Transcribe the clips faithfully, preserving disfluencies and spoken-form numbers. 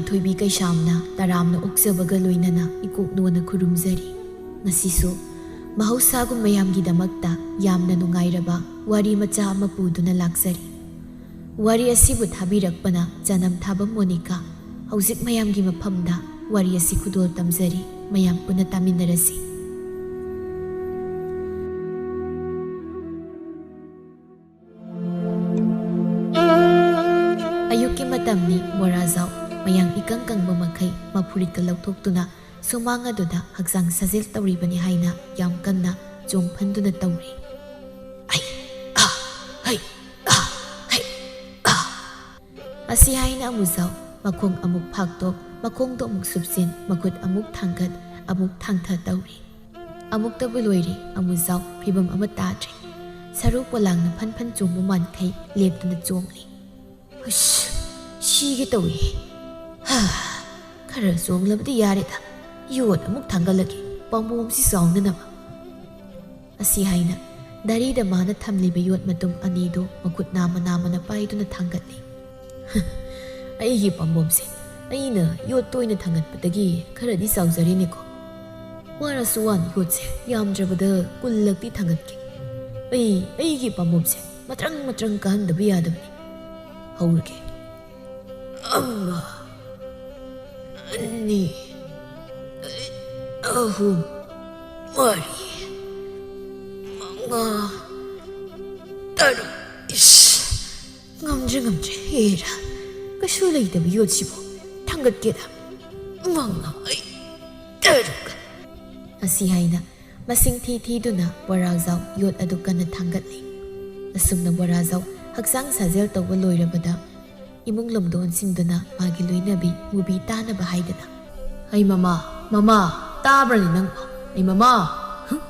ꯊꯣꯏꯕꯤ ꯀꯩꯁꯥꯝꯅ ꯇꯔꯥꯝꯅ ꯑꯣꯛꯆꯕꯒ ꯂꯣꯏꯅꯅ ꯏꯀꯣꯛ ꯅꯣꯟꯅ ꯈꯨꯔꯨꯝꯖꯔꯤ꯫ ꯉꯁꯤꯁꯨ ꯃꯍꯧꯁꯥꯒꯨꯝ ꯃꯌꯥꯝꯒꯤꯗꯃꯛꯇ ꯌꯥꯝꯅ ꯅꯨꯡꯉꯥꯏꯔꯕ ꯋꯥꯔꯤ ꯃꯆꯥ ꯑꯃ ꯄꯨꯗꯨꯅ ꯂꯥꯛꯆꯔꯤ꯫ ꯋꯥꯔꯤ ꯑꯁꯤꯕꯨ ꯊꯥꯕꯤꯔꯛꯄꯅ ꯆꯅꯝ ꯊꯥꯕ ꯃꯣꯅꯤꯀꯥ꯫ ꯍꯧꯖꯤꯛ ꯃꯌꯥꯝꯒꯤ ꯃꯐꯝꯗ ꯋꯥꯔꯤ ꯑꯁꯤ ꯈꯨꯗꯣꯜ ꯇꯝꯖꯔꯤ꯫ ꯃꯌꯥꯝ ꯄꯨꯟꯅ ꯇꯥꯃꯤꯟꯅꯔꯁꯤ꯫ ꯑꯌꯨꯛꯀꯤ ꯃꯇꯝꯅꯤ꯫ ꯕꯣꯔꯥꯖꯥꯎ ꯃꯌꯥꯡ ꯏꯀꯪ ꯀꯪꯕ ꯃꯈꯩ ꯃꯐꯨꯔꯤꯠꯇ ꯂꯧꯊꯣꯛꯇꯨꯅ ꯁꯨꯃꯥꯡ ꯑꯗꯨꯗ ꯍꯛꯆꯥꯡ ꯁꯥꯖꯦꯜ ꯇꯧꯔꯤꯕꯅꯤ ꯍꯥꯏꯅ ꯌꯥꯝ ꯀꯟꯅ ꯆꯣꯡꯐꯟꯗꯨꯅ ꯇꯧꯔꯤ꯫ "ꯑꯩ, ꯑꯥ, ꯍꯩ, ꯑꯥ, ꯍꯩ, ꯑꯥ!" ꯑꯁꯤ ꯍꯥꯏꯅ ꯑꯃꯨꯖꯥꯎ ꯃꯈꯣꯡ ꯑꯃꯨꯛ ꯐꯥꯛꯇꯣꯛ, ꯃꯈꯣꯡꯗꯣ ꯑꯃꯨꯛ ꯁꯨꯞꯆꯤꯟ, ꯃꯈꯨꯠ ꯑꯃꯨꯛ ꯊꯥꯡꯒꯠ, ꯑꯃꯨꯛ ꯊꯥꯡꯊ ꯇꯧꯔꯤ꯫ ꯑꯃꯨꯛꯇꯕꯨ ꯂꯣꯏꯔꯦ, ꯑꯃꯨꯖꯥꯎ ꯐꯤꯕꯝ ꯑꯃ ꯇꯥꯗ꯭ꯔꯦ꯫ ꯁꯔꯨ ꯄꯣꯂꯥꯡꯅ ꯐꯟ ꯐꯟ ꯆꯣꯡꯕ ꯃꯥꯟꯈꯩ ꯂꯦꯞꯇꯨꯅ ꯆꯣꯡꯂꯤ꯫ "ꯑꯁ, ꯁꯤꯒꯦ ꯇꯧꯏ꯫ ꯍꯥ, ꯈꯔ ꯆꯣꯡꯂꯕꯗꯤ ꯌꯥꯔꯦꯗ꯫ ꯌꯣꯠ ꯑꯃꯨꯛ ꯊꯥꯡꯒꯠꯂꯒꯦ, ꯄꯥꯝꯕꯣꯝꯁꯤ ꯆꯥꯎꯅꯅꯕ꯫" ꯑꯁꯤ ꯍꯥꯏꯅ ꯗꯥꯔꯤꯗ ꯃꯥꯅ ꯊꯝꯂꯤꯕ ꯌꯣꯠ ꯃꯇꯨꯝ ꯑꯅꯤꯗꯨ ꯃꯈꯨꯠ ꯅꯥꯝꯃ ꯅꯥꯝꯃꯅ ꯄꯥꯏꯗꯨꯅ ꯊꯥꯡꯒꯠꯂꯤ꯫ "ꯑꯩꯒꯤ ꯄꯥꯝꯕꯣꯝꯁꯦ ꯑꯩꯅ ꯌꯣꯠ ꯇꯣꯏꯅ ꯊꯥꯡꯒꯠꯄꯗꯒꯤ ꯈꯔꯗꯤ ꯆꯥꯎꯖꯔꯦꯅꯦꯀꯣ꯫ ꯋꯥꯔꯁꯨ ꯋꯥꯅ ꯌꯣꯠꯁꯦ ꯌꯥꯝꯗ꯭ꯔꯕꯗ ꯀꯨꯟꯂꯛꯇꯤ ꯊꯥꯡꯒꯠꯀꯦ꯫ ꯑꯩ ꯑꯩꯒꯤ ꯄꯥꯝꯕꯣꯝꯁꯦ ꯃꯇ꯭ꯔꯪ ꯃꯇ꯭ꯔꯪ ꯀꯥꯍꯟꯗꯕ ꯌꯥꯗꯕꯅꯤ꯫ ꯍꯧꯔꯒꯦ꯫ ꯑꯃ, ꯑꯅꯤ, ꯑꯍꯨꯝ, ꯃꯔꯤ, ꯃꯉꯥ, ꯇꯔꯨꯛ꯫ ꯏꯁ, ꯉꯝꯗ꯭ꯔꯦ, ꯉꯝꯗ꯭ꯔꯦ꯫ ꯍꯦꯔꯥ, ꯀꯩꯁꯨ ꯂꯩꯇꯕ ꯌꯣꯠꯁꯤꯕꯨ ꯊꯥꯡꯒꯠꯀꯦꯗ꯫ ꯃꯉꯥ, ꯑꯩ, ꯇꯔꯨꯛ꯫" ꯑꯁꯤ ꯍꯥꯏꯅ ꯃꯁꯤꯡ ꯊꯤ ꯊꯤꯗꯨꯅ ꯕꯣꯔꯥꯖꯥꯎ ꯌꯣꯠ ꯑꯗꯨ ꯀꯟꯅ ꯊꯥꯡꯒꯠꯂꯤ꯫ ꯑꯁꯨꯝꯅ ꯕꯣꯔꯥꯖꯥꯎ ꯍꯛꯆꯥꯡ ꯁꯥꯖꯦꯜ ꯇꯧꯕ ꯂꯣꯏꯔꯕꯗ ꯏꯃꯨꯡ ꯂꯣꯝꯗ ꯑꯣꯟꯁꯤꯟꯗꯨꯅ ꯃꯥꯒꯤ ꯂꯣꯏꯅꯕꯤ ꯃꯨꯕꯤ ꯇꯥꯅꯕ ꯍꯥꯏꯗꯅ, "ꯍꯩ ꯃꯃꯥ, ꯃꯃꯥ, ꯇꯥꯕ꯭ꯔꯅꯦ ꯅꯪꯕꯣ? ꯍꯩ ꯃꯃꯥ, ꯍꯨꯝ,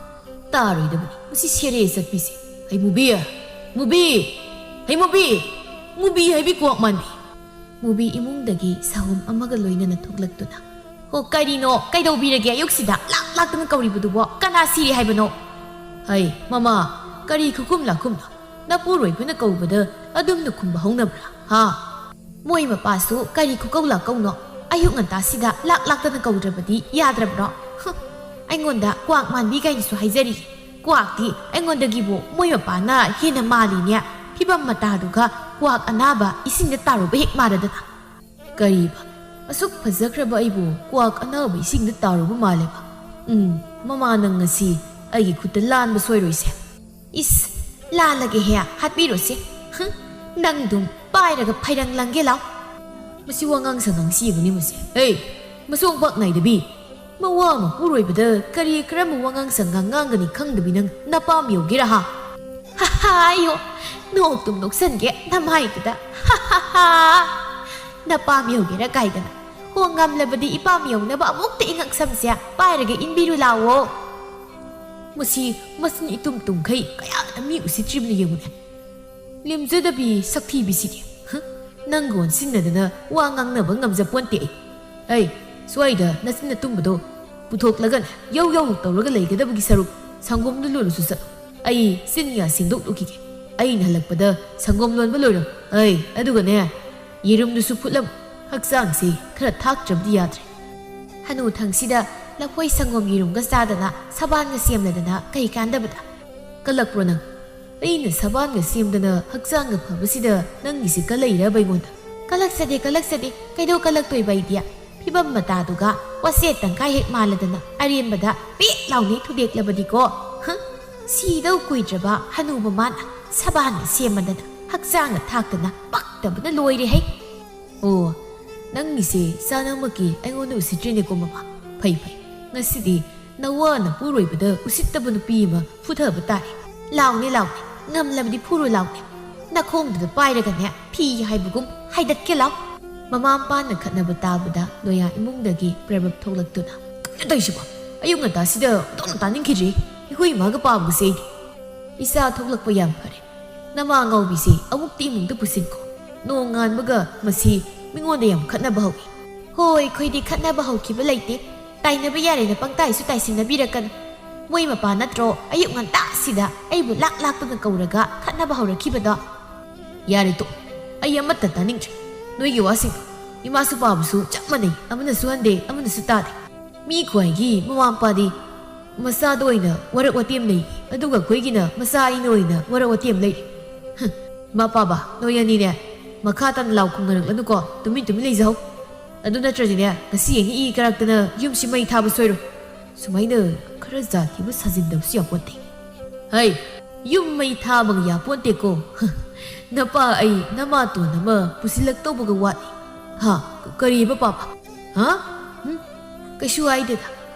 ꯇꯥꯔꯣꯏꯗꯕꯅꯤ ꯃꯁꯤ ꯁꯦꯔꯦ ꯆꯠꯄꯤꯁꯦ꯫ ꯍꯩ ꯃꯨꯕꯤ, ꯃꯨꯕꯤ, ꯍꯩ ꯃꯨꯕꯤ, ꯃꯨꯕꯤ ꯍꯥꯏꯕꯤ ꯀ꯭ꯋꯥꯛ ꯃꯥꯟꯕꯤ꯫" ꯃꯨꯕꯤ ꯏꯃꯨꯡꯗꯒꯤ ꯁꯍꯨꯝ ꯑꯃꯒ ꯂꯣꯏꯅꯅ ꯊꯣꯛꯂꯛꯇꯨꯅ, "ꯍꯣ, ꯀꯔꯤꯅꯣ? ꯀꯩꯗꯧꯕꯤꯔꯒꯦ ꯑꯌꯨꯛꯁꯤꯗ ꯂꯥꯛ ꯂꯥꯛꯇꯅ ꯀꯧꯔꯤꯕꯗꯨꯕꯣ? ꯀꯅꯥ ꯁꯤꯔꯦ ꯍꯥꯏꯕꯅꯣ?" "ꯍꯩ, ꯃꯃꯥ, ꯀꯔꯤ ꯈꯨꯈꯨꯝ ꯂꯥꯛꯈꯨꯝꯅꯣ? ꯅꯄꯨꯔꯣꯏꯕꯅ ꯀꯧꯕꯗ ꯑꯗꯨꯝꯅ ꯈꯨꯝꯕ ꯍꯧꯅꯕ꯭ꯔꯥ? ꯍꯥ? ꯃꯣꯏ ꯃꯄꯥꯁꯨ ꯀꯔꯤ ꯈꯨꯀꯧ ꯂꯥꯛꯀꯧꯅꯣ? ꯑꯌꯨꯛ ꯉꯟꯇꯥꯁꯤꯗ ꯂꯥꯛ ꯂꯥꯛꯇꯅ ꯀꯧꯗ꯭ꯔꯕꯗꯤ ꯌꯥꯗ꯭ꯔꯕ꯭ꯔꯣ? ꯍꯨꯝ, ꯑꯩꯉꯣꯟꯗ ꯀ꯭ꯋꯥꯛ ꯃꯥꯟꯕꯤ ꯀꯥꯏꯅꯁꯨ ꯍꯥꯏꯖꯔꯤ꯫ ꯀ꯭ꯋꯥꯛꯇꯤ ꯑꯩꯉꯣꯟꯗꯒꯤꯕꯨ ꯃꯣꯏ ꯃꯄꯥꯅ ꯍꯦꯟꯅ ꯃꯥꯜꯂꯤꯅꯦ꯫ ꯐꯤꯕꯝ ꯃꯇꯥꯗꯨꯒ ꯀ꯭ꯋꯥꯛ ꯑꯅꯥꯕ ꯏꯁꯤꯡꯗ ꯇꯥꯔꯨꯕ ꯍꯦꯛ ꯃꯥꯟꯅꯗꯅ꯫ ꯀꯔꯤꯕ? ꯑꯁꯨꯛ ꯐꯖꯈ꯭ꯔꯕ ꯑꯩꯕꯨ ꯀ꯭ꯋꯥꯛ ꯑꯅꯥꯕ ꯏꯁꯤꯡꯗ ꯇꯥꯔꯨꯕ ꯃꯥꯜꯂꯦꯕ? ꯎꯝ, ꯃꯃꯥ ꯅꯪ ꯉꯁꯤ ꯑꯩꯒꯤ ꯈꯨꯠꯇ ꯂꯥꯟꯕ ꯁꯣꯏꯔꯣꯏꯁꯦ꯫ ꯏꯁ, ꯂꯥꯜꯂꯒꯦꯍꯦ, ꯍꯥꯠꯄꯤꯔꯣꯁꯦ꯫ ꯍꯨꯝ, ꯅꯪꯗꯨꯝ ꯄꯥꯏꯔꯒ ꯐꯩꯔꯪ ꯂꯪꯒꯦ ꯂꯥꯎ꯫ ꯃꯁꯤ ꯋꯥꯉꯥꯡ ꯁꯉꯥꯡ ꯁꯤꯕꯅꯤ ꯃꯁꯤ꯫ ꯍꯦ, ꯃꯁꯣꯡ ꯄꯥꯛ ꯅꯥꯏꯗꯕꯤ꯫ ꯃꯋꯥ ꯑꯃ ꯄꯨꯔꯣꯏꯕꯗ ꯀꯔꯤ ꯀꯔꯝꯕ ꯋꯥꯉꯥꯡ ꯁꯉꯥꯡ ꯉꯥꯡꯒꯅꯤ ꯈꯪꯗꯕꯤ ꯅꯪ ꯅꯄꯥꯝ ꯌꯧꯒꯦꯔꯥ ꯍꯥ? ꯍꯥ, ꯍꯥ, ꯑꯌꯣ, ꯅꯣꯛꯇꯨꯝ ꯅꯣꯛꯁꯟꯒꯦ ꯅꯃꯥꯏꯗꯨꯗ꯫ ꯍꯥ, ꯍꯥ, ꯍꯥ꯫ ꯅꯄꯥꯝ ꯌꯧꯒꯦꯔꯥ ꯀꯥꯏꯗꯅ꯫ ꯍꯣ, ꯉꯝꯂꯕꯗꯤ ꯏꯄꯥꯝ ꯌꯧꯅꯕ ꯑꯃꯨꯛꯇ ꯏꯉꯛ ꯁꯝꯁꯦ ꯄꯥꯏꯔꯒ ꯏꯟꯕꯤꯔꯨ ꯂꯥꯎꯋꯣ꯫ ꯃꯁꯤ ꯃꯆꯤꯟ ꯏꯇꯨꯝ ꯇꯨꯝꯈꯩ ꯀꯌꯥꯗ ꯃꯤ ꯎꯁꯤꯠꯇ꯭ꯔꯤꯕꯅ ꯌꯦꯡꯉꯨꯅꯦ꯫ ꯂꯦꯝꯖꯗꯕꯤ ꯁꯛꯊꯤꯕꯤꯁꯤꯗꯤ꯫ ꯍ? ꯅꯪꯒ ꯑꯣꯟꯁꯤꯟꯅꯗꯅ ꯋꯥ ꯉꯥꯡꯅꯕ ꯉꯝꯖꯄꯣꯟꯇꯦ ꯑꯩ꯫ ꯑꯩ, ꯁ꯭ꯋꯥꯏꯗ ꯅꯆꯤꯟ ꯑꯇꯨꯝꯕꯗꯣ ꯄꯨꯊꯣꯛꯂꯒꯅꯦ ꯌꯧ ꯌꯧ ꯇꯧꯔꯒ ꯂꯩꯒꯗꯕꯒꯤ ꯁꯔꯨꯛ ꯁꯪꯒꯣꯝꯗꯨ ꯂꯣꯜꯂꯨꯁꯨ ꯆꯠꯂꯨ꯫ ꯑꯩ ꯆꯤꯟ ꯌꯥ ꯁꯦꯡꯗꯣꯛꯂꯨꯈꯤꯒꯦ꯫ ꯑꯩꯅ ꯍꯜꯂꯛꯄꯗ ꯁꯪꯒꯣꯝ ꯂꯣꯟꯕ ꯂꯣꯏꯔꯝ꯫ ꯑꯩ, ꯑꯗꯨꯒꯅꯦ, ꯌꯦꯔꯨꯝꯗꯨꯁꯨ ꯐꯨꯠꯂꯝ꯫ ꯍꯛꯆꯥꯡꯁꯤ ꯈꯔ ꯊꯥꯛꯇ꯭ꯔꯕꯗꯤ ꯌꯥꯗ꯭ꯔꯦ꯫ ꯍꯅꯨ ꯊꯪꯁꯤꯗ ꯂꯐꯣꯏ ꯁꯪꯒꯣꯝ ꯌꯦꯔꯨꯝꯒ ꯆꯥꯗꯅ ꯁꯕꯥꯟꯒ ꯁꯦꯝꯂꯗꯅ ꯀꯩ ꯀꯥꯟꯗꯕꯗ? ꯀꯜꯂꯛꯄ꯭ꯔꯣ ꯅꯪ? ꯑꯩꯅ ꯁꯕꯥꯟꯒ ꯁꯦꯝꯗꯅ ꯍꯛꯆꯥꯡꯒ ꯐꯕꯁꯤꯗ ꯅꯪꯒꯤꯁꯤ ꯀꯜꯂꯛꯏꯔꯕ ꯑꯩꯉꯣꯟꯗ? ꯀꯜꯂꯛꯆꯗꯦ, ꯀꯜꯂꯛꯆꯗꯦ꯫ ꯀꯩꯗꯧ ꯀꯜꯂꯛꯇꯣꯏꯕ ꯑꯩꯗꯤ? ꯐꯤꯕꯝ ꯃꯇꯥꯗꯨꯒ ꯋꯥꯁꯦꯠ ꯇꯪꯈꯥꯏ ꯍꯦꯛ ꯃꯥꯜꯂꯗꯅ ꯑꯔꯦꯝꯕꯗ ꯄꯦꯠ ꯂꯥꯎꯅꯤ ꯊꯨꯗꯦꯛꯂꯕꯗꯤꯀꯣ꯫ ꯍꯪ? ꯁꯤꯗꯧ ꯀꯨꯏꯗ꯭ꯔꯕ ꯍꯅꯨꯕ ꯃꯥꯅ ꯁꯕꯥꯟꯒ ꯁꯦꯝꯃꯗꯅ ꯍꯛꯆꯥꯡꯒ ꯊꯥꯛꯇꯅ ꯄꯛꯇꯕꯅ ꯂꯣꯏꯔꯦ ꯍꯩ꯫ ꯑꯣ, ꯅꯪꯒꯤꯁꯦ ꯆꯥꯅꯃꯛꯀꯤ ꯑꯩꯉꯣꯟꯗ ꯎꯁꯤꯠꯇ꯭ꯔꯤꯅꯦꯀꯣ ꯃꯃꯥ꯫ ꯐꯩ, ꯐꯩ꯫ ꯉꯁꯤꯗꯤ ꯅꯋꯥ ꯅꯄꯨꯔꯣꯏꯕꯗ ꯎꯁꯤꯠꯇꯕ ꯅꯨꯄꯤ ꯑꯃ ꯐꯨꯊꯕ ꯇꯥꯔꯦ꯫ ꯂꯥꯎꯅꯦ, ꯂꯥꯎꯅꯦ꯫ ꯉꯝꯂꯕꯗꯤ ꯐꯨꯔꯨ ꯂꯥꯎꯅꯦ꯫ ꯅꯈꯣꯡꯗꯨꯗ ꯄꯥꯏꯔꯒꯅꯦ ꯐꯤ ꯍꯥꯏꯕꯒꯨꯝ ꯍꯥꯏꯗꯠꯀꯦ ꯂꯥꯎ꯫ ꯃꯃꯥ ꯃꯄꯥꯅ ꯈꯠꯅꯕ ꯇꯥꯕꯗ ꯂꯣꯌꯥ ꯏꯃꯨꯡꯗꯒꯤ ꯄ꯭ꯔꯕꯞ ꯊꯣꯛꯂꯛꯇꯨꯅ, "ꯀꯩꯅꯣ ꯇꯧꯔꯤꯁꯤꯕꯣ? ꯑꯌꯨꯛ ꯉꯟꯇꯥꯁꯤꯗ ꯑꯣꯟꯊꯣꯛꯅ ꯇꯥꯅꯤꯡꯈꯤꯗ꯭ꯔꯦ꯫ ꯑꯩꯈꯣꯏ ꯏꯃꯥꯒ ꯄꯥꯕꯒꯁꯦ ꯑꯩꯗꯤ꯫" "ꯏꯆꯥ ꯊꯣꯛꯂꯛꯄ ꯌꯥꯝ ꯐꯔꯦ꯫ ꯅꯃꯥ ꯉꯥꯎꯕꯤꯁꯦ ꯑꯃꯨꯛꯇꯤ ꯏꯃꯨꯡꯗ ꯄꯨꯁꯤꯟꯈꯣ꯫ ꯅꯣꯡꯉꯥꯟꯕꯒ ꯃꯁꯤ ꯃꯤꯉꯣꯟꯗ ꯌꯥꯝ ꯈꯠꯅꯕ ꯍꯧꯏ꯫" "ꯍꯣꯏ, ꯑꯩꯈꯣꯏꯗꯤ ꯈꯠꯅꯕ ꯍꯧꯈꯤꯕ ꯂꯩꯇꯦ꯫ ꯇꯥꯏꯅꯕ ꯌꯥꯔꯦꯅ ꯄꯪꯇꯥꯏꯁꯨ ꯇꯥꯏꯁꯤꯟꯅꯕꯤꯔꯛꯀꯅꯨ꯫ ꯃꯣꯏ ꯃꯄꯥ ꯅꯠꯇ꯭ꯔꯣ ꯑꯌꯨꯛ ꯉꯟꯇꯥꯁꯤꯗ ꯑꯩꯕꯨ ꯂꯥꯛ ꯂꯥꯛꯇꯅ ꯀꯧꯔꯒ ꯈꯠꯅꯕ ꯍꯧꯔꯛꯈꯤꯕꯗꯣ?" "ꯌꯥꯔꯦ ꯇꯣꯛ꯫ ꯑꯩ ꯑꯃꯠꯇ ꯇꯥꯅꯤꯡꯗ꯭ꯔꯦ ꯅꯣꯏꯒꯤ ꯋꯥꯁꯤꯡ꯫ ꯏꯃꯥꯁꯨ ꯄꯥꯕꯁꯨ ꯆꯞ ꯃꯥꯟꯅꯩ, ꯑꯃꯅꯁꯨ ꯍꯟꯗꯦ, ꯑꯃꯅꯁꯨ ꯇꯥꯗꯦ꯫ ꯃꯤ ꯈ꯭ꯋꯥꯏꯒꯤ ꯃꯃꯥ ꯃꯄꯥꯗꯤ ꯃꯆꯥꯗ ꯑꯣꯏꯅ ꯋꯥꯔꯛ ꯋꯥꯇꯦꯝ ꯂꯩ, ꯑꯗꯨꯒ ꯑꯩꯈꯣꯏꯒꯤꯅ ꯃꯆꯥ ꯑꯩꯅ ꯑꯣꯏꯅ ꯋꯥꯔꯛ ꯋꯥꯇꯦꯝ ꯂꯩ꯫ ꯍꯝ, ꯏꯃꯥ ꯄꯥꯕ, ꯅꯣꯏ ꯑꯅꯤꯅꯦ ꯃꯈꯥ ꯇꯥꯅ ꯂꯥꯎ ꯈꯣꯡꯅꯔꯛꯂꯅꯨꯀꯣ, ꯇꯨꯃꯤꯟ ꯇꯨꯃꯤꯟ ꯂꯩꯖꯍꯧ꯫ ꯑꯗꯨ ꯅꯠꯇ꯭ꯔꯗꯤꯅꯦ, ꯉꯁꯤ ꯑꯩꯅ ꯏ ꯀꯥꯔꯛꯇꯅ ꯌꯨꯝꯁꯤ ꯃꯩ ꯊꯥꯕ ꯁꯣꯏꯔꯣꯏ꯫ ꯁꯨꯃꯥꯏꯅ ꯈꯔ ꯖꯥꯠ ꯊꯤꯕ ꯁꯥꯖꯤꯟꯗꯕꯁꯨ ꯌꯥꯄꯣꯠꯇꯦ꯫ ꯍꯩ, ꯌꯨꯝ ꯃꯩ ꯊꯥꯕꯒ ꯌꯥꯄꯣꯟꯇꯦꯀꯣ꯫ ꯅꯄꯥ ꯑꯩ ꯅꯃꯥꯇꯣꯟ ꯑꯃ ꯄꯨꯁꯤꯜꯂꯛꯇꯧꯕꯒ ꯋꯥꯠꯂꯤ꯫ ꯍꯥ? ꯀꯔꯤꯕ ꯄꯥꯄ? ꯍꯥ? ꯎꯝ? ꯀꯩꯁꯨ ꯍꯥꯏꯗꯦꯗ꯫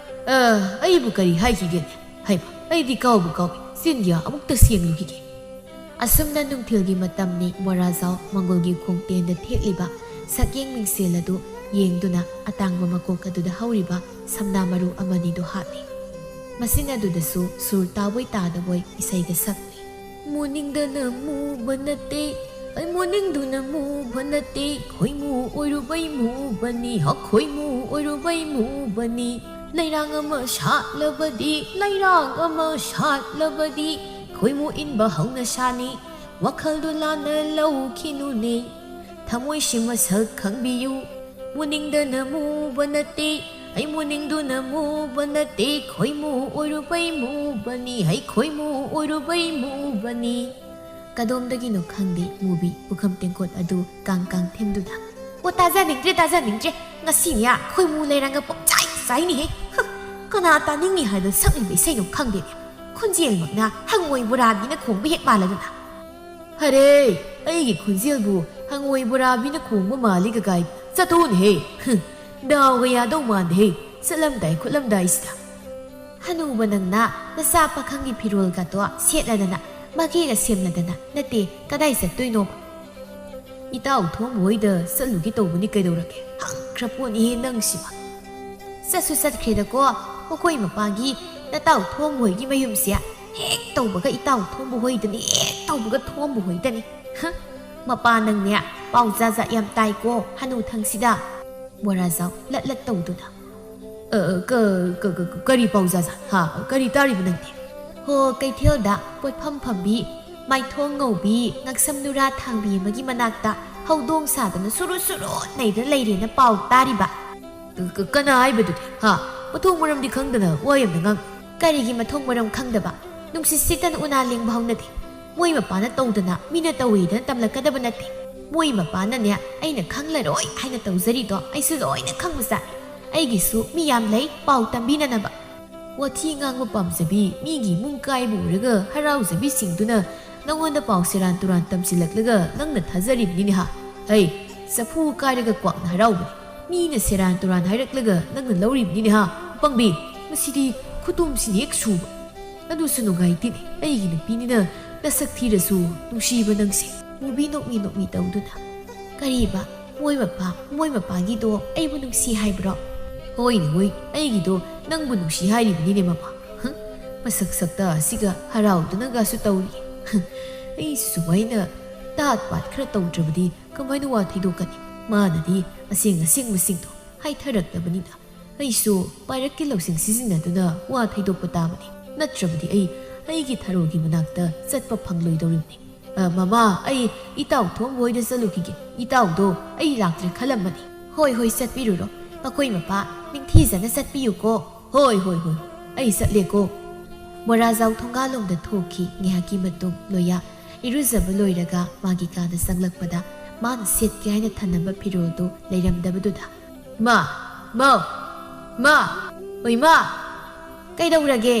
ꯑ, ꯑꯩꯕꯨ ꯀꯔꯤ ꯍꯥꯏꯈꯤꯒꯦꯅꯦ? ꯍꯩꯃ, ꯑꯩꯗꯤ ꯀꯥꯎꯕꯨ ꯀꯥꯎꯏ꯫ ꯆꯤꯟꯌꯥ ꯑꯃꯨꯛꯇ ꯁꯦꯡꯂꯨꯈꯤꯒꯦ꯫ ꯑꯁꯨꯝꯅ ꯅꯨꯡꯊꯤꯜꯒꯤ ꯃꯇꯝꯅꯤ꯫ ꯕꯣꯔꯥꯖꯥꯎ ꯃꯪꯒꯣꯜꯒꯤ ꯈꯣꯡꯇꯦꯟꯗ ꯊꯦꯠꯂꯤꯕ ꯁꯛꯌꯦꯡ ꯃꯤꯡꯁꯦꯜ ꯑꯗꯨ ꯌꯦꯡꯗꯨꯅ ꯑꯇꯥꯡꯕ ꯃꯀꯣꯛ ꯑꯗꯨꯗ ꯍꯧꯔꯤꯕ ꯁꯝꯅꯥ ꯃꯔꯨ ꯑꯃꯅꯤꯗꯨ ꯍꯥꯠꯂꯤ꯫ ꯃꯁꯤꯟ ꯑꯗꯨꯗꯁꯨ ꯁꯨꯔ ꯇꯥꯕꯣꯏ ꯇꯥꯗꯕꯣꯏ ꯏꯁꯩꯒ ꯁꯛꯂꯤ꯫ ꯃꯨꯅꯤꯡꯗꯅ ꯃꯨꯕ ꯅꯠꯇꯦ, ꯑꯩ ꯃꯨꯅꯤꯡꯗꯨꯅ ꯃꯨꯕ ꯅꯠꯇꯦ, ꯈꯣꯏꯃꯨ ꯑꯣꯏꯔꯨꯕꯩ ꯃꯨꯕꯅꯤ, ꯍ, ꯈꯣꯏꯃꯨ ꯑꯣꯏꯔꯨꯕꯩ ꯃꯨꯕꯅꯤ꯫ ꯂꯩꯔꯥꯡ ꯑꯃ ꯁꯥꯠꯂꯕꯗꯤ, ꯂꯩꯔꯥꯡ ꯑꯃ ꯁꯥꯠꯂꯕꯗꯤ, ꯈꯣꯏꯃꯨ ꯏꯟꯕ ꯍꯧꯅ ꯁꯥꯅꯤ꯫ ꯋꯥꯈꯜꯗꯨ ꯂꯥꯟꯅ ꯂꯧꯈꯤꯅꯨꯅꯦ, ꯊꯃꯣꯏꯁꯤ ꯃꯁꯛ ꯈꯪꯕꯤꯌꯨ꯫ ꯃꯨꯅꯤꯡꯗꯅ ꯃꯨꯕ ꯅꯠꯇꯦ, ꯑꯩ ꯃꯨꯅꯤꯡꯗꯨꯅ ꯃꯨꯕ ꯅꯠꯇꯦ, ꯈꯣꯏꯃꯨ ꯑꯣꯏꯔꯨꯕꯩ ꯃꯨꯕꯅꯤ, ꯍꯩ ꯈꯣꯏꯃꯨ ꯑꯣꯏꯔꯨꯕꯩ ꯃꯨꯕꯅꯤ꯫ ꯀꯗꯣꯝꯗꯒꯤꯅꯣ ꯈꯪꯗꯦ, ꯃꯨꯕꯤ ꯄꯨꯈꯝ ꯇꯦꯡꯀꯣꯠ ꯑꯗꯨ ꯀꯥꯡ ꯀꯥꯡ ꯊꯤꯟꯗꯨꯅ, "ꯑꯣ, ꯇꯥꯖꯅꯤꯡꯗ꯭ꯔꯦ, ꯇꯥꯖꯅꯤꯡꯗ꯭ꯔꯦ꯫ ꯉꯁꯤꯅꯦ ꯈꯣꯏꯃꯨ ꯂꯩꯔꯪꯒ ꯄꯨꯡꯆꯥꯏ ꯆꯥꯏꯅꯤꯍꯦ꯫ ꯍ, ꯀꯅꯥ ꯇꯥꯅꯤꯡꯉꯤ ꯍꯥꯏꯗ ꯁꯛꯂꯤꯕ ꯏꯁꯩꯅꯣ ꯈꯪꯗꯦꯅꯦ꯫ ꯈꯣꯟꯖꯦꯜꯃꯛꯅ ꯍꯪꯉꯣꯏ ꯕꯣꯔꯥꯕꯤꯅ ꯈꯣꯡꯕ ꯍꯦꯛ ꯃꯥꯜꯂꯗꯅ꯫" "ꯍꯔꯦ, ꯑꯩꯒꯤ ꯈꯣꯟꯖꯦꯜꯕꯨ ꯍꯪꯉꯣꯏ ꯕꯣꯔꯥꯕꯤꯅ ꯈꯣꯡꯕ ꯃꯥꯜꯂꯤ ꯀꯀꯥꯏ꯫ ꯆꯠꯊꯣꯛꯎꯅꯦꯍꯦ꯫ ꯍꯨꯝ, ꯗꯥꯎꯒ ꯌꯥꯗꯧ ꯃꯥꯟꯗꯦꯍꯦ꯫ ꯆꯠꯂꯝꯗꯥꯏ ꯈꯣꯠꯂꯝꯗꯥꯏꯁꯤꯗ꯫" ꯍꯅꯨꯕ ꯅꯪꯅ ꯅꯆꯥ ꯄꯥꯈꯪꯒꯤ ꯐꯤꯔꯣꯜꯒꯗꯣ ꯁꯦꯠꯂꯗꯅ, ꯃꯈꯦꯒ ꯁꯦꯝꯂꯗꯅ, ꯅꯠꯇꯦ, ꯀꯗꯥꯏ ꯆꯠꯇꯣꯏꯅꯣꯕ? "ꯏꯇꯥꯎ ꯊꯣꯝꯕ ꯍꯣꯏꯗ ꯆꯠꯂꯨꯒꯦ ꯇꯧꯕꯅꯤ, ꯀꯩꯗꯧꯔꯒꯦ? ꯍꯪꯈ꯭ꯔ ꯄꯣꯠꯅꯤꯍꯦ ꯅꯪꯁꯤꯃ꯫" ꯆꯠꯁꯨ ꯆꯠꯈ꯭ꯔꯦꯗꯀꯣ, ꯃꯈꯣꯏ ꯃꯄꯥꯒꯤ ꯅꯇꯥꯎ ꯊꯣꯝꯕ ꯍꯣꯏꯒꯤ ꯃꯌꯨꯝꯁꯦ꯫ ꯍꯦꯛ ꯇꯧꯕꯒ ꯏꯇꯥꯎ ꯊꯣꯝꯕ ꯍꯣꯏꯗꯅꯤ, ꯍꯦꯛ ꯇꯧꯕꯒ ꯊꯣꯝꯕ ꯍꯣꯏꯗꯅꯤ꯫ ꯍ, ꯃꯄꯥ ꯅꯪꯅꯦ ꯄꯥꯎ ꯖꯥꯠ ꯖꯥꯠ ꯌꯥꯝ ꯇꯥꯏꯀꯣ ꯍꯅꯨꯊꯪꯁꯤꯗ꯫ ꯕꯣꯔꯥꯖꯥꯎ ꯂꯠ ꯂꯠ ꯇꯧꯗꯨꯅ꯫ "ꯑ, ꯀ-, ꯀ-, ꯀ-, ꯀ-, ꯀꯔꯤ ꯄꯥꯎ ꯖꯥꯠ ꯖꯥꯠ? ꯍꯥ? ꯀꯔꯤ ꯇꯥꯔꯤꯕ ꯅꯪꯗꯤ?" ꯍꯣ, ꯀꯩꯊꯦꯜꯗ ꯄꯣꯠꯐꯝ ꯐꯝꯕꯤ, ꯃꯥꯏꯊꯣꯡ ꯉꯧꯕꯤ, ꯉꯛꯁꯝ ꯅꯨꯔꯥ ꯊꯥꯡꯕꯤ ꯑꯃꯒꯤ ꯃꯅꯥꯛꯇ ꯍꯧꯗꯣꯡ ꯁꯥꯗꯅ ꯁꯨꯔꯨ ꯁꯨꯔꯨ ꯅꯩꯗꯅ ꯂꯩꯔꯦꯅ ꯄꯥꯎ ꯇꯥꯔꯤꯕ꯫ ꯀ-, ꯀ-, ꯀꯅꯥ ꯍꯥꯏꯕꯗꯨꯗꯤ? ꯍꯥ? ꯃꯊꯣꯡ ꯃꯔꯝꯗꯤ ꯈꯪꯗꯅ ꯋꯥ ꯌꯥꯝꯅ ꯉꯥꯡ-, ꯀꯔꯤꯒꯤ ꯃꯊꯣꯡ ꯃꯔꯝ ꯈꯪꯗꯕ? ꯅꯨꯡꯁꯤꯠ ꯁꯤꯠꯇꯅ ꯎꯅꯥ ꯂꯦꯡꯕ ꯍꯧꯅꯗꯦ꯫ ꯃꯣꯏ ꯃꯄꯥꯅ ꯇꯧꯗꯅ ꯃꯤꯅ ꯇꯧꯏꯗꯅ ꯇꯝꯂꯛꯀꯗꯕ ꯅꯠꯇꯦ꯫ ꯃꯣꯏ ꯃꯄꯥꯅꯅꯦ, ꯑꯩꯅ ꯈꯪꯂꯔꯣꯏ ꯍꯥꯏꯅ ꯇꯧꯖꯔꯤꯗꯣ ꯑꯩꯁꯨ ꯂꯣꯏꯅ ꯈꯪꯕꯖꯥꯠꯅꯤ꯫ ꯑꯩꯒꯤꯁꯨ ꯃꯤ ꯌꯥꯝ ꯂꯩ ꯄꯥꯎ ꯇꯝꯕꯤꯅꯅꯕ꯫ ꯋꯥꯊꯤ ꯉꯥꯡꯕ ꯄꯥꯝꯖꯕꯤ, ꯃꯤꯒꯤ ꯏꯃꯨꯡ ꯀꯥꯏꯕ ꯎꯔꯒ ꯍꯔꯥꯎꯖꯕꯤꯁꯤꯡꯗꯨꯅ ꯅꯉꯣꯟꯗ ꯄꯥꯎ ꯁꯦꯔꯥꯟ ꯇꯨꯔꯥꯟ ꯇꯝꯁꯤꯜꯂꯛꯂꯒ ꯅꯪꯅ ꯊꯥꯖꯔꯤꯕꯅꯤꯅꯦ ꯍꯥ? ꯍꯩ, ꯆꯐꯨ ꯀꯥꯏꯔꯒ ꯀ꯭ꯋꯥꯛꯅ ꯍꯔꯥꯎꯕꯅꯤ꯫ ꯃꯤꯅ ꯁꯦꯔꯥꯟ ꯇꯨꯔꯥꯟ ꯍꯥꯏꯔꯛꯂꯒ ꯅꯪꯅ ꯂꯧꯔꯤꯕꯅꯤꯅꯦ ꯍꯥ? ꯄꯪꯕꯤ, ꯃꯁꯤꯗꯤ ꯈꯨꯇꯨꯝꯁꯤꯅ ꯍꯦꯛ ꯁꯨꯕ꯫ ꯑꯗꯨꯁꯨ ꯅꯨꯡꯉꯥꯏꯇꯦꯅꯦ, ꯑꯩꯒꯤ ꯅꯨꯄꯤꯅꯤꯅ ꯅꯁꯛ ꯊꯤꯔꯁꯨ ꯅꯨꯡꯁꯤꯕ ꯅꯪꯁꯦ꯫ ꯃꯨꯕꯤ ꯅꯣꯛꯃꯤ ꯅꯣꯛꯃꯤ ꯇꯧꯗꯨꯅ, ꯀꯔꯤꯕ? ꯃꯣꯏ ꯃꯄꯥ, ꯃꯣꯏ ꯃꯄꯥꯒꯤꯗꯣ ꯑꯩꯕꯨ ꯅꯨꯡꯁꯤ ꯍꯥꯏꯕ꯭ꯔꯣ? ꯍꯣꯏꯅꯦ, ꯍꯣꯏ, ꯑꯩꯒꯤꯗꯣ ꯅꯪꯕꯨ ꯅꯨꯡꯁꯤ ꯍꯥꯏꯔꯤꯕꯅꯤꯅꯦ ꯃꯄꯥ꯫ ꯍ? ꯃꯁꯛ ꯁꯛꯇ ꯑꯁꯤꯒ ꯍꯔꯥꯎꯗꯨꯅꯒꯁꯨ ꯇꯧꯔꯤ꯫ ꯍ, ꯑꯩꯁꯨ ꯁꯨꯃꯥꯏꯅ ꯇꯥꯠ ꯄꯥꯠ ꯈꯔ ꯇꯧꯗ꯭ꯔꯕꯗꯤ ꯀꯃꯥꯏꯅ ꯋꯥ ꯊꯩꯗꯣꯛꯀꯅꯤ? ꯃꯥꯅꯗꯤ ꯑꯁꯦꯡ ꯑꯁꯦꯡꯕꯁꯤꯡꯗꯣ ꯍꯥꯏꯊꯔꯛꯇꯕꯅꯤꯅ ꯑꯩꯁꯨ ꯄꯥꯏꯔꯛꯀꯤ ꯂꯧꯁꯤꯡ ꯁꯤꯖꯤꯟꯅꯗꯨꯅ ꯋꯥ ꯊꯩꯗꯣꯛꯄ ꯇꯥꯕꯅꯤ꯫ ꯅꯠꯇ꯭ꯔꯕꯗꯤ ꯑꯩ ꯑꯩꯒꯤ ꯊꯔꯣꯒꯤ ꯃꯅꯥꯛꯇ ꯆꯠꯄ ꯐꯪꯂꯣꯏꯗꯧꯔꯤꯕꯅꯤ꯫ ꯑ, ꯃꯃꯥ, ꯑꯩ ꯏꯇꯥꯎ ꯊꯣꯝꯕ ꯍꯣꯏꯗ ꯆꯠꯂꯨꯈꯤꯒꯦ꯫ ꯏꯇꯥꯎꯗꯣ ꯑꯩ ꯂꯥꯛꯇ꯭ꯔꯦ ꯈꯜꯂꯝꯃꯅꯤ꯫ ꯍꯣꯏ, ꯍꯣꯏ, ꯆꯠꯄꯤꯔꯨꯔꯣ꯫ ꯑꯩꯈꯣꯏ ꯃꯄꯥ ꯅꯤꯡꯊꯤꯖꯅ ꯆꯠꯄꯤꯌꯨꯀꯣ꯫ ꯍꯣꯏ, ꯍꯣꯏ, ꯍꯣꯏ, ꯑꯩ ꯆꯠꯂꯦꯀꯣ꯫ ꯃꯣꯔꯥꯖꯥꯎ ꯊꯣꯡꯒꯥꯜꯂꯣꯝꯗ ꯊꯣꯛꯈꯤ꯫ ꯉꯥꯏꯍꯥꯛꯀꯤ ꯃꯇꯨꯡ ꯂꯣꯌꯥ ꯏꯔꯨꯖꯕ ꯂꯣꯏꯔꯒ ꯃꯥꯒꯤ ꯀꯥꯗ ꯆꯪꯂꯛꯄꯗ ꯃꯥꯅ ꯁꯦꯠꯀꯦ ꯍꯥꯏꯅ ꯊꯅꯝꯕ ꯐꯤꯔꯣꯜꯗꯨ ꯂꯩꯔꯝꯗꯕꯗꯨꯗ, "ꯏꯃꯥ! ꯏꯃꯥ! ꯏꯃꯥ! ꯑꯣ ꯏꯃꯥ! ꯀꯩꯗꯧꯔꯒꯦ?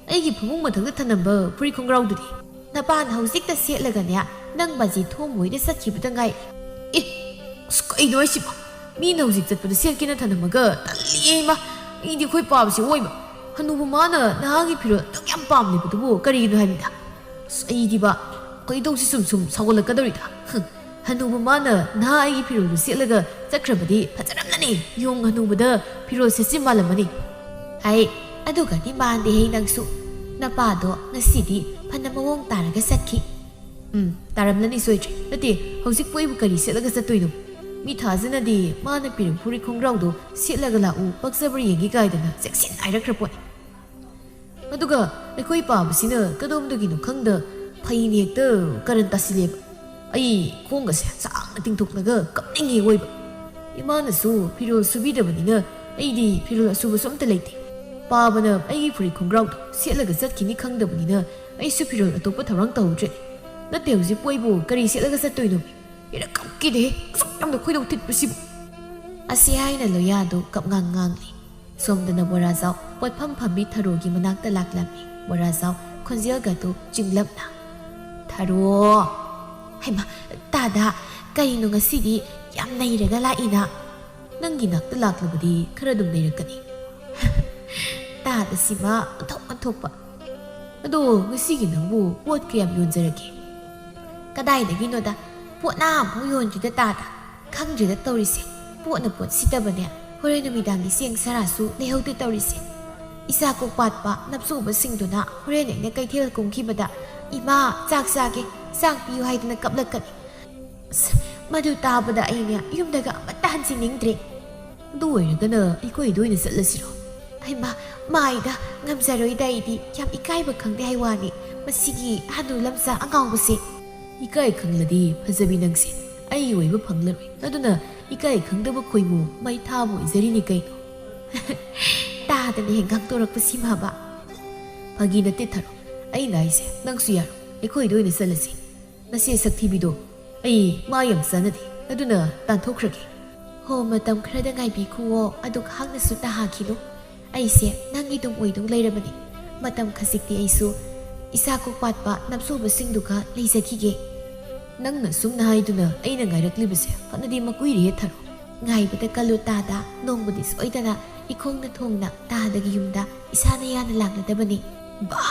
ꯑꯩꯒꯤ ꯐꯃꯨꯡ ꯃꯊꯛꯇ ꯊꯅꯝꯕ ꯐꯨꯔꯤꯠ ꯈꯣꯡꯒ꯭ꯔꯥꯎꯗꯨꯗꯤ?" "ꯅꯄꯥꯅ ꯍꯧꯖꯤꯛꯇ ꯁꯦꯠꯂꯒꯅꯦ, ꯅꯪ ꯕꯥꯖꯤ ꯊꯣꯝꯕ ꯍꯣꯏꯗ ꯆꯠꯈꯤꯕꯗ ꯉꯥꯏꯔꯤ꯫" "ꯑꯦ! ꯑꯁ, ꯀꯩꯅꯣ ꯍꯥꯏꯁꯤꯕꯣ? ꯃꯤꯅ ꯍꯧꯖꯤꯛ ꯆꯠꯄꯗ ꯁꯦꯠꯀꯦꯅ ꯊꯅꯝꯃꯒ ꯇꯜꯂꯤꯌꯦ ꯏꯃꯥ꯫ ꯑꯩꯗꯤ ꯑꯩꯈꯣꯏ ꯄꯥꯕꯁꯦ ꯑꯣꯏꯕ꯫ ꯍꯅꯨꯕ ꯃꯥꯅ ꯅꯍꯥꯒꯤ ꯐꯤꯔꯣꯜ ꯑꯗꯨꯛ ꯌꯥꯝ ꯄꯥꯝꯂꯤꯕꯗꯨꯕꯨ ꯀꯔꯤꯒꯤꯅꯣ ꯍꯥꯏꯕꯅꯤꯗ꯫ ꯑꯁ, ꯑꯩꯗꯤꯕ ꯈꯣꯏꯗꯧꯁꯤ ꯁꯨꯝ ꯁꯨꯝ ꯁꯥꯎꯒꯠꯂꯛꯀꯗꯧꯔꯤꯗ꯫ ꯍꯨꯝ, ꯍꯅꯨꯕ ꯃꯥꯅ ꯅꯍꯥ ꯑꯩꯒꯤ ꯐꯤꯔꯣꯜꯗꯨ ꯁꯦꯠꯂꯒ ꯆꯠꯈ꯭ꯔꯕꯗꯤ ꯐꯖꯔꯝꯂꯅꯤ꯫ ꯌꯣꯡ ꯍꯅꯨꯕꯗ ꯐꯤꯔꯣꯜ ꯁꯦꯠꯆꯤꯟ ꯃꯥꯜꯂꯝꯃꯅꯤ꯫ ꯍꯥꯏ, ꯑꯗꯨꯒꯗꯤ ꯃꯥꯟꯗꯦꯍꯦ ꯅꯪꯁꯨ꯫ ꯅꯄꯥꯗꯣ ꯉꯁꯤꯗꯤ ꯐꯅ ꯃꯑꯣꯡ ꯇꯥꯔꯒ ꯆꯠꯈꯤ꯫ ꯎꯝ, ꯇꯥꯔꯝꯂꯅꯤ ꯁꯣꯏꯗ꯭ꯔꯦ꯫ ꯅꯠꯇꯦ, ꯍꯧꯖꯤꯛꯄꯨ ꯑꯩꯕꯨ ꯀꯔꯤ ꯁꯦꯠꯂꯒ ꯆꯠꯇꯣꯏꯅꯣ? ꯃꯤ ꯊꯥꯖꯅꯗꯤ ꯃꯥꯅ ꯄꯤꯔꯝ ꯐꯨꯔꯤꯠ ꯈꯣꯡꯒ꯭ꯔꯥꯎꯗꯣ ꯁꯦꯠꯂꯒ ꯂꯥꯛꯎ, ꯄꯛꯆꯕ꯭ꯔꯥ ꯌꯦꯡꯒꯦ ꯀꯥꯏꯗꯅ ꯆꯦꯛꯁꯤꯟ ꯍꯥꯏꯔꯛꯈ꯭ꯔ ꯄꯣꯠꯅꯤ꯫ ꯑꯗꯨꯒ ꯑꯩꯈꯣꯏ ꯄꯥꯕꯁꯤꯅ ꯀꯗꯣꯝꯗꯒꯤꯅꯣ ꯈꯪꯗ ꯐꯩꯅ ꯍꯦꯛꯇ ꯀꯔꯟ ꯇꯥꯁꯤꯜꯂꯦꯕ꯫ ꯑꯩ ꯈꯣꯡꯒꯁꯦ ꯁꯥꯡꯅ ꯇꯤꯡꯊꯣꯛꯂꯒ ꯀꯞꯅꯤꯡꯉꯤ ꯑꯣꯏꯕ꯫ ꯏꯃꯥꯅꯁꯨ ꯐꯤꯔꯣꯜ ꯁꯨꯕꯤꯗꯕꯅꯤꯅ ꯑꯩꯗꯤ ꯐꯤꯔꯣꯜ ꯑꯁꯨꯕꯁꯨ ꯑꯝꯇ ꯂꯩꯇꯦ꯫ ꯄꯥꯕꯅ ꯑꯩꯒꯤ ꯐꯨꯔꯤꯠ ꯈꯣꯡꯒ꯭ꯔꯥꯎꯗꯣ ꯁꯦꯠꯂꯒ ꯆꯠꯈꯤꯅꯤ ꯈꯪꯗꯕꯅꯤꯅ ꯑꯩꯁꯨ ꯐꯤꯔꯣꯜ ꯑꯇꯣꯞꯄ ꯊꯧꯔꯥꯡ ꯇꯧꯍꯧꯗ꯭ꯔꯦ꯫ ꯅꯠꯇꯦ, ꯍꯧꯖꯤꯛꯄꯨ ꯑꯩꯕꯨ ꯀꯔꯤ ꯁꯦꯠꯂꯒ ꯆꯠꯇꯣꯏꯅꯣ? ꯏꯔ ꯀꯞꯀꯦꯗꯦ, ꯑꯁꯨꯛ ꯌꯥꯝꯅ ꯈꯣꯏꯗꯧ ꯊꯤꯠꯄꯁꯤꯕꯨ꯫ ꯑꯁꯤ ꯍꯥꯏꯅ ꯂꯣꯌꯥꯗꯨ ꯀꯞꯉꯥꯡ ꯉꯥꯡꯂꯤ꯫ ꯁꯣꯝꯗꯅ ꯕꯣꯔꯥꯖꯥꯎ ꯄꯣꯠꯐꯝ ꯐꯝꯕꯤ ꯊꯔꯣꯒꯤ ꯃꯅꯥꯛꯇ ꯂꯥꯛꯂꯝꯃꯤ꯫ ꯕꯣꯔꯥꯖꯥꯎ ꯈꯣꯟꯖꯦꯜꯒꯗꯨ ꯆꯤꯡꯂꯞꯅ, "ꯊꯔꯣ!" "ꯍꯩꯃꯥ, ꯇꯥꯗ, ꯀꯔꯤꯅꯣ ꯉꯁꯤꯗꯤ ꯌꯥꯝ ꯅꯩꯔꯒ ꯂꯥꯛꯏꯅ?" "ꯅꯪꯒꯤ ꯅꯥꯛꯇ ꯂꯥꯛꯂꯕꯗꯤ ꯈꯔ ꯑꯗꯨꯝ ꯅꯩꯔꯛꯀꯅꯤ꯫" ꯇꯥꯗ ꯁꯤꯃ ꯑꯣꯟꯊꯣꯛ ꯑꯣꯟꯊꯣꯛꯄ꯫ "ꯑꯗꯣ ꯉꯁꯤꯒꯤ ꯅꯪꯕꯨ ꯄꯣꯠ ꯀꯌꯥꯝ ꯌꯣꯟꯖꯔꯒꯦ?" "ꯀꯗꯥꯏꯗꯒꯤꯅꯣꯗ, ꯄꯣꯠꯅ ꯑꯃꯐꯥꯎ ꯌꯣꯟꯗ꯭ꯔꯤꯗ ꯇꯥꯗ꯫ ꯈꯪꯗ꯭ꯔꯦꯗ ꯇꯧꯔꯤꯁꯦ, ꯄꯣꯠꯅ ꯄꯣꯠ ꯁꯤꯠꯇꯕꯅꯦ, ꯍꯣꯔꯦꯟ ꯅꯨꯃꯤꯗꯥꯡꯒꯤ ꯆꯦꯡ ꯁꯔꯥꯁꯨ ꯂꯩꯍꯧꯗꯦ ꯇꯧꯔꯤꯁꯦ꯫ ꯏꯆꯥ ꯀꯣꯛ ꯄꯥꯠꯄ ꯅꯞꯆꯧꯕꯁꯤꯡꯗꯨꯅ ꯍꯣꯔꯦꯟ ꯑꯩꯅ ꯀꯩꯊꯦꯜ ꯀꯨꯝꯈꯤꯕꯗ, 'ꯏꯃꯥ, ꯆꯥꯛ ꯆꯥꯒꯦ, ꯆꯥꯛ ꯄꯤꯌꯨ' ꯍꯥꯏꯗꯅ ꯀꯞꯂꯛꯀꯅꯤ꯫ ꯑꯁ, ꯃꯗꯨ ꯇꯥꯕꯗ ꯑꯩꯅꯦ ꯌꯨꯝꯗꯒ ꯑꯃꯠꯇ ꯍꯟꯖꯤꯟꯅꯤꯡꯗ꯭ꯔꯦ꯫ ꯑꯗꯨ ꯑꯣꯏꯔꯒꯅ ꯑꯩꯈꯣꯏꯗ ꯑꯣꯏꯅ ꯆꯠꯂꯁꯤꯔꯣ? ꯍꯩꯃꯥ, ꯃꯥꯏꯗ ꯉꯝꯖꯔꯣꯏꯗ ꯑꯩꯗꯤ, ꯌꯥꯝ ꯏꯀꯥꯏꯕ ꯈꯪꯗꯦ ꯍꯥꯏ ꯋꯥꯅꯤ, ꯃꯁꯤꯒꯤ ꯍꯅꯨ ꯂꯝꯆꯥ ꯑꯉꯥꯎꯕꯁꯦ꯫ ꯏꯀꯥꯏ ꯈꯪꯂꯗꯤ ꯐꯖꯕꯤ ꯅꯪꯁꯦ ꯑꯩꯒꯤ ꯑꯣꯏꯕ ꯐꯪꯂꯔꯣꯏ꯫ ꯑꯗꯨꯅ ꯏꯀꯥꯏ ꯈꯪꯗꯕ ꯈꯣꯏꯃꯨ ꯃꯩ ꯊꯥꯕ ꯑꯣꯏꯖꯔꯤꯅꯤ ꯀꯩꯅꯣ꯫ ꯇꯥꯗꯅ ꯍꯦꯛ ꯉꯥꯡꯊꯣꯔꯛꯄꯁꯤ ꯃꯥꯕ꯫ ꯐꯥꯒꯤ ꯅꯠꯇꯦ ꯊꯔꯣ, ꯑꯩꯅ ꯍꯥꯏꯁꯦ ꯅꯪꯁꯨ ꯌꯥꯔꯣ, ꯑꯩꯈꯣꯏꯗ ꯑꯣꯏꯅ ꯆꯠꯂꯁꯤ꯫ ꯅꯆꯦ ꯁꯛꯊꯤꯕꯤꯗꯣ ꯑꯩ ꯃꯥ ꯌꯥꯝ ꯆꯥꯟꯅꯗꯦ, ꯑꯗꯨꯅ ꯇꯥꯟꯊꯣꯛꯈ꯭ꯔꯒꯦ꯫ ꯍꯣ, ꯃꯇꯝ ꯈꯔꯗ ꯉꯥꯏꯕꯤꯈꯨꯋꯣ, ꯑꯗꯨ ꯉꯥꯏꯍꯥꯛꯅꯁꯨ ꯇꯥꯍꯥꯈꯤꯅꯨ꯫ ꯑꯩꯁꯦ ꯅꯪꯒꯤ ꯑꯗꯨꯝ ꯑꯣꯏꯗꯧ ꯂꯩꯔꯕꯅꯤ꯫ ꯃꯇꯝ ꯈꯖꯤꯛꯇꯤ ꯑꯩꯁꯨ ꯏꯆꯥ ꯀꯣꯛ ꯄꯥꯠꯄ ꯅꯞꯆꯧꯕꯁꯤꯡꯗꯨꯒ ꯂꯩꯖꯈꯤꯒꯦ꯫ ꯅꯪꯅ ꯁꯨꯝꯅ ꯍꯥꯏꯗꯨꯅ ꯑꯩꯅ ꯉꯥꯏꯔꯛꯂꯤꯕꯁꯦ ꯐꯅꯗꯤ ꯃꯀꯨꯏꯔꯦꯍꯦ ꯊꯔꯣ꯫ ꯉꯥꯏꯕꯗ ꯀꯜꯂꯨ ꯇꯥꯗ, ꯅꯣꯡꯃꯗꯤ ꯁꯣꯏꯗꯅ ꯏꯈꯣꯡꯅ ꯊꯣꯡꯅ ꯇꯥꯗꯒꯤ ꯌꯨꯝꯗ ꯏꯁꯥꯅ ꯌꯥꯅ ꯂꯥꯛꯂꯗꯕꯅꯤ꯫ ꯕꯥ!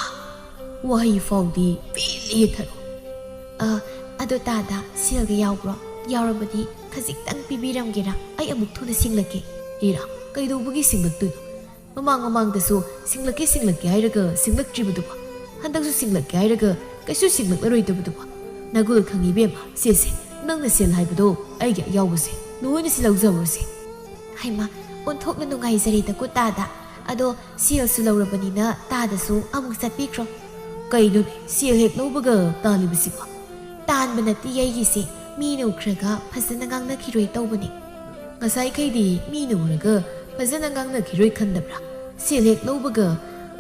ꯋꯥꯍꯩ ꯐꯥꯎꯗꯤ ꯄꯦꯜꯂꯦꯍꯦ ꯊꯔꯣ꯫ ꯑ, ꯑꯗꯣ ꯇꯥꯗ, ꯁꯦꯜꯒ ꯌꯥꯎꯕ꯭ꯔꯣ? ꯌꯥꯎꯔꯕꯗꯤ ꯈꯖꯤꯛꯇꯪ ꯄꯤꯕꯤꯔꯝꯒꯦꯔꯥ? ꯑꯩ ꯑꯃꯨꯛ ꯊꯨꯅ ꯁꯤꯡꯂꯛꯀꯦ꯫ ꯏꯔꯥ, ꯀꯩꯗꯧꯕꯒꯤ ꯁꯤꯡꯂꯛꯇꯣꯏꯅꯣ? ꯃꯃꯥꯡ ꯃꯃꯥꯡꯗꯁꯨ ꯁꯤꯡꯂꯛꯀꯦ ꯁꯤꯡꯂꯛꯀꯦ ꯍꯥꯏꯔꯒ ꯁꯤꯡꯂꯛꯇ꯭ꯔꯤꯕꯗꯨꯕꯣ? ꯍꯟꯗꯛꯁꯨ ꯁꯤꯡꯂꯛꯀꯦ ꯍꯥꯏꯔꯒ ꯀꯩꯁꯨ ꯁꯤꯡꯂꯛꯂꯔꯣꯏꯗꯕꯗꯨꯕꯣ? ꯅꯒꯨꯜ ꯈꯪꯉꯤ ꯏꯕꯦꯝꯃ, ꯁꯦ ꯁꯦ, ꯅꯪꯅ ꯁꯦꯜ ꯍꯥꯏꯕꯗꯣ ꯑꯩꯒꯤ ꯑꯌꯥꯎꯕꯁꯦ ꯂꯣꯏꯅ ꯁꯤ ꯂꯧꯖꯍꯧꯔꯁꯦ꯫ ꯍꯩꯃꯥ, ꯑꯣꯟꯊꯣꯛꯅ ꯅꯨꯡꯉꯥꯏꯖꯔꯦꯗꯀꯣ ꯇꯥꯗ꯫ ꯑꯗꯣ ꯁꯦꯜꯁꯨ ꯂꯧꯔꯕꯅꯤꯅ ꯇꯥꯗꯁꯨ ꯑꯃꯨꯛ ꯆꯠꯄꯤꯈ꯭ꯔꯣ꯫ ꯀꯩꯅꯣꯅꯦ, ꯁꯦꯜ ꯍꯦꯛ ꯂꯧꯕꯒ ꯇꯥꯜꯂꯤꯕꯁꯤꯕꯣ? ꯇꯥꯟꯕ ꯅꯠꯇꯦ ꯑꯩꯒꯤꯁꯦ, ꯃꯤꯅ ꯎꯈ꯭ꯔꯒ ꯐꯖꯅ ꯉꯥꯡꯅꯈꯤꯔꯣꯏ ꯇꯧꯕꯅꯤ꯫ ꯉꯁꯥꯏꯈꯩꯗꯤ ꯃꯤꯅ ꯎꯔꯒ ꯐꯖꯅ ꯉꯥꯡꯅꯈꯤꯔꯣꯏ ꯈꯟꯗꯕ꯭ꯔꯥ? ꯁꯦꯜ ꯍꯦꯛ ꯂꯧꯕꯒ,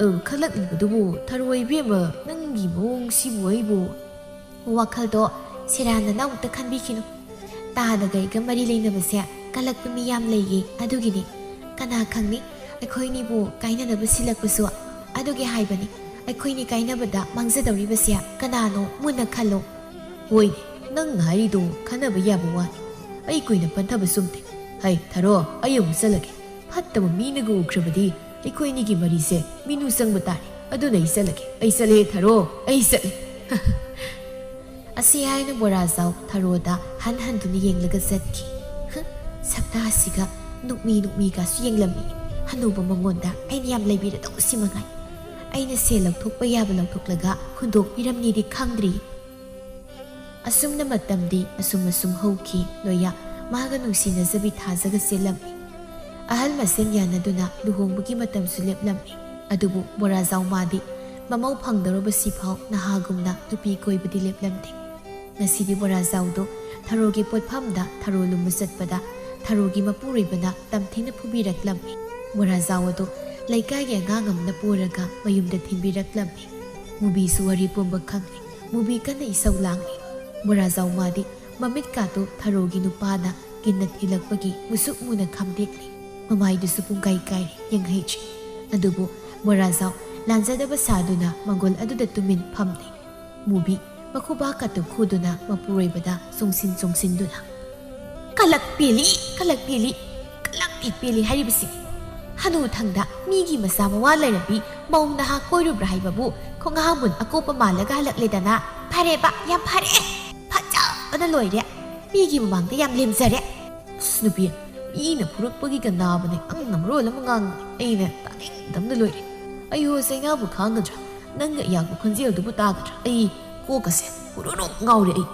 ꯑ, ꯈꯜꯂꯛꯂꯤꯕꯗꯨꯕꯨ ꯊꯔꯣ ꯏꯕꯦꯝꯃ, ꯅꯪꯒꯤ ꯃꯑꯣꯡꯁꯤꯕꯨ ꯑꯩꯕꯨ꯫ ꯋꯥꯈꯜꯗꯣ ꯁꯦꯔꯥꯟꯅꯅ ꯑꯃꯨꯛꯇ ꯈꯟꯕꯤꯈꯤꯅꯨ꯫ ꯇꯥꯗꯒ ꯑꯩꯒ ꯃꯔꯤ ꯂꯩꯅꯕꯁꯦ ꯀꯜꯂꯛꯄ ꯃꯤ ꯌꯥꯝ ꯂꯩꯌꯦ, ꯑꯗꯨꯒꯤꯅꯤ꯫ ꯀꯅꯥ ꯈꯪꯅꯤ, ꯑꯩꯈꯣꯏꯅꯤꯕꯨ ꯀꯥꯏꯅꯅꯕ ꯁꯤꯜꯂꯛꯄꯁꯨ꯫ ꯑꯗꯨꯒꯤ ꯍꯥꯏꯕꯅꯤ, ꯑꯩꯈꯣꯏꯅꯤ ꯀꯥꯏꯅꯕꯗ ꯃꯥꯡꯖꯗꯧꯔꯤꯕꯁꯦ ꯀꯅꯥꯅꯣ ꯃꯨꯟꯅ ꯈꯜꯂꯣ꯫ ꯍꯣꯏꯅꯦ, ꯅꯪ ꯍꯥꯏꯔꯤꯗꯣ ꯈꯟꯅꯕ ꯌꯥꯕ ꯋꯥꯅꯤ꯫ ꯑꯩ ꯀꯨꯏꯅ ꯄꯟꯊꯕ ꯆꯨꯝꯗꯦ꯫ ꯍꯩ, ꯊꯔꯣ, ꯑꯩ ꯑꯃꯨꯛ ꯆꯠꯂꯒꯦ꯫ ꯐꯠꯇꯕ ꯃꯤꯅꯒ ꯎꯈ꯭ꯔꯕꯗꯤ ꯑꯩꯈꯣꯏꯅꯤꯒꯤ ꯃꯔꯤꯁꯦ ꯃꯤꯅꯨ ꯆꯪꯕ ꯇꯥꯔꯦ꯫ ꯑꯗꯨꯅ ꯑꯩ ꯆꯠꯂꯒꯦ꯫ ꯑꯩ ꯆꯠꯂꯦ, ꯊꯔꯣ, ꯑꯩ ꯆꯠꯂꯦ꯫ ꯑꯁꯤ ꯍꯥꯏꯅ ꯕꯣꯔꯥꯖꯥꯎ ꯊꯔꯣꯗ ꯍꯟ ꯍꯟꯗꯨꯅ ꯌꯦꯡꯂꯒ ꯆꯠꯈꯤ꯫ ꯍꯨꯝ, ꯁꯛꯇꯥꯁꯤꯒ ꯅꯨꯛꯃꯤ ꯅꯨꯛꯃꯤꯒꯁꯨ ꯌꯦꯡꯂꯝꯃꯤ꯫ ꯍꯅꯨꯕ ꯃꯉꯣꯟꯗ ꯑꯩꯅ ꯌꯥꯝ ꯂꯩꯕꯤꯔꯗꯧ ꯁꯤ ꯃꯉꯥꯏ꯫ ꯑꯩꯅ ꯁꯦꯜ ꯂꯧꯊꯣꯛꯄ ꯌꯥꯕ ꯂꯧꯊꯣꯛꯂꯒ ꯍꯨꯟꯗꯣꯛꯄꯤꯔꯝꯅꯤꯗꯤ ꯈꯪꯗ꯭ꯔꯤ꯫ ꯑꯁꯨꯝꯅ ꯃꯇꯝꯗꯤ ꯑꯁꯨꯝ ꯑꯁꯨꯝ ꯍꯧꯈꯤ꯫ ꯂꯣꯏꯌꯥ ꯃꯥꯒ ꯅꯨꯡꯁꯤꯅꯖꯕꯤ ꯊꯥꯖꯒ ꯆꯦꯜꯂꯝꯃꯤ꯫ ꯑꯍꯜ ꯃꯁꯦꯟ ꯌꯥꯅꯗꯨꯅ ꯂꯨꯍꯣꯡꯕꯒꯤ ꯃꯇꯝꯁꯨ ꯂꯦꯞꯂꯝꯃꯤ꯫ ꯑꯗꯨꯕꯨ ꯕꯣꯔꯥꯖꯥꯎ ꯃꯥꯗꯤ ꯃꯃꯧ ꯐꯪꯗꯧꯔꯕ ꯁꯤꯐꯥꯎ ꯅꯍꯥꯒꯨꯝꯅ ꯅꯨꯄꯤ ꯀꯣꯏꯕꯗꯤ ꯂꯦꯞꯂꯝꯗꯦ꯫ ꯉꯁꯤꯗꯤ ꯕꯣꯔꯥꯖꯥꯎꯗꯣ ꯊꯔꯣꯒꯤ ꯄꯣꯠꯐꯝꯗ ꯊꯔꯣ ꯂꯨꯝꯕ ꯆꯠꯄꯗ ꯊꯔꯣꯒꯤ ꯃꯄꯨꯔꯣꯏꯕꯅ ꯇꯝꯊꯤꯅ ꯐꯨꯕꯤꯔꯛꯂꯝꯃꯤ꯫ ꯕꯣꯔꯥꯖꯥꯎ ꯑꯗꯣ ꯂꯩꯀꯥꯏꯒꯤ ꯑꯉꯥꯡ ꯑꯃꯅ ꯄꯨꯔꯒ ꯃꯌꯨꯝꯗ ꯊꯤꯟꯕꯤꯔꯛꯂꯝꯃꯤ꯫ ꯃꯨꯕꯤꯁꯨ ꯋꯥꯔꯤ ꯄꯨꯝꯕ ꯈꯪꯂꯦ꯫ ꯃꯨꯕꯤ ꯀꯟꯅ ꯏꯁꯧ ꯂꯥꯡꯂꯤ꯫ ꯕꯣꯔꯥꯖꯥꯎ ꯃꯥꯗꯤ ꯃꯃꯤꯠꯀꯥꯗꯨ ꯊꯔꯣꯒꯤ ꯅꯨꯄꯥꯅ ꯀꯤꯟꯅ ꯊꯤꯜꯂꯛꯄꯒꯤ ꯃꯨꯁꯨꯛ ꯃꯨꯅ ꯈꯥꯝꯗꯦꯛꯂꯤ꯫ ꯃꯃꯥꯏꯗꯨꯁꯨ ꯄꯨꯡꯀꯥꯏ ꯀꯥꯏꯔꯦ, ꯌꯦꯡꯍꯩꯗ꯭ꯔꯦ꯫ ꯑꯗꯨꯕꯨ ꯕꯣꯔꯥꯖꯥꯎ ꯂꯥꯟꯖꯗꯕ ꯁꯥꯗꯨꯅ ꯃꯪꯒꯣꯜ ꯑꯗꯨꯗ ꯇꯨꯃꯤꯟ ꯐꯝꯂꯤ꯫ ꯃꯨꯕꯤ ꯃꯈꯨꯕꯥꯛꯀ ꯇꯨꯈꯨꯗꯨꯅ ꯃꯄꯨꯔꯣꯏꯕꯗ ꯆꯣꯡꯁꯤꯟ ꯆꯣꯡꯁꯤꯟꯗꯨꯅ, "ꯀꯂꯛ ꯄꯦꯜꯂꯤ, ꯀꯂꯛ ꯄꯦꯜꯂꯤ, ꯀꯂꯛ ꯍꯦꯛ ꯄꯦꯜꯂꯤ ꯍꯥꯏꯔꯤꯕꯁꯤ꯫ ꯍꯅꯨꯊꯪꯗ ꯃꯤꯒꯤ ꯃꯆꯥ ꯃꯋꯥ ꯂꯩꯔꯕꯤ ꯃꯧ ꯅꯍꯥ ꯀꯣꯏꯔꯨꯕ꯭ꯔꯥ ꯍꯥꯏꯕꯕꯨ ꯈꯣꯡꯍꯥꯝꯕꯨꯟ ꯑꯀꯣꯞꯄ ꯃꯥꯜꯂꯒ ꯍꯜꯂꯛꯂꯦꯗꯅ꯫ ꯐꯔꯦꯕ, ꯌꯥꯝ ꯐꯔꯦ, ꯐꯖꯕꯅ ꯂꯣꯏꯔꯦ꯫ ꯃꯤꯒꯤ ꯃꯃꯥꯡꯗ ꯌꯥꯝ ꯂꯦꯝꯖꯔꯦ꯫ ꯑꯁ ꯅꯨꯄꯤ, ꯃꯤꯅ ꯐꯨꯔꯛꯄꯒꯤꯒ ꯅꯥꯕꯅꯦ, ꯑꯪꯅ ꯃꯔꯣꯜ ꯑꯃ ꯉꯥꯡꯕꯅꯦ꯫ ꯑꯩꯅ ꯇꯥꯅꯤꯡꯗꯕꯅ ꯂꯣꯏꯔꯦ꯫ ꯑꯩ ꯍꯣ ꯆꯩꯅꯥꯕꯨ ꯈꯥꯡꯒꯗ꯭ꯔꯥ? ꯅꯪꯒꯤ ꯑꯌꯥꯛꯄ ꯈꯣꯟꯖꯦꯜꯗꯨꯕꯨ ꯇꯥꯒꯗ꯭ꯔꯥ? ꯑꯩ ꯀꯣꯛꯀꯁꯦ ꯄꯨꯔꯨꯔꯨ ꯉꯥꯎꯔꯦ ꯑꯩ꯫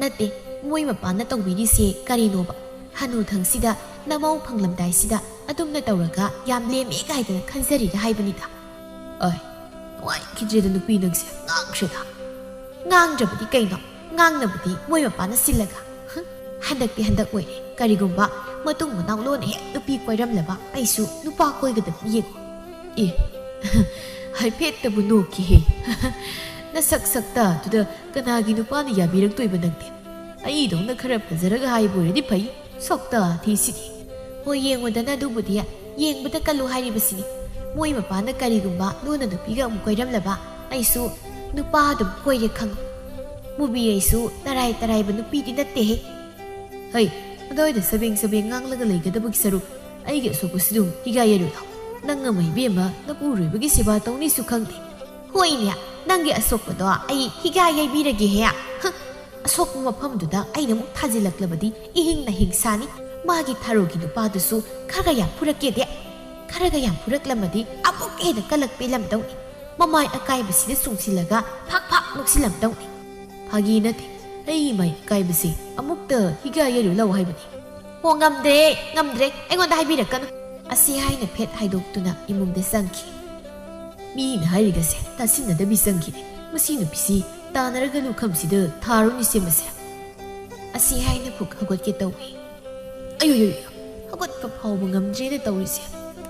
ꯅꯠꯇꯦ, ꯃꯣꯏ ꯃꯄꯥꯟꯅ ꯇꯧꯕꯤꯔꯤꯁꯦ ꯀꯔꯤꯅꯣꯕ? ꯍꯅꯨꯊꯪꯁꯤꯗ ꯅꯃꯧ ꯐꯪꯂꯝꯗꯥꯏꯁꯤꯗ ꯑꯗꯨꯝꯅ ꯇꯧꯔꯒ ꯌꯥꯝ ꯂꯦꯝꯃꯦ ꯀꯥꯏꯗꯅ ꯈꯟꯖꯔꯤꯔ ꯍꯥꯏꯕꯅꯤꯗ꯫ ꯑꯩ ꯅꯨꯡꯉꯥꯏꯈꯤꯗ꯭ꯔꯦꯗ ꯅꯨꯄꯤ ꯅꯪꯁꯦ, ꯉꯥꯡꯈ꯭ꯔꯦꯗ꯫ ꯉꯥꯡꯗ꯭ꯔꯕꯗꯤ ꯀꯩꯅꯣ? ꯉꯥꯡꯅꯕꯗꯤ ꯃꯣꯏ ꯃꯄꯥꯅ ꯁꯤꯜꯂꯒ꯫ ꯍꯝ, ꯍꯟꯗꯛꯇꯤ ꯍꯟꯗꯛ ꯑꯣꯏꯔꯦ꯫ ꯀꯔꯤꯒꯨꯝꯕ ꯃꯇꯨꯡ ꯃꯅꯥꯎ ꯂꯣꯟꯅ ꯍꯦꯛ ꯅꯨꯄꯤ ꯀꯣꯏꯔꯝꯂꯕ ꯑꯩꯁꯨ ꯅꯨꯄꯥ ꯀꯣꯏꯒꯗꯕꯅꯤ ꯌꯦꯡꯉꯨ꯫ ꯑꯦ, ꯍꯥꯏꯐꯦꯠꯇꯕꯨ ꯅꯣꯛꯈꯤꯍꯦ꯫ ꯅꯁꯛ ꯁꯛꯇ ꯑꯗꯨꯗ ꯀꯅꯥꯒꯤ ꯅꯨꯄꯥꯅ ꯌꯥꯕꯤꯔꯛꯇꯣꯏꯕ ꯅꯪꯗꯤ? ꯑꯩꯗꯧꯅ ꯈꯔ ꯐꯖꯔꯒ ꯍꯥꯏꯕ ꯑꯣꯏꯔꯗꯤ ꯐꯩ꯫ ꯁꯛꯇ ꯊꯤꯁꯤꯗꯤ꯫ ꯍꯣꯏ, ꯌꯦꯡꯉꯨꯗꯅ ꯑꯗꯨꯕꯨꯗꯤ꯫ ꯌꯦꯡꯕꯗ ꯀꯜꯂꯨ ꯍꯥꯏꯔꯤꯕꯁꯤꯅꯤ꯫ ꯃꯣꯏ ꯃꯄꯥꯅ ꯀꯔꯤꯒꯨꯝꯕ ꯂꯣꯟꯅ ꯅꯨꯄꯤꯒ ꯑꯃꯨꯛ ꯀꯣꯏꯔꯝꯂꯕ ꯑꯩꯁꯨ ꯅꯨꯄꯥ ꯑꯗꯨꯝ ꯀꯣꯏꯔꯦ ꯈꯪꯉꯨ꯫ ꯃꯨꯕꯤ ꯑꯩꯁꯨ ꯇꯔꯥꯏ ꯇꯔꯥꯏꯕ ꯅꯨꯄꯤꯗꯤ ꯅꯠꯇꯦꯍꯦ꯫ ꯍꯩ, ꯑꯗꯨꯋꯥꯏꯗ ꯁꯕꯦꯡ ꯁꯕꯦꯡ ꯉꯥꯡꯂꯒ ꯂꯩꯒꯗꯕꯒꯤ ꯁꯔꯨꯛ ꯑꯩꯒꯤ ꯑꯁꯣꯛꯄꯁꯤꯗꯨ ꯍꯤꯒꯥꯏ ꯌꯥꯔꯨ ꯂꯥꯎ꯫ ꯅꯪ ꯑꯃ ꯏꯕꯦꯝꯃ ꯅꯄꯨꯔꯣꯏꯕꯒꯤ ꯁꯦꯕꯥ ꯇꯧꯅꯤꯁꯨ ꯈꯪꯗꯦ꯫ ꯍꯣꯏꯅꯦ, ꯅꯪꯒꯤ ꯑꯁꯣꯛꯄꯗꯣ ꯑꯩ ꯍꯤꯒꯥꯏ ꯌꯩꯕꯤꯔꯒꯦꯍꯦ꯫ ꯍ, ꯑꯁꯣꯛꯄ ꯃꯐꯝꯗꯨꯗ ꯑꯩꯅ ꯑꯃꯨꯛ ꯊꯥꯖꯤꯜꯂꯛꯂꯕꯗꯤ ꯏꯍꯤꯡ ꯅꯥꯍꯤꯡ ꯁꯥꯅꯤ꯫ ꯃꯥꯒꯤ ꯊꯔꯣꯒꯤ ꯅꯨꯄꯥꯗꯨꯁꯨ ꯈꯔꯒ ꯌꯥꯝ ꯐꯨꯔꯛꯀꯦꯗꯦ꯫ ꯈꯔꯒ ꯌꯥꯝ ꯐꯨꯔꯛꯂꯝꯃꯗꯤ ꯑꯃꯨꯛ ꯍꯦꯟꯅ ꯀꯜꯂꯛꯄꯤꯂꯝꯗꯧꯅꯤ꯫ ꯃꯃꯥꯏ ꯑꯀꯥꯏꯕꯁꯤꯗ ꯆꯨꯡꯁꯤꯜꯂꯒ ꯐꯥꯛ ꯐꯥꯛ ꯅꯣꯛꯁꯤꯜꯂꯝꯗꯧꯅꯤ꯫ ꯐꯥꯒꯤ ꯅꯠꯇꯦ, ꯑꯩ ꯏꯃꯥꯏ ꯑꯀꯥꯏꯕꯁꯦ ꯑꯃꯨꯛꯇ ꯍꯤꯒꯥꯏ ꯌꯩꯔꯨ ꯂꯥꯎ ꯍꯥꯏꯕꯅꯤ꯫ "ꯑꯣ, ꯉꯝꯗ꯭ꯔꯦ, ꯉꯝꯗ꯭ꯔꯦ, ꯑꯩꯉꯣꯟꯗ ꯍꯥꯏꯕꯤꯔꯛꯀꯅꯨ!" ꯑꯁꯤ ꯍꯥꯏꯅ ꯐꯦꯠ ꯍꯥꯏꯗꯣꯛꯇꯨꯅ ꯏꯃꯨꯡꯗ ꯆꯪꯈꯤ꯫ ꯃꯤꯅ ꯍꯥꯏꯔꯤꯒꯁꯦ ꯇꯥꯁꯤꯟꯅꯗꯕꯤ ꯆꯪꯈꯤꯅꯦ꯫ ꯃꯁꯤ ꯅꯨꯄꯤꯁꯤ ꯇꯥꯟꯅꯔꯒ ꯂꯨꯈꯝꯁꯤꯗ ꯊꯥꯔꯨꯅꯤꯁꯦ ꯃꯁꯦ꯫ ꯑꯁꯤ ꯍꯥꯏꯅ ꯐꯨꯛ ꯍꯧꯒꯠꯀꯦ ꯇꯧꯏ꯫ "ꯑꯌꯣ, ꯑꯌꯣ, ꯑꯌꯣ, ꯍꯧꯒꯠꯄ ꯐꯥꯎꯕ ꯉꯝꯗ꯭ꯔꯦꯅ ꯇꯧꯔꯤꯁꯦ꯫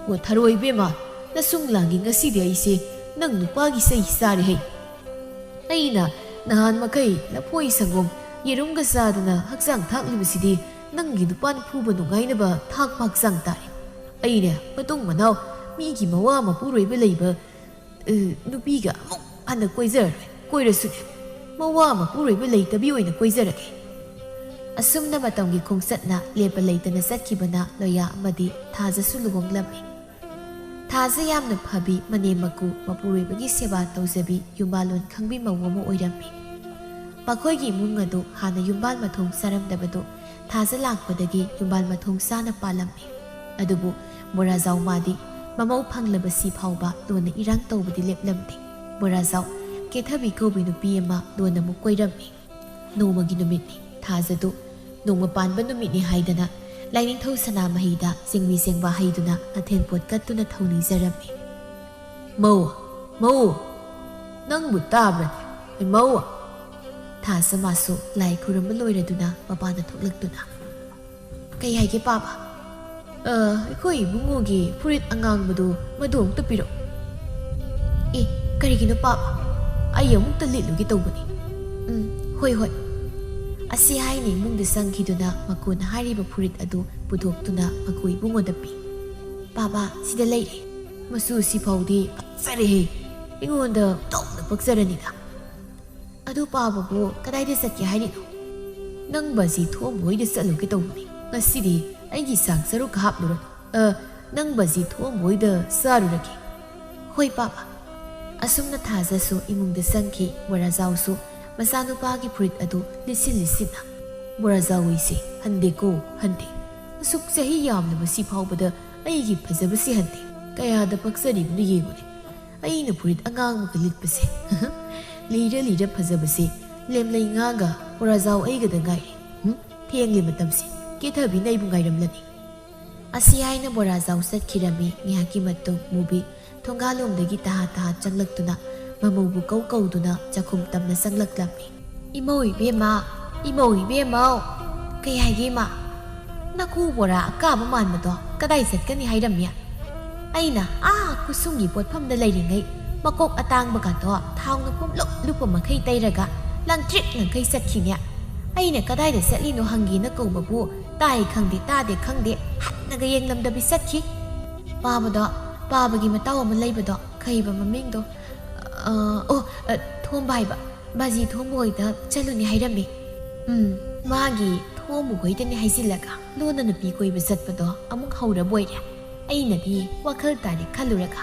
ꯑꯣ, ꯊꯔꯣꯏ ꯏꯕꯦꯝꯃ, ꯅꯁꯨꯡ ꯂꯥꯡꯒꯤ ꯉꯁꯤꯗꯤ ꯑꯩꯁꯦ ꯅꯪ ꯅꯨꯄꯥꯒꯤ ꯆꯩ ꯆꯥꯔꯦ ꯍꯩ꯫ ꯑꯩꯅ ꯅꯍꯥꯟ ꯃꯈꯩ ꯂꯐꯣꯏ ꯁꯪꯒꯣꯝ ꯌꯦꯔꯨꯝꯒ ꯆꯥꯗꯅ ꯍꯛꯆꯥꯡ ꯊꯥꯛꯂꯤꯕꯁꯤꯗꯤ ꯅꯪꯒꯤ ꯅꯨꯄꯥꯅ ꯐꯨꯕ ꯅꯨꯡꯉꯥꯏꯅꯕ ꯊꯥꯛꯄ ꯍꯛꯆꯥꯡ ꯇꯥꯔꯦ꯫ ꯑꯩꯅꯦ, ꯃꯇꯨꯡ ꯃꯅꯥꯎ ꯃꯤꯒꯤ ꯃꯋꯥ ꯃꯄꯨꯔꯣꯏꯕ ꯂꯩꯕ, ꯑ, ꯅꯨꯄꯤꯒ ꯑꯃꯨꯛ ꯍꯟꯅ ꯀꯣꯏꯖꯔꯔꯣꯏ꯫ ꯀꯣꯏꯔꯁꯨꯅꯦ, ꯃꯋꯥ ꯃꯄꯨꯔꯣꯏꯕ ꯂꯩꯇꯕꯤ ꯑꯣꯏꯅ ꯀꯣꯏꯖꯔꯒꯦ꯫" ꯑꯁꯨꯝꯅ ꯃꯇꯝꯒꯤ ꯈꯣꯡꯆꯠꯅ ꯂꯦꯞꯄ ꯂꯩꯇꯅ ꯆꯠꯈꯤꯕꯅ ꯂꯣꯌꯥ ꯑꯃꯗꯤ ꯊꯥꯖꯁꯨ ꯂꯨꯍꯣꯡꯂꯝꯃꯤ꯫ ꯊꯥꯖ ꯌꯥꯝꯅ ꯐꯕꯤ, ꯃꯅꯦꯝ ꯃꯀꯨ, ꯃꯄꯨꯔꯣꯏꯕꯒꯤ ꯁꯦꯕꯥ ꯇꯧꯖꯕꯤ, ꯌꯨꯝꯕꯥꯜꯂꯣꯟ ꯈꯪꯕꯤ ꯃꯧ ꯑꯃ ꯑꯣꯏꯔꯝꯃꯤ꯫ ꯃꯈꯣꯏꯒꯤ ꯏꯃꯨꯡ ꯑꯗꯨ ꯍꯥꯟꯅ ꯌꯨꯝꯕꯥꯜ ꯃꯊꯣꯡ ꯆꯥꯔꯝꯗꯕꯗꯨ ꯊꯥꯖ ꯂꯥꯛꯄꯗꯒꯤ ꯌꯨꯝꯕꯥꯜ ꯃꯊꯣꯡ ꯆꯥꯅ ꯄꯥꯜꯂꯝꯃꯤ꯫ ꯑꯗꯨꯕꯨ ꯕꯣꯔꯥꯖꯥꯎ ꯃꯥꯗꯤ ꯃꯃꯧ ꯐꯪꯂꯕꯁꯤ ꯐꯥꯎꯕ ꯂꯣꯟꯅ ꯏꯔꯥꯡ ꯇꯧꯕꯗꯤ ꯂꯦꯞꯂꯝꯗꯦ꯫ ꯕꯣꯔꯥꯖꯥꯎ ꯀꯦꯊꯕꯤ ꯀꯧꯕꯤ ꯅꯨꯄꯤ ꯑꯃ ꯂꯣꯟꯅ ꯑꯃꯨꯛ ꯀꯣꯏꯔꯝꯃꯤ꯫ ꯅꯣꯡꯃꯒꯤ ꯅꯨꯃꯤꯠꯅꯤ꯫ ꯊꯥꯖꯗꯨ ꯅꯣꯡꯃ ꯄꯥꯟꯕ ꯅꯨꯃꯤꯠꯅꯤ ꯍꯥꯏꯗꯅ ꯂꯥꯏꯅꯤꯡꯊꯧ ꯁꯅꯥꯃꯍꯤꯗ ꯆꯤꯡꯃꯤ ꯆꯦꯡꯕ ꯍꯩꯗꯨꯅ ꯑꯊꯦꯟ ꯄꯣꯠ ꯀꯠꯇꯨꯅ ꯊꯧꯅꯤꯖꯔꯝꯃꯤ꯫ "ꯃꯧ, ꯃꯧ, ꯅꯪꯕꯨ ꯇꯥꯕ꯭ꯔꯅꯦ? ꯍꯩ, ꯃꯧ!" ꯊꯥꯖ ꯃꯥꯁꯨ ꯂꯥꯏ ꯈꯨꯔꯨꯝꯕ ꯂꯣꯏꯔꯗꯨꯅ ꯃꯄꯥꯟꯗ ꯊꯣꯛꯂꯛꯇꯨꯅ, "ꯀꯩ ꯍꯥꯏꯒꯦ ꯄꯥꯕ?" "ꯑ, ꯑꯩꯈꯣꯏ ꯏꯕꯨꯡꯉꯣꯒꯤ ꯐꯨꯔꯤꯠ ꯑꯉꯥꯡꯕꯗꯨ ꯃꯗꯨ ꯑꯝꯇ ꯄꯤꯔꯛꯎ꯫" "ꯑꯦ, ꯀꯔꯤꯒꯤꯅꯣ ꯄꯥꯕ? ꯑꯩ ꯑꯃꯨꯛꯇ ꯂꯤꯠꯂꯨꯒꯦ ꯇꯧꯕꯅꯤ꯫" "ꯎꯝ, ꯍꯣꯏ, ꯍꯣꯏ꯫" ꯑꯁꯤ ꯍꯥꯏꯅ ꯏꯃꯨꯡꯗ ꯆꯪꯈꯤꯗꯨꯅ ꯃꯀꯣꯟꯅ ꯍꯥꯏꯔꯤꯕ ꯐꯨꯔꯤꯠ ꯑꯗꯨ ꯄꯨꯊꯣꯛꯇꯨꯅ ꯃꯀꯨ ꯏꯕꯨꯡꯉꯣꯗ ꯄꯤ꯫ "ꯄꯥꯕ, ꯁꯤꯗ ꯂꯩꯔꯦ꯫ ꯃꯆꯨ ꯁꯤꯐꯥꯎꯗꯤ ꯐꯖꯔꯦꯍꯦ꯫ ꯑꯩꯉꯣꯟꯗ ꯇꯧꯅ ꯄꯛꯆꯔꯅꯤꯗ꯫" "ꯑꯗꯨ ꯄꯥꯕꯕꯨ ꯀꯗꯥꯏꯗ ꯆꯠꯀꯦ ꯍꯥꯏꯔꯤꯅꯣ?" "ꯅꯪ ꯕꯥꯖꯤ ꯊꯣꯝꯕ ꯍꯣꯏꯗ ꯆꯠꯂꯨꯒꯦ ꯇꯧꯕꯅꯤ꯫ ꯉꯁꯤꯗꯤ ꯑꯩꯒꯤ ꯆꯥꯛ ꯆꯔꯨꯛ ꯍꯥꯞꯂꯨꯔꯅꯨ꯫ ꯑ, ꯅꯪ ꯕꯥꯖꯤ ꯊꯣꯝꯕ ꯍꯣꯏꯗ ꯆꯥꯔꯨꯔꯒꯦ꯫" "ꯍꯣꯏ ꯄꯥꯕ꯫" ꯑꯁꯨꯝꯅ ꯊꯥꯖꯁꯨ ꯏꯃꯨꯡꯗ ꯆꯪꯈꯤ꯫ ꯕꯣꯔꯥꯖꯥꯎꯁꯨ ꯃꯆꯥꯅꯨꯄꯥꯒꯤ ꯐꯨꯔꯤꯠ ꯑꯗꯨ ꯂꯤꯠꯁꯤꯟ ꯂꯤꯠꯁꯤꯟꯅ, "ꯕꯣꯔꯥꯖꯥꯎ ꯍꯣꯏꯁꯦ ꯍꯟꯗꯦꯀꯣ, ꯍꯟꯗꯦ꯫ ꯑꯁꯨꯛ ꯆꯍꯤ ꯌꯥꯝꯂꯕꯁꯤ ꯐꯥꯎꯕꯗ ꯑꯩꯒꯤ ꯐꯖꯕꯁꯤ ꯍꯟꯗꯦ꯫ ꯀꯌꯥꯗ ꯄꯛꯆꯔꯤꯕꯅꯣ ꯌꯦꯡꯉꯨꯅꯦ꯫ ꯑꯩꯅ ꯐꯨꯔꯤꯠ ꯑꯉꯥꯡꯕꯒ ꯂꯤꯠꯄꯁꯦ꯫" "ꯂꯤꯔ ꯂꯤꯔ ꯐꯖꯕꯁꯦ ꯂꯦꯝꯂꯩ ꯉꯥꯒ ꯕꯣꯔꯥꯖꯥꯎ ꯑꯩꯒꯗ ꯉꯥꯏꯔꯦ꯫ ꯍꯨꯝ, ꯊꯦꯡꯂꯦ ꯃꯇꯝꯁꯦ꯫ ꯀꯦꯊꯕꯤꯅ ꯑꯩꯕꯨ ꯉꯥꯏꯔꯝꯂꯅꯤ꯫" ꯑꯁꯤ ꯍꯥꯏꯅ ꯕꯣꯔꯥꯖꯥꯎ ꯆꯠꯈꯤꯔꯝꯃꯤ꯫ ꯉꯥꯏꯍꯥꯛꯀꯤ ꯃꯇꯨꯡ ꯃꯨꯕꯤ ꯊꯣꯡꯒꯥꯜꯂꯣꯝꯗꯒꯤ ꯇꯍꯥ ꯇꯍꯥ ꯆꯪꯂꯛꯇꯨꯅ ꯃꯃꯧꯕꯨ ꯀꯧ ꯀꯧꯗꯨꯅ ꯆꯥꯛꯈꯨꯝ ꯇꯝꯅ ꯆꯪꯂꯛꯂꯝꯃꯤ꯫ "ꯏꯃꯧ ꯏꯕꯦꯝꯃ, ꯏꯃꯧ ꯏꯕꯦꯝꯃꯧ!" "ꯀꯩ ꯍꯥꯏꯒꯦ ꯏꯃꯥ?" "ꯅꯀꯨ ꯕꯣꯔꯥ ꯑꯀꯥꯕ ꯃꯥꯟꯕꯗꯣ ꯀꯗꯥꯏ ꯆꯠꯀꯅꯤ ꯍꯥꯏꯔꯝꯃꯤ?" "ꯑꯩꯅ ꯑꯥ ꯈꯨꯁꯨꯝꯒꯤ ꯄꯣꯠꯐꯝꯗ ꯂꯩꯔꯤꯉꯩ ꯃꯀꯣꯛ ꯑꯇꯥꯡꯕꯒꯗꯣ ꯊꯥꯎꯅ ꯄꯨꯝꯂꯨꯞ ꯂꯨꯞꯄ ꯃꯈꯩ ꯇꯩꯔꯒ ꯂꯪꯇ꯭ꯔꯤꯛ ꯂꯪꯈꯩ ꯆꯠꯈꯤꯅꯦ꯫ ꯑꯩꯅ ꯀꯗꯥꯏꯗ ꯆꯠꯂꯤꯅꯣ ꯍꯪꯒꯦꯅ ꯀꯧꯕꯕꯨ ꯇꯥꯏ ꯈꯪꯗꯦ ꯇꯥꯗꯦ ꯈꯪꯗꯦ ꯍꯟꯅꯒ ꯌꯦꯡꯂꯝꯗꯕꯤ ꯆꯠꯈꯤ꯫ ꯄꯥꯕꯗꯣ, ꯄꯥꯕꯒꯤ ꯃꯇꯥꯎ ꯑꯃ ꯂꯩꯕꯗꯣ, ꯀꯩꯕ ꯃꯃꯤꯡꯗꯣ? ꯑ, ꯑꯣ, ꯑ, ꯊꯣꯝꯕ ꯍꯥꯏꯕ꯫ ꯕꯥꯖꯤ ꯊꯣꯝꯕ ꯍꯣꯏꯗ ꯆꯠꯂꯨꯅꯤ ꯍꯥꯏꯔꯝꯃꯤ꯫ ꯎꯝ, ꯃꯥꯒꯤ ꯊꯣꯝꯕ ꯍꯣꯏꯗꯅꯤ ꯍꯥꯏꯖꯤꯜꯂꯒ ꯂꯣꯟꯅ ꯅꯨꯄꯤ ꯀꯣꯏꯕ ꯆꯠꯄꯗꯣ ꯑꯃꯨꯛ ꯍꯧꯔꯕꯣꯏꯔꯦ꯫ ꯑꯩꯅꯗꯤ ꯋꯥꯈꯜ ꯇꯥꯔꯦ ꯈꯜꯂꯨꯔꯒ꯫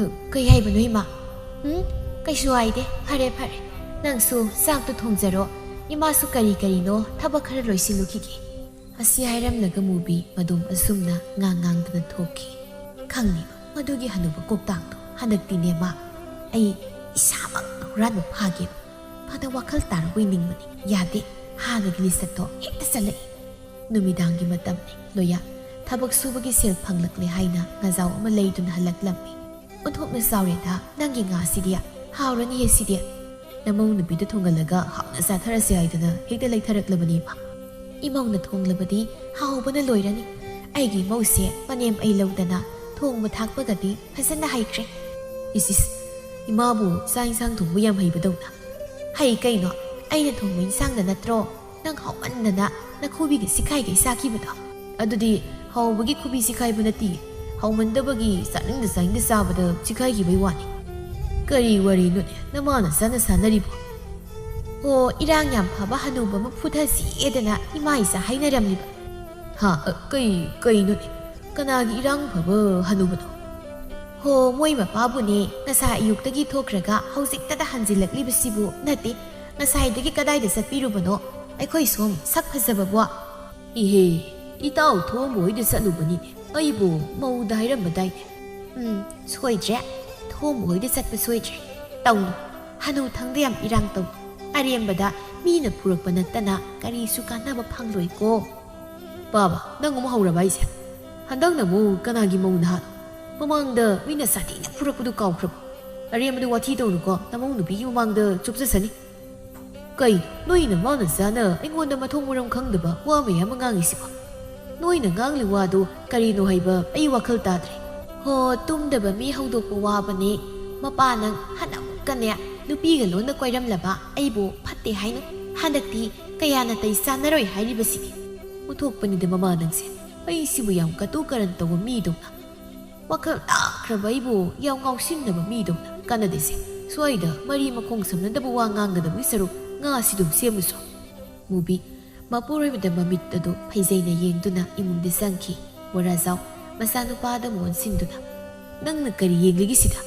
"ꯑ, ꯀꯩ ꯍꯥꯏꯕꯅꯣ ꯏꯃꯥ?" "ꯎꯝ, ꯀꯩꯁꯨ ꯍꯥꯏꯗꯦ꯫ ꯐꯔꯦ, ꯐꯔꯦ꯫ ꯅꯪꯁꯨ ꯆꯥꯛꯇꯨ ꯊꯣꯡꯖꯔꯣ꯫ ꯏꯃꯥꯁꯨ ꯀꯔꯤ ꯀꯔꯤꯅꯣ ꯊꯕꯛ ꯈꯔ ꯂꯣꯏꯁꯤꯜꯂꯨꯈꯤꯒꯦ꯫" ꯑꯁꯤ ꯍꯥꯏꯔꯝꯂꯒ ꯃꯨꯕꯤ ꯃꯗꯨꯝ ꯑꯁꯨꯝꯅ ꯉꯥꯡ ꯉꯥꯡꯗꯅ ꯊꯣꯛꯈꯤ꯫ ꯈꯪꯂꯤꯕ ꯃꯗꯨꯒꯤ ꯍꯅꯨꯕ ꯀꯣꯛꯇꯥꯡꯗꯣ ꯍꯟꯗꯛꯇꯤꯅꯦ ꯃꯥ, ꯑꯩ ꯏꯁꯥꯃꯛ ꯍꯨꯔꯥꯟꯕ ꯐꯥꯒꯦꯕ꯫ ꯐꯅ ꯋꯥꯈꯜ ꯇꯥꯔꯕꯣꯏ ꯅꯤꯡꯕꯅꯤ꯫ ꯌꯥꯗꯦ, ꯍꯥꯟꯅꯒꯤ ꯂꯤꯆꯠꯇꯣ ꯍꯦꯛꯇ ꯆꯠꯂꯛꯏ꯫ ꯅꯨꯃꯤꯗꯥꯡꯒꯤ ꯃꯇꯝꯅꯤ꯫ ꯂꯣꯌꯥ ꯊꯕꯛ ꯁꯨꯕꯒꯤ ꯁꯦꯜ ꯐꯪꯂꯛꯂꯦ ꯍꯥꯏꯅ ꯉꯥꯖꯥꯎ ꯑꯃ ꯂꯩꯗꯨꯅ ꯍꯜꯂꯛꯂꯝꯃꯤ꯫ "ꯑꯣꯟꯊꯣꯛꯅ ꯆꯥꯎꯔꯦꯗ ꯅꯪꯒꯤ ꯉꯥꯁꯤꯗꯤ꯫ ꯍꯥꯎꯔꯅꯤꯍꯦ ꯁꯤꯗꯤ꯫" ꯅꯃꯧ ꯅꯨꯄꯤꯗ ꯊꯣꯡꯍꯜꯂꯒ ꯍꯥꯎꯅ ꯆꯥꯊꯔꯁꯦ ꯍꯥꯏꯗꯅ ꯍꯦꯛꯇ ꯂꯩꯊꯔꯛꯂꯕꯅꯤ ꯏꯃꯥ꯫ ꯏꯃꯧꯅ ꯊꯣꯡꯂꯕꯗꯤ ꯍꯥꯎꯕꯅ ꯂꯣꯏꯔꯅꯤ꯫ ꯑꯩꯒꯤ ꯏꯃꯧꯁꯦ ꯃꯅꯦꯝ ꯑꯩ ꯂꯧꯗꯅ ꯊꯣꯡꯕ ꯊꯥꯛꯄꯒꯗꯤ ꯐꯖꯅ ꯍꯩꯈ꯭ꯔꯦ꯫ ꯏꯁ ꯏꯁ, ꯏꯃꯥꯕꯨ ꯆꯥꯛ ꯏꯟꯁꯥꯡ ꯊꯣꯡꯕ ꯌꯥꯝ ꯍꯩꯕꯗꯧꯅ꯫ ꯍꯩ ꯀꯩꯅꯣ, ꯑꯩꯅ ꯊꯣꯡꯕ ꯏꯟꯁꯥꯡꯗ ꯅꯠꯇ꯭ꯔꯣ ꯅꯪ ꯍꯥꯎꯃꯟꯗꯅ ꯅꯈꯨꯕꯤꯒ ꯁꯤꯈꯥꯏꯒꯩ ꯆꯥꯈꯤꯕꯗꯣ? ꯑꯗꯨꯗꯤ ꯍꯥꯎꯕꯒꯤ ꯈꯨꯕꯤ ꯁꯤꯈꯥꯏꯕ ꯅꯠꯇꯤꯌꯦ, ꯍꯥꯎꯃꯟꯗꯕꯒꯤ ꯆꯥꯅꯤꯡꯗ ꯆꯥꯅꯤꯡꯗ ꯆꯥꯕꯗ ꯁꯤꯈꯥꯏꯈꯤꯕꯩ ꯋꯥꯅꯤ꯫ ꯀꯔꯤ ꯋꯥꯔꯤꯅꯣꯅꯦ ꯅꯃꯥꯅ ꯆꯥꯅ ꯁꯥꯟꯅꯔꯤꯕꯣ? ꯑꯣ, ꯏꯔꯥꯡ ꯌꯥꯝ ꯐꯕ ꯍꯅꯨꯕ ꯑꯃ ꯐꯨꯊꯁꯤꯑꯦꯗꯅ ꯏꯃꯥ ꯏꯆꯥ ꯍꯥꯏꯅꯔꯝꯂꯤꯕ꯫ ꯍꯥ? ꯑ, ꯀꯩ, ꯀꯩꯅꯣꯅꯦ? ꯀꯅꯥꯒꯤ ꯏꯔꯥꯡ ꯐꯕ ꯍꯅꯨꯕꯅꯣ? ꯍꯣ, ꯃꯣꯏ ꯃꯄꯥꯕꯨꯅꯦ ꯉꯁꯥꯏ ꯑꯌꯨꯛꯇꯒꯤ ꯊꯣꯛꯈ꯭ꯔꯒ ꯍꯧꯖꯤꯛꯇꯗ ꯍꯟꯖꯤꯜꯂꯛꯂꯤꯕꯁꯤꯕꯨ ꯅꯠꯇꯦ꯫ ꯉꯁꯥꯏꯗꯒꯤ ꯀꯗꯥꯏꯗ ꯆꯠꯄꯤꯔꯨꯕꯅꯣ? ꯑꯩꯈꯣꯏ ꯁꯣꯝ ꯁꯛ ꯐꯖꯕꯕꯣ? ꯏꯍꯦ, ꯏꯇꯥꯎ ꯊꯣꯝꯕ ꯍꯣꯏꯗ ꯆꯠꯂꯨꯕꯅꯤꯅꯦ꯫ ꯑꯩꯕꯨ ꯃꯧꯗ ꯍꯥꯏꯔꯝꯕꯗꯥꯏꯅꯦ꯫ ꯎꯝ, ꯁꯣꯏꯗ꯭ꯔꯦ꯫ ꯊꯣꯝꯕ ꯍꯣꯏꯗ ꯆꯠꯄ ꯁꯣꯏꯗ꯭ꯔꯦ꯫ ꯇꯧꯅꯨ꯫ ꯍꯅꯨ ꯊꯪꯗ ꯌꯥꯝ ꯏꯔꯥꯡ ꯇꯧ꯫ ꯑꯔꯦꯝꯕꯗ ꯃꯤꯅ ꯄꯨꯔꯛꯄ ꯅꯠꯇꯅ ꯀꯔꯤꯁꯨ ꯀꯥꯟꯅꯕ ꯐꯪꯂꯣꯏꯀꯣ꯫ ꯄꯥꯕ, ꯅꯪ ꯑꯃꯨꯛ ꯍꯧꯔꯕ ꯍꯥꯏꯁꯦ? ꯍꯟꯗꯛꯅ ꯑꯃꯨꯛ ꯀꯅꯥꯒꯤ ꯃꯧ ꯅꯍꯥꯅꯣ? ꯃꯃꯥꯡꯗ ꯃꯤꯅ ꯁꯥꯊꯤꯅ ꯐꯨꯔꯛꯄꯗꯨ ꯀꯥꯎꯈ꯭ꯔꯕꯣ? ꯑꯔꯦꯝꯕꯗ ꯋꯥꯊꯤ ꯇꯧꯅꯨꯀꯣ, ꯅꯃꯧ ꯅꯨꯄꯤꯒꯤ ꯃꯃꯥꯡꯗ ꯆꯨꯞꯆꯁꯅꯤ꯫ ꯀꯩ, ꯅꯣꯏ ꯅꯃꯥ ꯅꯆꯥꯅ ꯑꯩꯉꯣꯟꯗ ꯃꯊꯣꯡ ꯃꯔꯝ ꯈꯪꯗꯕ ꯋꯥ ꯃꯌꯥꯝ ꯑꯃ ꯉꯥꯡꯉꯤꯁꯤꯕꯣ? ꯅꯣꯏꯅ ꯉꯥꯡꯂꯤ ꯋꯥꯗꯣ ꯀꯔꯤꯅꯣ ꯍꯥꯏꯕ ꯑꯩ ꯋꯥꯈꯜ ꯇꯥꯗ꯭ꯔꯦ꯫ ꯍꯣ, ꯇꯨꯝꯗꯕ ꯃꯤ ꯍꯧꯗꯣꯛꯄ ꯋꯥꯕꯅꯦ꯫ ꯃꯄꯥ ꯅꯪ ꯍꯟꯗꯛꯀꯅꯦ ꯅꯨꯄꯤꯒ ꯂꯣꯟꯅ ꯀꯣꯏꯔꯝꯂꯕ ꯑꯩꯕꯨ ꯐꯠꯇꯦ ꯍꯥꯏꯅꯨ꯫ ꯍꯟꯗꯛꯇꯤ ꯀꯌꯥ ꯅꯥꯇꯩ ꯆꯥꯟꯅꯔꯣꯏ ꯍꯥꯏꯔꯤꯕꯁꯤꯅꯤ꯫ ꯎꯊꯣꯛꯄꯅꯤꯗ ꯃꯃꯥ ꯅꯪꯁꯦ꯫ ꯑꯩꯁꯤꯕꯨ ꯌꯥꯝ ꯀꯇꯨ ꯀꯔꯟ ꯇꯧꯕ ꯃꯤꯗꯧꯅ꯫ ꯋꯥꯈꯜ ꯇꯥꯈ꯭ꯔꯕ ꯑꯩꯕꯨ ꯌꯥꯝ ꯉꯥꯎꯁꯤꯟꯅꯕ ꯃꯤꯗꯧꯅ꯫ ꯀꯥꯟꯅꯗꯦꯁꯦ꯫ ꯁ꯭ꯋꯥꯏꯗ ꯃꯔꯤ ꯃꯈꯣꯡ ꯁꯝꯅꯗꯕ ꯋꯥ ꯉꯥꯡꯒꯗꯕꯒꯤ ꯁꯔꯨꯛ ꯉꯥꯁꯤ ꯑꯗꯨꯝ ꯁꯦꯝꯃꯁꯨ꯫ ꯃꯨꯕꯤ, ꯃꯄꯨꯔꯣꯏꯕꯗ ꯃꯃꯤꯠ ꯑꯗꯨ ꯐꯩꯖꯩꯅ ꯌꯦꯡꯗꯨꯅ ꯏꯃꯨꯡꯗ ꯆꯪꯈꯤ꯫ ꯕꯣꯔꯥꯖꯥꯎ ꯃꯆꯥꯅꯨꯄꯥꯗ ꯑꯃꯨꯛ ꯑꯣꯟꯁꯤꯟꯗꯨꯅ, "ꯅꯪꯅ ꯀꯔꯤ ꯌꯦꯡꯂꯤꯒꯤꯁꯤꯗ?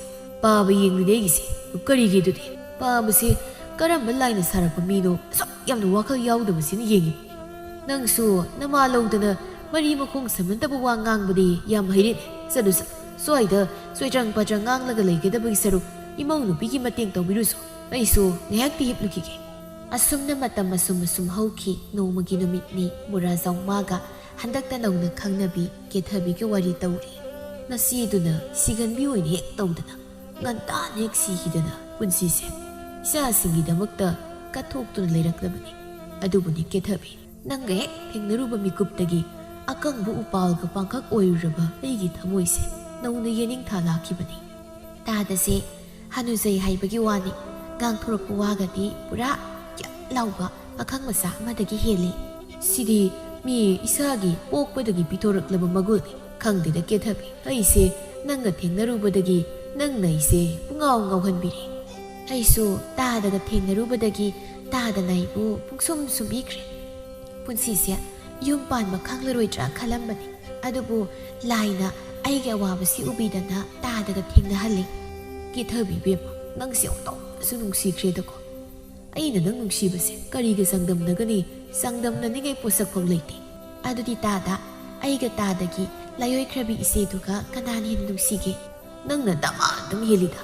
ꯄꯥꯕ ꯌꯦꯡꯂꯤꯅꯦ ꯑꯩꯒꯤꯁꯦ꯫ ꯀꯔꯤꯒꯤ ꯑꯗꯨꯗꯤ? ꯄꯥꯕꯁꯦ ꯀꯔꯝꯕ ꯂꯥꯏꯅ ꯁꯥꯔꯛꯄ ꯃꯤꯅꯣ ꯑꯁꯨꯛ ꯌꯥꯝꯅ ꯋꯥꯈꯜ ꯌꯥꯎꯗꯕꯁꯤꯅ ꯌꯦꯡꯉꯤ? ꯅꯪꯁꯨ ꯅꯃꯥ ꯂꯧꯗꯅ ꯃꯔꯤ ꯃꯈꯣꯡ ꯁꯝꯅꯗꯕ ꯋꯥ ꯉꯥꯡꯕꯗꯤ ꯌꯥꯝ ꯍꯩꯔꯦꯅꯦ꯫ ꯆꯠꯂꯨ ꯆꯠꯂꯨ꯫ ꯁ꯭ꯋꯥꯏꯗ ꯆꯣꯏꯇ꯭ꯔꯪ ꯄꯥꯇ꯭ꯔꯪ ꯉꯥꯡꯂꯒ ꯂꯩꯒꯗꯕꯒꯤ ꯁꯔꯨꯛ ꯏꯃꯧ ꯅꯨꯄꯤꯒꯤ ꯃꯇꯦꯡ ꯇꯧꯕꯤꯔꯨꯁꯨ꯫ ꯑꯩꯁꯨ ꯉꯥꯏꯍꯥꯛꯇꯤ ꯍꯤꯞꯂꯨꯈꯤꯒꯦ꯫" ꯑꯁꯨꯝꯅ ꯃꯇꯝ ꯑꯁꯨꯝ ꯑꯁꯨꯝ ꯍꯧꯈꯤ꯫ ꯅꯣꯡꯃꯒꯤ ꯅꯨꯃꯤꯠꯅꯤ꯫ ꯕꯣꯔꯥꯖꯥꯎ ꯃꯥꯒ ꯍꯟꯗꯛꯇ ꯅꯧꯅ ꯈꯪꯅꯕꯤ ꯀꯦꯊꯕꯤꯒ ꯋꯥꯔꯤ ꯇꯧꯔꯤ꯫ ꯅꯆꯦꯗꯨꯅ ꯁꯤꯒꯟꯕꯤ ꯑꯣꯏꯅ ꯍꯦꯛ ꯇꯧꯗꯅ ꯉꯟꯇꯥꯅ ꯍꯦꯛ ꯁꯤꯈꯤꯗꯅ ꯄꯨꯟꯁꯤꯁꯦ꯫ ꯏꯆꯥꯁꯤꯡꯒꯤꯗꯃꯛꯇ ꯀꯠꯊꯣꯛꯇꯨꯅ ꯂꯩꯔꯛꯂꯕꯅꯤ꯫ ꯑꯗꯨꯕꯨꯅꯤ ꯀꯦꯊꯕꯤ, ꯅꯪꯒ ꯍꯦꯛ ꯊꯦꯡꯅꯔꯨꯕ ꯃꯤꯀꯨꯞꯇꯒꯤ ꯑꯀꯪꯕ ꯎꯄꯥꯜꯒ ꯄꯥꯡꯈꯛ ꯑꯣꯏꯔꯨꯔꯕ ꯑꯩꯒꯤ ꯊꯃꯣꯏꯁꯦ ꯅꯧꯅ ꯌꯦꯅꯤꯡꯊꯥ ꯂꯥꯛꯈꯤꯕꯅꯤ꯫ ꯇꯥꯗꯁꯦ ꯍꯅꯨꯖꯩ ꯍꯥꯏꯕꯒꯤ ꯋꯥꯅꯤ, ꯉꯥꯡꯊꯣꯔꯛꯄ ꯋꯥꯒꯗꯤ ꯄꯨꯔꯥ ꯌꯛ ꯂꯥꯎꯕ ꯑꯈꯪ ꯃꯆꯥ ꯑꯃꯗꯒꯤ ꯍꯦꯜꯂꯤ꯫ ꯁꯤꯗꯤ ꯃꯤ ꯏꯁꯥꯒꯤ ꯄꯣꯛꯄꯗꯒꯤ ꯄꯤꯊꯣꯔꯛꯂꯕ ꯃꯒꯨꯟꯅꯤ꯫ ꯈꯪꯗꯦꯗ ꯀꯦꯊꯕꯤ, ꯑꯩꯁꯦ ꯅꯪꯒ ꯊꯦꯡꯅꯔꯨꯕꯗꯒꯤ ꯅꯪꯅ ꯑꯩꯁꯦ ꯄꯨꯡꯉꯥꯎ ꯉꯥꯎꯍꯟꯕꯤꯔꯦ꯫ ꯑꯩꯁꯨ ꯇꯥꯗꯒ ꯊꯦꯡꯅꯔꯨꯕꯗꯒꯤ ꯇꯥꯗꯅ ꯑꯩꯕꯨ ꯄꯨꯡꯁꯨꯝ ꯁꯨꯝꯕꯤꯈ꯭ꯔꯦ꯫ ꯄꯨꯟꯁꯤꯁꯦ ꯌꯨꯝ ꯄꯥꯟꯕ ꯈꯪꯂꯔꯣꯏꯗ꯭ꯔꯥ ꯈꯜꯂꯝꯕꯅꯤ꯫ ꯑꯗꯨꯕꯨ ꯂꯥꯏꯅ ꯑꯩꯒꯤ ꯑꯋꯥꯕꯁꯤ ꯎꯕꯤꯗꯅ ꯇꯥꯗꯒ ꯊꯦꯡꯅꯍꯜꯂꯤ꯫ ꯀꯦꯊꯕꯤ ꯏꯕꯦꯝꯃ, ꯅꯪꯁꯦ ꯑꯣꯟꯊꯣꯛꯅꯁꯨ ꯅꯨꯡꯁꯤꯈ꯭ꯔꯦꯗꯀꯣ꯫ ꯑꯩꯅ ꯅꯪ ꯅꯨꯡꯁꯤꯕꯁꯦ ꯀꯔꯤꯒ ꯆꯥꯡꯗꯝꯅꯒꯅꯤ? ꯆꯥꯡꯗꯝꯅꯅꯤꯡꯉꯥꯏ ꯄꯣꯠꯁꯛꯐꯥꯎ ꯂꯩꯇꯦ꯫ ꯑꯗꯨꯗꯤ ꯇꯥꯗ, ꯑꯩꯒ ꯇꯥꯗꯒꯤ ꯂꯥꯏꯑꯣꯏꯈ꯭ꯔꯕꯤ ꯏꯆꯦꯗꯨꯒ ꯀꯅꯥꯅ ꯍꯦꯟꯅ ꯅꯨꯡꯁꯤꯒꯦ? ꯅꯪꯅ ꯗꯃꯥ ꯑꯗꯨꯝ ꯍꯦꯜꯂꯤꯗ꯫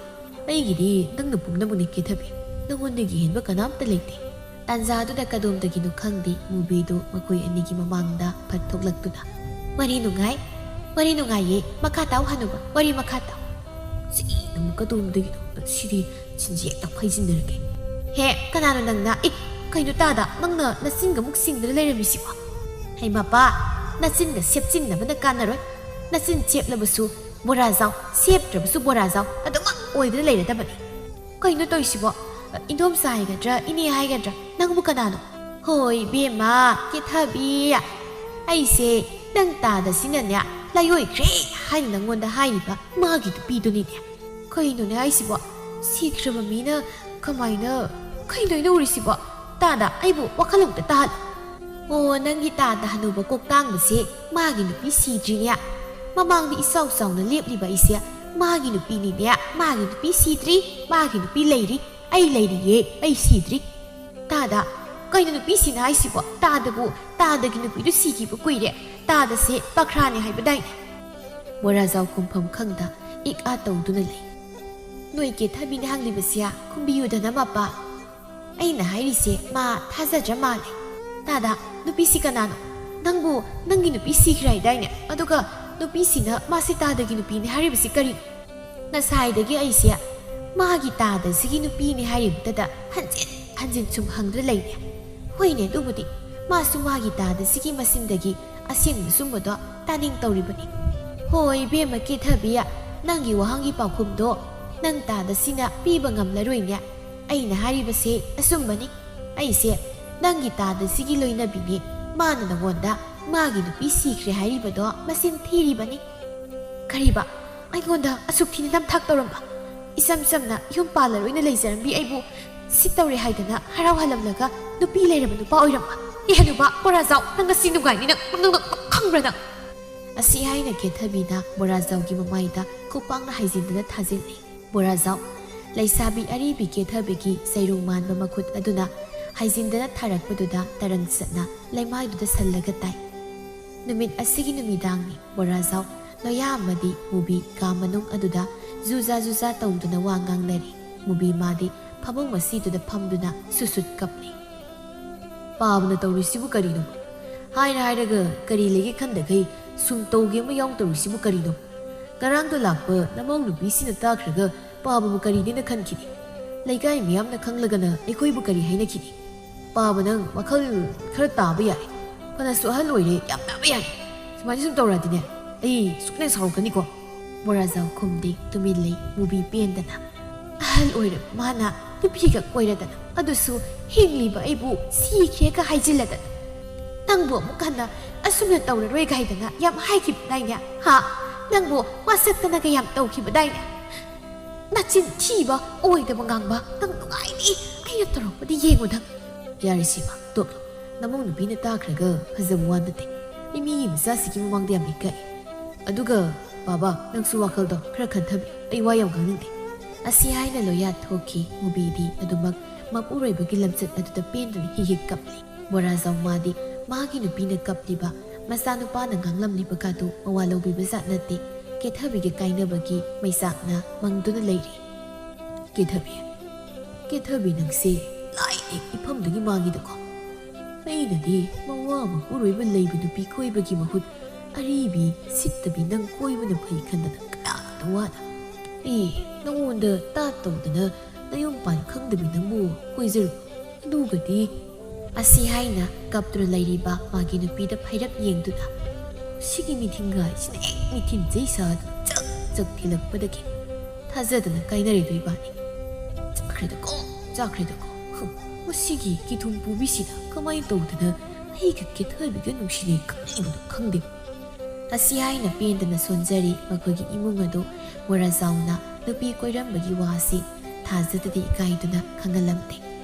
ꯑꯩꯒꯤꯗꯤ ꯅꯪꯅ ꯄꯨꯝꯅꯃꯛꯅꯤ ꯀꯦꯊꯕꯤ꯫ ꯅꯪꯉꯣꯟꯗꯒꯤ ꯍꯦꯟꯕ ꯀꯅꯥꯝꯇ ꯂꯩꯇꯦ꯫ ꯇꯥꯟꯖꯥꯗꯨꯗ ꯀꯗꯣꯝꯗꯒꯤꯅꯣ ꯈꯪꯗꯦ ꯃꯨꯕꯤꯗꯨ ꯃꯈꯣꯏ ꯑꯅꯤꯒꯤ ꯃꯃꯥꯡꯗ ꯐꯠ ꯊꯣꯛꯂꯛꯇꯨꯅ, "ꯋꯥꯔꯤ ꯅꯨꯡꯉꯥꯏ, ꯋꯥꯔꯤ ꯅꯨꯡꯉꯥꯏꯌꯦ, ꯃꯈꯥ ꯇꯥꯎ ꯍꯅꯨꯕ, ꯋꯥꯔꯤ ꯃꯈꯥ ꯇꯥꯎ"꯫ ꯁꯤꯅ ꯑꯃꯨꯛ ꯀꯗꯣꯝꯗꯒꯤꯅꯣ? ꯁꯤꯗꯤ ꯆꯤꯟꯁꯤ ꯍꯦꯛꯇ ꯐꯩꯖꯤꯟꯅꯔꯒꯦ꯫ "ꯍꯦ, ꯀꯅꯥꯅꯣ ꯅꯪꯅ? ꯏ, ꯀꯩꯅꯣ ꯇꯥꯗ, ꯅꯪꯅ ꯅꯆꯤꯟꯒ ꯑꯃꯨꯛ ꯁꯤꯡꯗꯅ ꯂꯩꯔꯝꯃꯤꯁꯤꯕꯣ?" "ꯍꯩ ꯃꯄꯥ, ꯅꯆꯤꯟꯒ ꯁꯦꯞꯆꯤꯟꯅꯕꯅ ꯀꯥꯟꯅꯔꯣꯏ꯫ ꯅꯆꯤꯟ ꯆꯦꯞꯂꯕꯁꯨ ꯕꯣꯔꯥ ꯖꯥꯎ, ꯁꯦꯞꯇ꯭ꯔꯕꯁꯨ ꯕꯣꯔꯥ ꯖꯥꯎ ꯑꯗꯨꯃꯛ ꯑꯣꯏꯗꯨꯅ ꯂꯩꯔꯗꯕꯅꯤ꯫ ꯀꯩꯅꯣ ꯇꯧꯔꯤꯁꯤꯕꯣ? ꯏꯟꯗꯣꯝꯆꯥ ꯍꯥꯏꯒꯗ꯭ꯔꯥ, ꯏꯅꯦ ꯍꯥꯏꯒꯗ꯭ꯔꯥ, ꯅꯪꯕꯨ ꯀꯅꯥꯅꯣ?" "ꯍꯣꯏ ꯏꯕꯦꯝꯃ ꯀꯦꯊꯕꯤ, ꯑꯩꯁꯦ ꯅꯪ ꯇꯥꯗꯁꯤꯅꯅꯦ ꯂꯥꯏꯑꯣꯏꯈ꯭ꯔꯦ ꯍꯥꯏꯅ ꯅꯪꯉꯣꯟꯗ ꯍꯥꯏꯔꯤꯕ ꯃꯥꯒꯤ ꯅꯨꯄꯤꯗꯨꯅꯤꯅꯦ꯫" "ꯀꯩꯅꯣꯅꯦ ꯍꯥꯏꯁꯤꯕꯣ? ꯁꯤꯈ꯭ꯔꯕ ꯃꯤꯅ ꯀꯃꯥꯏꯅ? ꯀꯩꯅꯣ ꯑꯩꯅ ꯎꯔꯤꯁꯤꯕꯣ? ꯇꯥꯗ, ꯑꯩꯕꯨ ꯋꯥꯈꯜ ꯑꯃꯨꯛꯇ ꯇꯥꯍꯜꯂꯨ꯫" "ꯑꯣ, ꯅꯪꯒꯤ ꯇꯥꯗ ꯍꯅꯨꯕ ꯀꯣꯛꯇꯥꯡꯕꯁꯦ ꯃꯥꯒꯤ ꯅꯨꯄꯤ ꯁꯤꯗ꯭ꯔꯤꯅꯦ꯫ ꯃꯃꯥꯡꯗ ꯏꯆꯥꯎ ꯆꯥꯎꯅ ꯂꯦꯞꯂꯤꯕ ꯑꯩꯁꯦ ꯃꯥꯒꯤ ꯅꯨꯄꯤꯅꯤꯅꯦ꯫ ꯃꯥꯒꯤ ꯅꯨꯄꯤ ꯁꯤꯗ꯭ꯔꯤ, ꯃꯥꯒꯤ ꯅꯨꯄꯤ ꯂꯩꯔꯤ, ꯑꯩ ꯂꯩꯔꯤꯌꯦ, ꯑꯩ ꯁꯤꯗ꯭ꯔꯤ꯫" "ꯇꯥꯗ, ꯀꯩꯅꯣ ꯅꯨꯄꯤꯁꯤꯅ ꯍꯥꯏꯁꯤꯕꯣ? ꯇꯥꯗꯕꯨ ꯇꯥꯗꯒꯤ ꯅꯨꯄꯤꯗꯨ ꯁꯤꯈꯤꯕ ꯀꯨꯏꯔꯦ꯫ ꯇꯥꯗꯁꯦ ꯄꯈ꯭ꯔꯥꯅꯦ ꯍꯥꯏꯕꯗꯥꯏꯅꯦ?" ꯃꯣꯔꯥꯖꯥꯎ ꯈꯨꯝꯐꯝ ꯈꯪꯗ ꯏꯛ ꯑꯥ ꯇꯧꯗꯨꯅ ꯂꯩ꯫ "ꯅꯣꯏ ꯀꯦꯊꯕꯤꯅ ꯍꯪꯂꯤꯕꯁꯦ ꯈꯨꯝꯕꯤꯌꯨꯗꯅ ꯃꯄꯥ꯫ ꯑꯩꯅ ꯍꯥꯏꯔꯤꯁꯦ ꯃꯥ ꯊꯥꯖꯗ꯭ꯔ ꯃꯥꯜꯂꯦ꯫ ꯇꯥꯗ, ꯅꯨꯄꯤꯁꯤ ꯀꯅꯥꯅꯣ? ꯅꯪꯕꯨ ꯅꯪꯒꯤ ꯅꯨꯄꯤ ꯁꯤꯈ꯭ꯔꯦ ꯍꯥꯏꯗꯥꯏꯅꯦ? ꯑꯗꯨꯒ ꯅꯨꯄꯤꯁꯤꯅ ꯃꯥꯁꯤ ꯇꯥꯗꯒꯤ ꯅꯨꯄꯤꯅꯦ ꯍꯥꯏꯔꯤꯕꯁꯤ ꯀꯔꯤꯅꯣ? ꯉꯁꯥꯏꯗꯒꯤ ꯑꯩꯁꯦ ꯃꯥꯒꯤ ꯇꯥꯗ ꯁꯤꯒꯤ ꯅꯨꯄꯤꯅꯤ ꯍꯥꯏꯔꯤꯕꯗꯨꯗ ꯍꯟꯖꯤꯟ ꯍꯟꯖꯤꯟ ꯁꯨꯝ ꯍꯪꯗꯨꯅ ꯂꯩꯅꯦ꯫ ꯍꯣꯏꯅꯦ, ꯑꯗꯨꯕꯨꯗꯤ ꯃꯥꯁꯨ ꯃꯥꯒꯤ ꯇꯥꯗ ꯁꯤꯒꯤ ꯃꯆꯤꯟꯗꯒꯤ ꯑꯁꯦꯡꯕ ꯆꯨꯝꯕꯗꯣ ꯇꯥꯅꯤꯡ ꯇꯧꯔꯤꯕꯅꯤ꯫ ꯍꯣꯏ ꯏꯕꯦꯝꯃ ꯀꯦꯊꯕꯤ, ꯅꯪꯒꯤ ꯋꯥꯍꯪꯒꯤ ꯄꯥꯎꯈꯨꯝꯗꯣ ꯅꯪ ꯇꯥꯗ ꯁꯤꯅ ꯄꯤꯕ ꯉꯝꯂꯔꯣꯏꯅꯦ꯫ ꯑꯩꯅ ꯍꯥꯏꯔꯤꯕꯁꯦ ꯑꯆꯨꯝꯕꯅꯤ꯫ ꯑꯩꯁꯦ ꯅꯪꯒꯤ ꯇꯥꯗ ꯁꯤꯒꯤ ꯂꯣꯏꯅꯕꯤꯅꯤ꯫ ꯃꯥꯅ ꯅꯉꯣꯟꯗ ꯃꯥꯒꯤ ꯅꯨꯄꯤ ꯁꯤꯈ꯭ꯔꯦ ꯍꯥꯏꯔꯤꯕꯗꯣ ꯃꯆꯤꯟ ꯊꯤꯔꯤꯕꯅꯤ꯫ ꯀꯔꯤꯕ? ꯑꯩꯉꯣꯟꯗ ꯑꯁꯨꯛ ꯊꯤꯅ ꯅꯝꯊꯥꯛ ꯇꯧꯔꯝꯕ? ꯏꯆꯝ ꯆꯝꯅ ꯌꯨꯝ ꯄꯥꯜꯂꯔꯣꯏꯅ ꯂꯩꯖꯔꯝꯕꯤ ꯑꯩꯕꯨ ꯁꯤ ꯇꯧꯔꯦ ꯍꯥꯏꯗꯅ ꯍꯔꯥꯎ ꯍꯜꯂꯝꯂꯒ ꯅꯨꯄꯤ ꯂꯩꯔꯕ ꯅꯨꯄꯥ ꯑꯣꯏꯔꯝꯕ? ꯑꯦ ꯍꯅꯨꯕ ꯕꯣꯔꯥꯖꯥꯎ, ꯅꯪ ꯉꯁꯤ ꯅꯨꯡꯉꯥꯏꯅꯤ, ꯅꯪ, ꯅꯪ, ꯅꯪ ꯈꯪꯕ꯭ꯔꯥ ꯅꯪ? ꯑꯁꯤ ꯍꯥꯏꯅ ꯀꯦꯊꯕꯤꯅ ꯕꯣꯔꯥꯖꯥꯎꯒꯤ ꯃꯃꯥꯏꯗ ꯈꯨꯄꯥꯛꯅ ꯍꯥꯏꯖꯤꯟꯗꯨꯅ ꯊꯥꯖꯤꯜꯂꯤ꯫ ꯕꯣꯔꯥꯖꯥꯎ, ꯂꯩꯁꯥꯕꯤ ꯑꯔꯤꯕꯤ ꯀꯦꯊꯕꯤꯒꯤ ꯆꯩꯔꯨ ꯃꯥꯟꯕ ꯃꯈꯨꯠ ꯑꯗꯨꯅ ꯍꯥꯏꯖꯤꯟꯗꯨꯅ ꯊꯥꯔꯛꯄꯗꯨꯗ ꯇꯔꯪ ꯆꯠꯅ ꯂꯩꯃꯥꯏꯗꯨꯗ ꯁꯜꯂꯒ ꯇꯥꯏ꯫ ꯅꯨꯃꯤꯠ ꯑꯁꯤꯒꯤ ꯅꯨꯃꯤꯗꯥꯡꯅꯤ꯫ ꯕꯣꯔꯥꯖꯥꯎ, ꯂꯣꯌꯥ ꯑꯃꯗꯤ ꯃꯨꯕꯤ ꯀꯥ ꯃꯅꯨꯡ ꯑꯗꯨꯗ ꯖꯨꯖꯥ ꯖꯨꯖꯥ ꯇꯧꯗꯨꯅ ꯋꯥ ꯉꯥꯡꯅꯔꯤ꯫ ꯃꯨꯕꯤ ꯃꯥꯗꯤ ꯐꯃꯨꯡ ꯃꯁꯤꯗꯨꯗ ꯐꯝꯗꯨꯅ ꯁꯨꯁꯨꯠ ꯀꯞꯂꯤ꯫ ꯄꯥꯕꯅ ꯇꯧꯔꯤꯁꯤꯕꯨ ꯀꯔꯤꯅꯣ? ꯍꯥꯏꯔ ꯍꯥꯏꯔꯒ ꯀꯔꯤ ꯂꯩꯒꯦ ꯈꯟꯗꯈꯩ ꯁꯨꯝ ꯇꯧꯒꯦ ꯑꯃ ꯌꯥꯎ ꯇꯧꯔꯤꯁꯤꯕꯨ ꯀꯔꯤꯅꯣ? ꯉꯔꯥꯡꯗꯣ ꯂꯥꯛꯄ ꯅꯃꯧ ꯅꯨꯄꯤꯁꯤꯅ ꯇꯥꯈ꯭ꯔꯒ ꯄꯥꯕꯕꯨ ꯀꯔꯤꯅꯦꯅ ꯈꯟꯈꯤꯅꯤ? ꯂꯩꯀꯥꯏ ꯃꯤꯌꯥꯝꯅ ꯈꯪꯂꯒꯅ ꯑꯩꯈꯣꯏꯕꯨ ꯀꯔꯤ ꯍꯥꯏꯅꯈꯤꯅꯤ? ꯄꯥꯕ ꯅꯪ ꯋꯥꯈꯜ ꯈꯔ ꯇꯥꯕ ꯌꯥꯔꯦ꯫ ꯐꯅꯁꯨ ꯑꯍꯜ ꯑꯣꯏꯔꯦ, ꯌꯥꯝ ꯇꯥꯕ ꯌꯥꯔꯦ꯫ ꯁꯨꯃꯥꯏꯅ ꯁꯨꯝ ꯇꯧꯔꯛꯑꯗꯤꯅꯦ, ꯑꯩ ꯁꯨꯛꯅ ꯁꯥꯎꯔꯛꯀꯅꯤꯀꯣ꯫ ꯕꯣꯔꯥꯖꯥꯎ ꯈꯨꯝꯗꯦ, ꯇꯨꯃꯤꯟ ꯂꯩ꯫ ꯃꯨꯕꯤ ꯄꯦꯟꯗꯅ, ꯑꯍꯜ ꯑꯣꯏꯔꯕ ꯃꯥꯅ ꯅꯨꯄꯤꯒ ꯀꯣꯏꯔꯗꯅ, ꯑꯗꯨꯁꯨ ꯍꯤꯡꯂꯤꯕ ꯑꯩꯕꯨ ꯁꯤꯈ꯭ꯔꯦꯒ ꯍꯥꯏꯖꯤꯜꯂꯗꯅ, ꯅꯪꯕꯨ ꯑꯃꯨꯛ ꯍꯟꯅ ꯑꯁꯨꯝꯅ ꯇꯧꯔꯔꯣꯏ ꯀꯥꯏꯗꯅ ꯌꯥꯝ ꯍꯥꯏꯈꯤꯕꯗꯥꯏꯅꯦ? ꯍꯥ? ꯅꯪꯕꯨ ꯋꯥꯁꯛꯇꯅꯒ ꯌꯥꯝ ꯇꯧꯈꯤꯕꯗꯥꯏꯅꯦ? ꯅꯆꯤꯟ ꯊꯤꯕ, ꯑꯣꯏꯗꯕ ꯉꯥꯡꯕ, ꯅꯪ ꯅꯨꯡꯉꯥꯏꯅꯤ ꯑꯩꯅ ꯇꯧꯔꯛꯄꯗꯤ ꯌꯦꯡꯉꯨ ꯅꯪ꯫ ꯌꯥꯔꯦ ꯁꯤꯃ, ꯇꯣꯛꯂꯣ꯫ ꯅꯃꯧ ꯅꯨꯄꯤꯅ ꯇꯥꯈ꯭ꯔꯒ ꯐꯖꯕ ꯋꯥ ꯅꯠꯇꯦ꯫ ꯃꯤ ꯃꯤꯒꯤ ꯃꯆꯥꯁꯤꯒꯤ ꯃꯃꯥꯡꯗ ꯌꯥꯝ ꯏꯀꯥꯏ꯫ ꯑꯗꯨꯒ ꯕꯥꯕꯥ, ꯅꯪꯁꯨ ꯋꯥꯈꯜꯗꯣ ꯈꯔ ꯈꯟꯊꯕꯤꯌꯨ꯫ ꯑꯩ ꯋꯥ ꯌꯥꯝ ꯉꯥꯡꯅꯤꯡꯗꯦ꯫ ꯑꯁꯤ ꯍꯥꯏꯅ ꯂꯣꯌꯥ ꯊꯣꯛꯈꯤ꯫ ꯃꯨꯕꯤꯗꯤ ꯑꯗꯨꯃꯛ ꯃꯄꯨꯔꯣꯏꯕꯒꯤ ꯂꯝꯆꯠ ꯑꯗꯨꯗ ꯄꯦꯟꯗꯨꯅ ꯍꯤꯛ ꯍꯤꯛ ꯀꯞꯂꯤ꯫ ꯕꯣꯔꯥꯖꯥꯎ ꯃꯥꯗꯤ ꯃꯥꯒꯤ ꯅꯨꯄꯤꯅ ꯀꯞꯂꯤꯕ, ꯃꯆꯥꯅꯨꯄꯥꯅ ꯉꯥꯡꯂꯝꯂꯤꯕꯒꯗꯨ ꯃꯋꯥ ꯂꯧꯕꯤꯕ ꯖꯥꯠ ꯅꯠꯇꯦ꯫ ꯀꯦꯊꯕꯤꯒ ꯀꯥꯏꯅꯕꯒꯤ ꯃꯩꯆꯥꯛꯅ ꯃꯪꯗꯨꯅ ꯂꯩꯔꯤ꯫ ꯀꯦꯊꯕꯤ, ꯀꯦꯊꯕꯤ ꯅꯪꯁꯦ ꯂꯥꯏꯅꯦ ꯏꯐꯝꯗꯒꯤ ꯃꯥꯡꯉꯤꯗꯀꯣ꯫ ꯑꯩꯅꯗꯤ ꯃꯋꯥ ꯃꯄꯨꯔꯣꯏꯕ ꯂꯩꯕ ꯅꯨꯄꯤ ꯀꯣꯏꯕꯒꯤ ꯃꯍꯨꯠ ꯑꯔꯤꯕꯤ ꯁꯤꯠꯇꯕꯤ ꯅꯪ ꯀꯣꯏꯕꯅ ꯐꯩ ꯈꯟꯗꯅ ꯀꯌꯥꯗ ꯋꯥꯅ꯫ "ꯑꯦ, ꯅꯉꯣꯟꯗ ꯇꯥꯠ ꯇꯧꯗꯅ ꯅꯌꯨꯝ ꯄꯥꯟ ꯈꯪꯗꯕꯤ ꯅꯪꯕꯨ ꯀꯣꯏꯖꯔꯨ꯫ ꯑꯗꯨꯒꯗꯤ," ꯑꯁꯤ ꯍꯥꯏꯅ ꯀꯞꯇꯨꯅ ꯂꯩꯔꯤꯕ ꯃꯥꯒꯤ ꯅꯨꯄꯤꯗ ꯐꯩꯔꯞ ꯌꯦꯡꯗꯨꯅ, ꯁꯤꯒꯤ ꯃꯤꯊꯤꯟꯒꯥꯏꯁꯤꯅ ꯍꯦꯛ ꯃꯤꯊꯤꯟ ꯆꯩ ꯁꯥꯗꯨꯅ ꯆꯛ ꯆꯛ ꯊꯤꯜꯂꯛꯄꯗꯒꯤ ꯊꯥꯖꯗꯅ ꯀꯥꯏꯅꯔꯦꯗꯣ ꯏꯕꯥꯅꯤ꯫ ꯆꯥꯈ꯭ꯔꯦꯗꯀꯣ, ꯆꯥꯈ꯭ꯔꯦꯗꯀꯣ꯫ ꯍꯨꯝ, ꯃꯁꯤꯒꯤ ꯀꯤꯊꯨꯝ ꯄꯨꯕꯤꯁꯤꯅ ꯀꯃꯥꯏꯅ ꯇꯧꯗꯅ ꯑꯩꯒ ꯀꯦꯊꯕꯤꯒ ꯅꯨꯡꯁꯤꯅꯩ ꯈꯪꯂꯤꯕꯅꯣ ꯈꯪꯗꯦ꯫ ꯑꯁꯤ ꯍꯥꯏꯅ ꯄꯦꯟꯗꯅ ꯁꯣꯟꯖꯔꯤ ꯃꯈꯣꯏꯒꯤ ꯏꯃꯨꯡ ꯑꯗꯨ ꯃꯣꯔꯥ ꯆꯥꯎꯅ ꯅꯨꯄꯤ ꯀꯣꯏꯔꯝꯕꯒꯤ ꯋꯥ ꯑꯁꯤ ꯊꯥꯖꯗꯗꯤ ꯏꯀꯥꯏꯗꯨꯅ ꯈꯪꯍꯜꯂꯝꯗꯦ꯫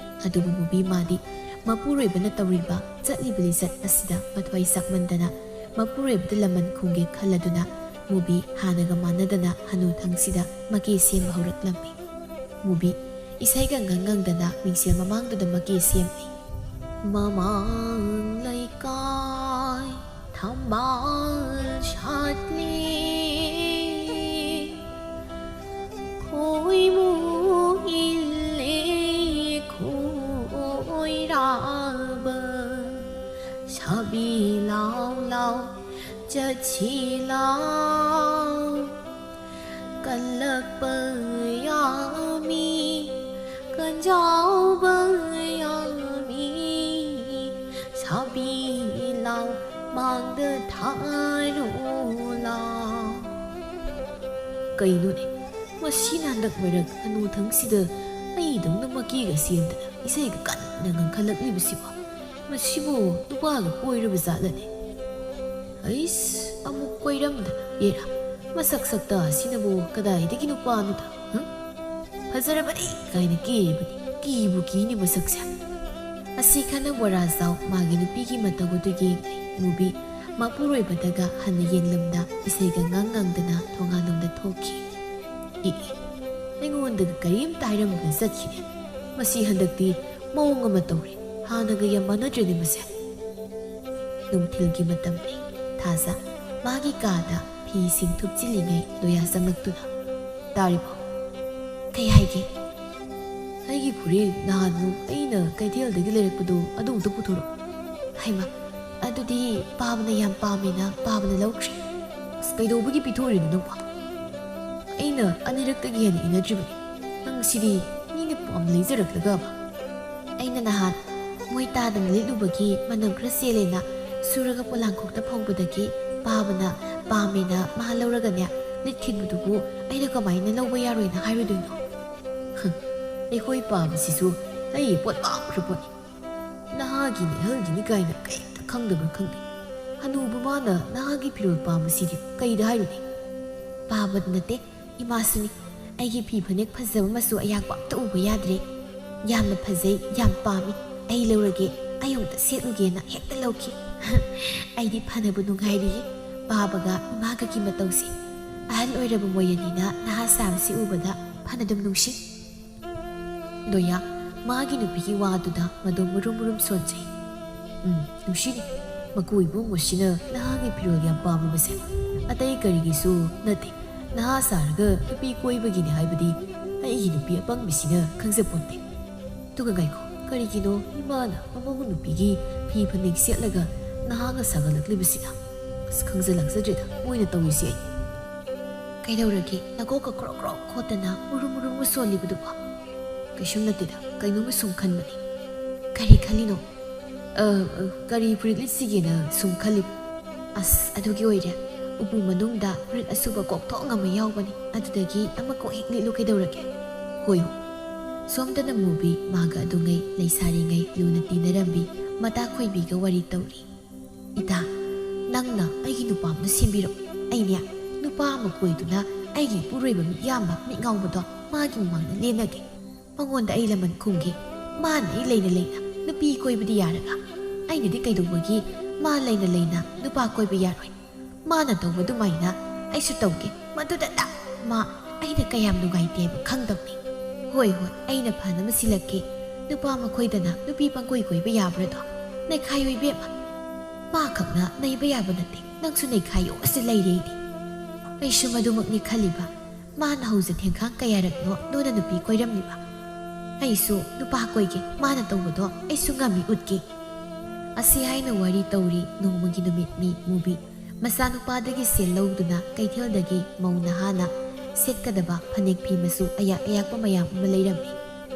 ꯑꯗꯨꯕꯨ ꯃꯨꯕꯤ ꯃꯥꯗꯤ ꯃꯄꯨꯔꯣꯏꯕꯅ ꯇꯧꯔꯤꯕ ꯆꯠꯂꯤꯕ ꯂꯤꯆꯠ ꯑꯁꯤꯗ ꯃꯊ꯭ꯋꯥꯏ ꯆꯥꯛꯃꯟꯗꯅ ꯃꯄꯨꯔꯣꯏꯕꯗ ꯂꯃꯟ ꯈꯨꯝꯒꯦ ꯈꯜꯂꯗꯨꯅ ꯃꯨꯕꯤ ꯍꯥꯟꯅꯒ ꯃꯥꯟꯅꯗꯅ ꯍꯅꯨꯊꯪꯁꯤꯗ ꯃꯀꯤ ꯁꯦꯝꯕ ꯍꯧꯔꯛꯂꯝꯃꯤ꯫ ꯃꯨꯕꯤ ꯏꯁꯩꯒ ꯉꯪ ꯉꯪꯗꯅ ꯃꯤꯡꯁꯦꯜ ꯃꯃꯥꯡꯗꯨꯗ ꯃꯀꯤ ꯁꯦꯝꯂꯤ꯫ ꯃꯃꯥꯡ ꯂꯩꯀꯥꯏ ꯊꯝꯕꯥꯜ ꯁꯥꯠꯂꯤ, ꯈꯣꯏꯃꯨ ꯏꯜꯂꯦ ꯈꯣꯏꯔꯥꯕ, ꯁꯥꯕꯤ ꯂꯥꯎ ꯂꯥꯎ ꯆꯠꯁꯤ ꯂꯥꯎ꯫ ꯀꯜꯂꯛꯄ ꯌꯥꯃꯤ, ꯀꯟꯖꯥꯎꯕ ꯌꯥꯃꯤ, ꯁꯥꯕꯤ ꯂꯥꯎ ꯃꯥꯡꯗ ꯊꯥꯔꯣ ꯂꯥꯎ꯫ ꯀꯩꯅꯣꯅꯦ, ꯃꯁꯤꯅ ꯍꯟꯗꯛ ꯃꯔꯛ ꯍꯅꯨꯊꯪꯁꯤꯗ ꯑꯩꯗꯧꯅ ꯃꯀꯤꯒ ꯁꯦꯝꯗꯅ ꯏꯁꯩꯒ ꯀꯟꯅ ꯉꯪꯈꯠꯂꯛꯂꯤꯕꯁꯤꯕꯣ? ꯃꯁꯤꯕꯨ ꯅꯨꯄꯥꯒ ꯀꯣꯏꯔꯕ ꯖꯥꯠꯂꯅꯦ? ꯑꯩꯁ, ꯑꯃꯨꯛ ꯀꯣꯏꯔꯝꯗꯅ, ꯑꯦꯔꯥ, ꯃꯁꯛ ꯁꯛꯇ ꯑꯁꯤꯅꯕꯨ ꯀꯗꯥꯏꯗꯒꯤ ꯅꯨꯄꯥꯅꯣꯗ? ꯍꯪ? ꯐꯖꯔꯕꯅꯤ ꯀꯥꯏꯅ ꯀꯦꯔꯤꯕꯅꯤ꯫ ꯀꯤꯕꯨ ꯀꯤꯅꯤ ꯃꯁꯛꯁꯦ꯫ ꯑꯁꯤ ꯈꯟꯅ ꯕꯣꯔꯥꯖꯥꯎ ꯃꯥꯒꯤ ꯅꯨꯄꯤꯒꯤ ꯃꯇꯧ ꯑꯗꯨ ꯌꯦꯡꯂꯤ꯫ ꯃꯨꯕꯤ ꯃꯄꯨꯔꯣꯏꯕꯗꯒ ꯍꯟꯅ ꯌꯦꯡꯂꯝꯗ ꯏꯁꯩꯒ ꯉꯥꯡ ꯉꯥꯡꯗꯅ ꯊꯣꯡꯒꯥꯟꯂꯣꯝꯗ ꯊꯣꯛꯈꯤ꯫ ꯏ, ꯏ, ꯑꯩꯉꯣꯟꯗꯒ ꯀꯔꯤꯝꯇ ꯍꯥꯏꯔꯝꯗꯅ ꯆꯠꯈꯤꯅꯦ꯫ ꯃꯁꯤ ꯍꯟꯗꯛꯇꯤ ꯃꯑꯣꯡ ꯑꯃ ꯇꯧꯔꯦ꯫ ꯍꯥꯟꯅꯒ ꯌꯥꯝ ꯃꯥꯟꯅꯗ꯭ꯔꯦꯅꯦ ꯃꯁꯦ꯫ ꯅꯨꯡꯊꯤꯜꯒꯤ ꯃꯇꯝꯅꯤ꯫ ꯊꯥꯖ ꯃꯥꯒꯤ ꯀꯥꯗ ꯐꯤꯁꯤꯡ ꯊꯨꯞꯆꯤꯜꯂꯤꯉꯩ ꯂꯣꯌꯥ ꯆꯪꯂꯛꯇꯨꯅ, "ꯇꯥꯔꯤꯕꯣ?" "ꯀꯩ ꯍꯥꯏꯒꯦ?" "ꯑꯩꯒꯤ ꯐꯨꯔꯤꯠ ꯅꯍꯥꯟꯃꯨꯛ ꯑꯩꯅ ꯀꯩꯊꯦꯜꯗꯒꯤ ꯂꯩꯔꯛꯄꯗꯣ ꯑꯗꯨ ꯑꯝꯇ ꯄꯨꯊꯣꯔꯛꯑꯣ꯫" "ꯍꯩꯃꯥ, ꯑꯗꯨꯗꯤ ꯄꯥꯕꯅ ꯌꯥꯝ ꯄꯥꯝꯃꯦꯅ ꯄꯥꯕꯅ ꯂꯧꯈ꯭ꯔꯦ꯫" "ꯑꯁ, ꯀꯩꯗꯧꯕꯒꯤ ꯄꯤꯊꯣꯛꯏꯅꯣ ꯅꯪꯕꯣ?" "ꯑꯩ ꯑꯅꯤꯔꯛꯇꯒꯤ ꯍꯦꯟꯅ ꯏꯟꯅꯗ꯭ꯔꯤꯕꯅꯤ꯫ ꯅꯪ ꯁꯤꯗꯤ ꯃꯤꯅ ꯄꯥꯝ ꯂꯩꯖꯔꯛꯂꯒꯕ? ꯑꯩꯅ ꯅꯍꯥꯟ ꯃꯣꯏ ꯇꯥꯗꯅ ꯂꯤꯠꯂꯨꯕꯒꯤ ꯃꯅꯝ ꯈꯔ ꯆꯦꯜꯂꯦꯅ ꯁꯨꯔꯒ ꯄꯣꯂꯥꯡꯈꯣꯛꯇ ꯐꯧꯕꯗꯒꯤ ꯄꯥꯕꯅ ꯄꯥꯝꯃꯦꯅ ꯃꯥ ꯂꯧꯔꯒꯅꯦ ꯂꯤꯠꯈꯤꯕꯗꯨꯕꯨ ꯑꯩꯅ ꯀꯃꯥꯏꯅ ꯂꯧꯕ ꯌꯥꯔꯣꯏꯅ ꯍꯥꯏꯔꯨꯗꯣꯏꯅꯣ? ꯍꯝ, ꯑꯩꯈꯣꯏ ꯄꯥꯕꯁꯤꯁꯨ ꯑꯩ ꯄꯣꯠ ꯄꯥꯝꯈ꯭ꯔ ꯄꯣꯠꯅꯤ꯫ ꯅꯍꯥꯒꯤꯅꯤ ꯑꯍꯜꯒꯤꯅꯤ ꯀꯥꯏꯅ ꯀꯩꯝꯇ ꯈꯪꯗꯕ꯭ꯔꯥ ꯈꯪꯗꯦ꯫ ꯍꯅꯨꯕ ꯃꯥꯅ ꯅꯍꯥꯒꯤ ꯐꯤꯔꯣꯜ ꯄꯥꯝꯕꯁꯤꯗꯤ ꯀꯩꯗ ꯍꯥꯏꯔꯨꯅꯤ? ꯄꯥꯕꯗ ꯅꯠꯇꯦ, ꯏꯃꯥꯁꯨꯅꯤ꯫ ꯑꯩꯒꯤ ꯐꯤ ꯐꯅꯦꯛ ꯐꯖꯕ ꯃꯆꯨ ꯑꯌꯥꯛꯄ ꯑꯝꯇ ꯎꯕ ꯌꯥꯗ꯭ꯔꯦ꯫ ꯌꯥꯝꯅ ꯐꯖꯩ, ꯌꯥꯝ ꯄꯥꯝꯃꯤ, ꯑꯩ ꯂꯧꯔꯒꯦ, ꯑꯩ ꯑꯃꯨꯛꯇ ꯁꯦꯠꯂꯨꯒꯦꯅ ꯍꯦꯛꯇ ꯂꯧꯈꯤ꯫ ꯑꯩꯗꯤ ꯐꯅꯕꯨ ꯅꯨꯡꯉꯥꯏꯔꯤꯌꯦ, ꯄꯥꯕꯒ ꯏꯃꯥꯒꯒꯤ ꯃꯇꯧꯁꯦ꯫ ꯑꯍꯜ ꯑꯣꯏꯔꯕ ꯃꯣꯏ ꯑꯅꯤꯅ ꯅꯍꯥ ꯁꯥꯕꯁꯤ ꯎꯕꯗ ꯐꯅꯗꯨꯝ ꯅꯨꯡꯁꯤ꯫ ꯗꯣꯌꯥ, ꯃꯥꯒꯤ ꯅꯨꯄꯤꯒꯤ ꯋꯥꯗꯨꯗ ꯃꯗꯣ ꯃꯨꯔꯨꯝ ꯃꯨꯔꯨꯝ ꯁꯣꯟꯖꯩ꯫ ꯎꯝ, ꯅꯨꯡꯁꯤꯅꯤ꯫ ꯃꯀꯨ ꯏꯕꯨꯡꯉꯣꯁꯤꯅ ꯅꯍꯥꯒꯤ ꯐꯤꯔꯣꯜ ꯌꯥꯝ ꯄꯥꯝꯃꯤꯕꯁꯦ ꯑꯇꯩ ꯀꯔꯤꯒꯤꯁꯨ ꯅꯠꯇꯦ꯫ ꯅꯍꯥ ꯁꯥꯔꯒ ꯅꯨꯄꯤ ꯀꯣꯏꯕꯒꯤꯅꯤ ꯍꯥꯏꯕꯗꯤ ꯑꯩꯒꯤ ꯅꯨꯄꯤ ꯑꯄꯪꯕꯤꯁꯤꯅ ꯈꯪꯖꯄꯣꯟꯇꯦ꯫ ꯑꯗꯨꯒ ꯉꯥꯏꯈꯣ, ꯀꯔꯤꯒꯤꯅꯣ ꯏꯃꯥꯅ ꯑꯃꯧ ꯅꯨꯄꯤꯒꯤ ꯐꯤ ꯐꯅꯦꯛ ꯁꯦꯠꯂꯒ ꯅꯍꯥꯒ ꯁꯥꯒꯠꯂꯛꯂꯤꯕꯁꯤꯅ? ꯑꯁ, ꯈꯪꯖ ꯂꯥꯛꯆꯗ꯭ꯔꯦꯗ ꯃꯣꯏꯅ ꯇꯧꯔꯤꯁꯦ ꯑꯩ꯫ ꯀꯩꯗꯧꯔꯒꯦ? ꯅꯀꯣꯛꯀ ꯈ꯭ꯔꯣꯛ ꯈ꯭ꯔꯣꯛ ꯈꯣꯠꯇꯅ ꯎꯔꯨꯝ ꯎꯔꯨꯝꯒ ꯁꯣꯜꯂꯤꯕꯗꯨꯕꯣ? ꯀꯩꯁꯨꯝ ꯅꯠꯇꯦꯗ, ꯀꯩꯅꯣꯝꯃ ꯁꯨꯝ ꯈꯟꯕꯅꯤ꯫ ꯀꯔꯤ ꯈꯜꯂꯤꯅꯣ? ꯑ, ꯑ, ꯀꯔꯤ ꯐꯨꯔꯤꯠ ꯂꯤꯠꯁꯤꯒꯦꯅ ꯁꯨꯝ ꯈꯜꯂꯤ꯫ ꯑꯁ, ꯑꯗꯨꯒꯤ ꯑꯣꯏꯔꯦ꯫ ꯎꯄꯨ ꯃꯅꯨꯡꯗ ꯐꯨꯔꯤꯠ ꯑꯁꯨꯕ ꯀꯣꯛꯊꯣꯡ ꯑꯃ ꯌꯥꯎꯕꯅꯤ, ꯑꯗꯨꯗꯒꯤ ꯑꯃ ꯀꯣꯛ ꯍꯦꯛ ꯂꯤꯠꯂꯨ ꯀꯩꯗꯧꯔꯒꯦ? ꯍꯣꯏ, ꯍꯣꯏ꯫ ꯁꯣꯝꯗꯅ ꯃꯨꯕꯤ ꯃꯥꯒ ꯑꯗꯨꯉꯩ ꯂꯩꯁꯥꯔꯤꯉꯩ ꯂꯨꯅ ꯇꯤꯟꯅꯔꯝꯕꯤ ꯃꯇꯥ ꯈꯣꯏꯕꯤꯒ ꯋꯥꯔꯤ ꯇꯧꯔꯤ꯫ ꯏꯇꯥ, ꯅꯪꯅ ꯑꯩꯒꯤ ꯅꯨꯄꯥ ꯑꯃ ꯁꯦꯝꯕꯤꯔꯣ꯫ ꯑꯩꯅꯦ, ꯅꯨꯄꯥ ꯑꯃ ꯀꯣꯏꯗꯨꯅ ꯑꯩꯒꯤ ꯏꯄꯨꯔꯣꯏꯕ ꯃꯤꯠ ꯌꯥꯝꯕ ꯃꯤꯠ ꯉꯥꯎꯕꯗꯣ ꯃꯥꯒꯤ ꯃꯃꯥꯡꯗ ꯂꯦꯟꯅꯒꯦ꯫ ꯃꯉꯣꯟꯗ ꯑꯩ ꯂꯃꯟ ꯈꯨꯝꯒꯦ꯫ ꯃꯥꯅ ꯑꯩ ꯂꯩꯅ ꯂꯩꯅ ꯅꯨꯄꯤ ꯀꯣꯏꯕꯗꯤ ꯌꯥꯔꯒ, ꯑꯩꯅꯗꯤ ꯀꯩꯗꯧꯕꯒꯤ ꯃꯥ ꯂꯩꯅ ꯂꯩꯅ ꯅꯨꯄꯥ ꯀꯣꯏꯕ ꯌꯥꯔꯣꯏ? ꯃꯥꯅ ꯇꯧꯕ ꯑꯗꯨꯃꯥꯏꯅ ꯑꯩꯁꯨ ꯇꯧꯒꯦ꯫ ꯃꯗꯨꯗꯇ ꯃꯥ ꯑꯩꯅ ꯀꯌꯥꯝ ꯅꯨꯡꯉꯥꯏꯇꯦ ꯍꯥꯏꯕ ꯈꯪꯗꯧꯅꯤ꯫ ꯍꯣꯏ, ꯍꯣꯏ, ꯑꯩꯅ ꯐꯅꯕ ꯁꯤꯜꯂꯛꯀꯦ꯫ ꯅꯨꯄꯥ ꯃꯈꯣꯏꯗꯅ ꯅꯨꯄꯤ ꯄꯪꯀꯣꯏ ꯀꯣꯏꯕ ꯌꯥꯕ꯭ꯔꯗꯣ? ꯅꯩꯈꯥꯏꯌꯣ ꯏꯕꯦꯝꯃ꯫ ꯃꯥ ꯈꯛꯅ ꯅꯩꯕ ꯌꯥꯕ ꯅꯠꯇꯦ꯫ ꯅꯪꯁꯨ ꯅꯩꯈꯥꯏꯌꯣ꯫ ꯑꯁꯤ ꯂꯩꯔꯦ ꯑꯩꯗꯤ꯫ ꯑꯩꯁꯨ ꯃꯗꯨꯃꯛꯅꯤ ꯈꯜꯂꯤꯕ꯫ ꯃꯥꯅ ꯍꯧꯖ ꯊꯦꯡꯈꯥꯡ ꯀꯌꯥꯔꯛꯅꯣ ꯅꯣꯏꯅ ꯅꯨꯄꯤ ꯀꯣꯏꯔꯝꯂꯤꯕ? ꯑꯩꯁꯨ ꯅꯨꯄꯥ ꯀꯣꯏꯒꯦ꯫ ꯃꯥꯅ ꯇꯧꯕꯗꯣ ꯑꯩꯁꯨ ꯉꯝꯃꯤ ꯎꯠꯀꯦ꯫ ꯑꯁꯤ ꯍꯥꯏꯅ ꯋꯥꯔꯤ ꯇꯧꯔꯤ ꯅꯣꯡꯃꯒꯤ ꯅꯨꯃꯤꯠꯅꯤ ꯃꯨꯕꯤ꯫ ꯃꯆꯥꯅꯨꯄꯥꯗꯒꯤ ꯁꯦꯜ ꯂꯧꯗꯨꯅ ꯀꯩꯊꯦꯜꯗꯒꯤ ꯃꯧ ꯅꯍꯥꯅ ꯁꯦꯠꯀꯗꯕ ꯐꯅꯦꯛ ꯐꯤ ꯃꯆꯨ ꯑꯌꯥꯛ ꯑꯌꯥꯛꯄ ꯃꯌꯥꯝ ꯑꯃ ꯂꯩꯔꯝꯃꯤ꯫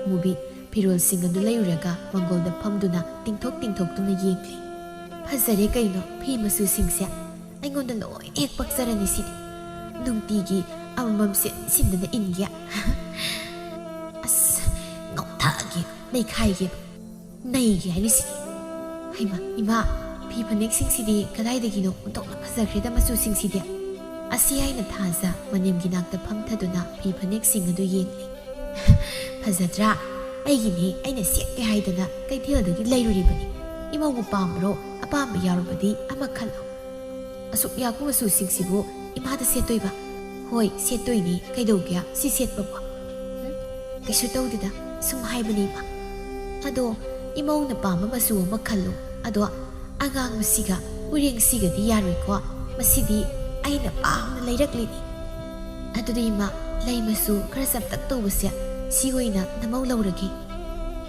ꯃꯨꯕꯤ ꯐꯤꯔꯣꯜꯁꯤꯡ ꯑꯗꯨ ꯂꯩꯔꯨꯔꯒ ꯃꯪꯒꯣꯜꯗ ꯐꯝꯗꯨꯅ ꯇꯤꯡꯊꯣꯛ ꯇꯤꯡꯊꯣꯛꯇꯨꯅ ꯌꯦꯡꯂꯤ꯫ "ꯐꯖꯔꯦ ꯀꯩꯅꯣ ꯐꯤ ꯃꯆꯨꯁꯤꯡꯁꯦ꯫ ꯑꯩꯉꯣꯟꯗ ꯂꯣꯏ ꯍꯦꯛ ꯄꯛꯆꯔꯅꯤ ꯁꯤꯗꯤ꯫ ꯅꯨꯡꯇꯤꯒꯤ ꯑꯃꯃꯝ ꯁꯤꯟ ꯁꯤꯟꯗꯅ ꯏꯟꯒꯦ꯫ ꯑꯁ, ꯉꯧꯊꯛꯑꯒꯦ, ꯅꯩꯈꯥꯏꯒꯦꯕ꯫ ꯅꯩꯒꯦ ꯍꯥꯏꯔꯤꯁꯤꯗꯤ꯫ ꯍꯩꯃꯥ, ꯏꯃꯥ, ꯐꯤ ꯐꯅꯦꯛꯁꯤꯡꯁꯤꯗꯤ ꯀꯗꯥꯏꯗꯒꯤꯅꯣ ꯑꯣꯟꯊꯣꯛꯅ ꯐꯖꯈ꯭ꯔꯦꯗ ꯃꯆꯨꯁꯤꯡꯁꯤꯗꯤ!" ꯑꯁꯤ ꯍꯥꯏꯅ ꯊꯥꯖ ꯃꯅꯦꯝꯒꯤ ꯅꯥꯛꯇ ꯐꯝꯊꯗꯨꯅ ꯐꯤ ꯐꯅꯦꯛꯁꯤꯡ ꯑꯗꯨ ꯌꯦꯡꯂꯤ꯫ "ꯐꯖꯗ꯭ꯔꯥ? ꯑꯩꯒꯤꯅꯤ, ꯑꯩꯅ ꯁꯦꯠꯀꯦ ꯍꯥꯏꯗꯅ ꯀꯩꯊꯦꯜꯗꯒꯤ ꯂꯩꯔꯨꯔꯤꯕꯅꯤ꯫ ꯏꯃꯧꯕꯨ ꯄꯥꯝꯕ꯭ꯔꯣ? ꯑꯄꯥꯝꯕ ꯌꯥꯎꯔꯕꯗꯤ ꯑꯃ ꯈꯜꯂꯣ꯫" "ꯑꯁꯨꯛ ꯌꯥꯛꯄ ꯃꯆꯨꯁꯤꯡꯁꯤꯕꯨ ꯏꯃꯥꯗ ꯁꯦꯠꯇꯣꯏꯕ?" "ꯍꯣꯏ, ꯁꯦꯠꯇꯣꯏꯅꯤ꯫ ꯀꯩꯗꯧꯒꯦ ꯁꯤ ꯁꯦꯠꯄꯕꯨ?" "ꯎꯝ, ꯀꯩꯁꯨ ꯇꯧꯗꯦꯗ, ꯁꯨꯝ ꯍꯥꯏꯕꯅꯤ, ꯏꯃꯥ꯫ ꯑꯗꯣ ꯏꯃꯧꯅ ꯄꯥꯝꯕ ꯃꯆꯨ ꯑꯃ ꯈꯜꯂꯨ꯫ ꯑꯗꯣ ꯑꯉꯥꯡꯕꯁꯤꯒ ꯎꯔꯦꯡꯁꯤꯒꯗꯤ ꯌꯥꯔꯣꯏꯀꯣ꯫ ꯃꯁꯤꯗꯤ ꯑꯩꯅ ꯄꯥꯝꯅ ꯂꯩꯔꯛꯂꯤꯅꯤ꯫ ꯑꯗꯨꯗꯤ ꯏꯃꯥ, ꯂꯩ ꯃꯆꯨ ꯈꯔ ꯆꯝꯇꯛ ꯇꯧꯕꯁꯦ, ꯁꯤ ꯑꯣꯏꯅ ꯅꯃꯧ ꯂꯧꯔꯒꯦ꯫"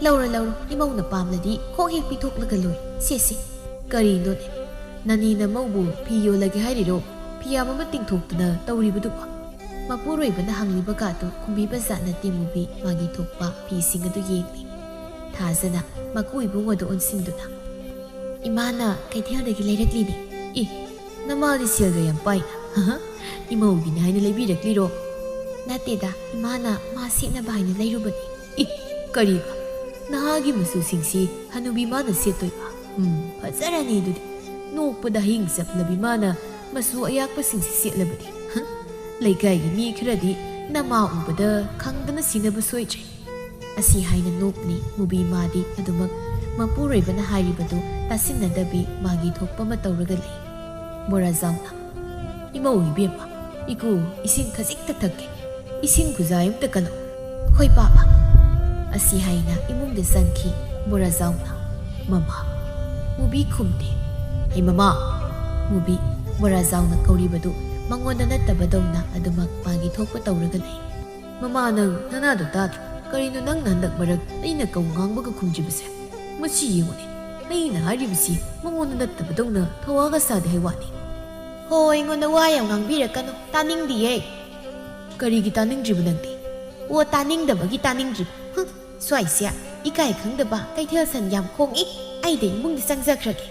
"ꯂꯧꯔꯣ, ꯂꯧꯔꯣ, ꯏꯃꯧꯅ ꯄꯥꯝꯂꯗꯤ ꯀꯣꯛ ꯍꯦꯛ ꯄꯤꯊꯣꯛꯂꯒ ꯂꯣꯏꯔꯦ꯫ ꯁꯦ, ꯁꯦ꯫" "ꯀꯔꯤꯅꯣꯅꯦ? ꯅꯅꯤ ꯅꯃꯧꯕꯨ ꯐꯤ ꯌꯣꯜꯂꯒꯦ ꯍꯥꯏꯔꯤꯔꯣ? ꯐꯤꯌꯥꯝ ꯑꯃ ꯇꯤꯡꯊꯣꯛꯇꯅ ꯇꯧꯔꯤꯕꯗꯨꯕꯨ?" ꯃꯄꯨꯔꯣꯏꯕꯅ ꯍꯪꯂꯤꯕ ꯀꯥꯗꯨ ꯈꯨꯝꯕꯤꯕ ꯖꯥꯠ ꯅꯠꯇꯦ꯫ ꯃꯨꯕꯤ ꯃꯥꯒꯤ ꯊꯣꯛꯄ ꯐꯤꯁꯤꯡ ꯑꯗꯨ ꯌꯦꯡꯂꯤ꯫ ꯊꯥꯖꯅ ꯃꯀꯨ ꯏꯕꯨꯡ ꯑꯗꯨ ꯑꯣꯟꯁꯤꯟꯗꯨꯅ, "ꯏꯃꯥꯅ ꯀꯩꯊꯦꯜꯗꯒꯤ ꯂꯩꯔꯛꯂꯤꯅꯤ꯫" "ꯏ, ꯅꯃꯥꯗꯤ ꯁꯦꯜꯒ ꯌꯥꯝ ꯄꯥꯏꯅ꯫ ꯏꯃꯧꯒꯤꯅꯤ ꯍꯥꯏꯅ ꯂꯩꯕꯤꯔꯛꯂꯤꯔꯣ?" "ꯅꯠꯇꯦꯗ, ꯏꯃꯥꯅ ꯃꯥ ꯁꯦꯠꯅꯕ ꯍꯥꯏꯅ ꯂꯩꯔꯨꯕꯅꯤ꯫" "ꯏ, ꯀꯔꯤꯕ? ꯅꯍꯥꯒꯤ ꯃꯆꯨꯁꯤꯡꯁꯤ ꯍꯅꯨꯕꯤ ꯃꯥꯅ ꯁꯦꯠꯇꯣꯏꯕ? ꯎꯝ, ꯐꯖꯔꯅꯤ ꯑꯗꯨꯗꯤ꯫ ꯅꯣꯛꯄꯗ ꯍꯌꯤꯡ ꯆꯞꯂꯕꯤ ꯃꯥꯅ ꯃꯆꯨ ꯑꯌꯥꯛꯄꯁꯤꯡꯁꯤ ꯁꯦꯠꯂꯕꯗꯤ꯫ ꯍ? ꯂꯩꯀꯥꯏꯒꯤ ꯃꯤ ꯈꯔꯗꯤ ꯅꯃꯥ ꯎꯕꯗ ꯈꯪꯗꯅ ꯁꯤꯅꯕ ꯁꯣꯏꯗ꯭ꯔꯦ꯫" ꯑꯁꯤ ꯍꯥꯏꯅ ꯅꯣꯛꯂꯤ꯫ ꯃꯨꯕꯤ ꯃꯥꯗꯤ ꯑꯗꯨꯃꯛ ꯃꯄꯨꯔꯣꯏꯕꯅ ꯍꯥꯏꯔꯤꯕꯗꯨ ꯇꯥꯁꯤꯟꯅꯗꯕꯤ ꯃꯥꯒꯤ ꯊꯣꯛꯄ ꯑꯃ ꯇꯧꯔꯒ ꯂꯩ꯫ ꯕꯣꯔꯥꯖꯥꯎꯅ, "ꯏꯃꯧ ꯏꯕꯦꯝꯃ, ꯏꯀꯨ ꯏꯁꯤꯡ ꯈꯖꯤꯛꯇ ꯊꯛꯀꯦ꯫ ꯏꯁꯤꯡ ꯈꯨꯖꯥꯏ ꯑꯃꯇ ꯀꯜꯂꯣ꯫" "ꯍꯣꯏ, ꯄꯥꯕ꯫" ꯑꯁꯤ ꯍꯥꯏꯅ ꯏꯃꯨꯡꯗ ꯆꯪꯈꯤ꯫ ꯕꯣꯔꯥꯖꯥꯎꯅ, "ꯃꯃꯥ꯫" ꯃꯨꯕꯤ ꯈꯨꯝꯗꯦ꯫ "ꯍꯩ ꯃꯃꯥ!" ꯃꯨꯕꯤ ꯕꯣꯔꯥꯖꯥꯎꯅ ꯀꯧꯔꯤꯕꯗꯨ ꯃꯉꯣꯟꯗ ꯅꯠꯇꯕꯗꯧꯅ ꯑꯗꯨꯃꯛ ꯃꯥꯒꯤ ꯊꯣꯛꯄ ꯇꯧꯔꯒ ꯂꯩ꯫ "ꯃꯃꯥ, ꯅꯪ ꯅꯅꯥꯗꯣ ꯇꯥꯗ꯭ꯔꯣ? ꯀꯔꯤꯅꯣ ꯅꯪꯅ ꯍꯟꯗꯛ ꯃꯔꯛ ꯑꯩꯅ ꯀꯧ ꯉꯥꯡꯕꯒ ꯈꯨꯝꯗ꯭ꯔꯤꯕꯁꯦ? ꯃꯁꯤ ꯌꯦꯡꯉꯨꯅꯦ, ꯑꯩꯅ ꯍꯥꯏꯔꯤꯕꯁꯤ ꯃꯉꯣꯟꯗ ꯅꯠꯇꯕꯗꯧꯅ ꯊꯧꯋꯥꯒ ꯁꯥꯗꯦ ꯍꯥꯏ ꯋꯥꯅꯤ꯫" "ꯍꯣ, ꯑꯩꯉꯣꯟꯗ ꯋꯥ ꯌꯥꯝ ꯉꯥꯡꯕꯤꯔꯛꯀꯅꯨ, ꯇꯥꯅꯤꯡꯗꯤꯌꯦ꯫" "ꯀꯔꯤꯒꯤ ꯇꯥꯅꯤꯡꯗ꯭ꯔꯤꯕ ꯅꯪꯗꯤ?" "ꯑꯣ, ꯇꯥꯅꯤꯡꯗꯕꯒꯤ ꯇꯥꯅꯤꯡꯗ꯭ꯔꯤꯕ꯫ ꯍꯨꯝ, ꯁ꯭ꯋꯥꯏꯁꯦ ꯏꯀꯥꯏ ꯈꯪꯗꯕ ꯀꯩꯊꯦꯜ ꯁꯟ ꯌꯥꯝ ꯈꯣꯡꯏ꯫ ꯑꯩꯗꯤ ꯏꯃꯨꯡꯗ ꯆꯪꯖꯈ꯭ꯔꯒꯦ"꯫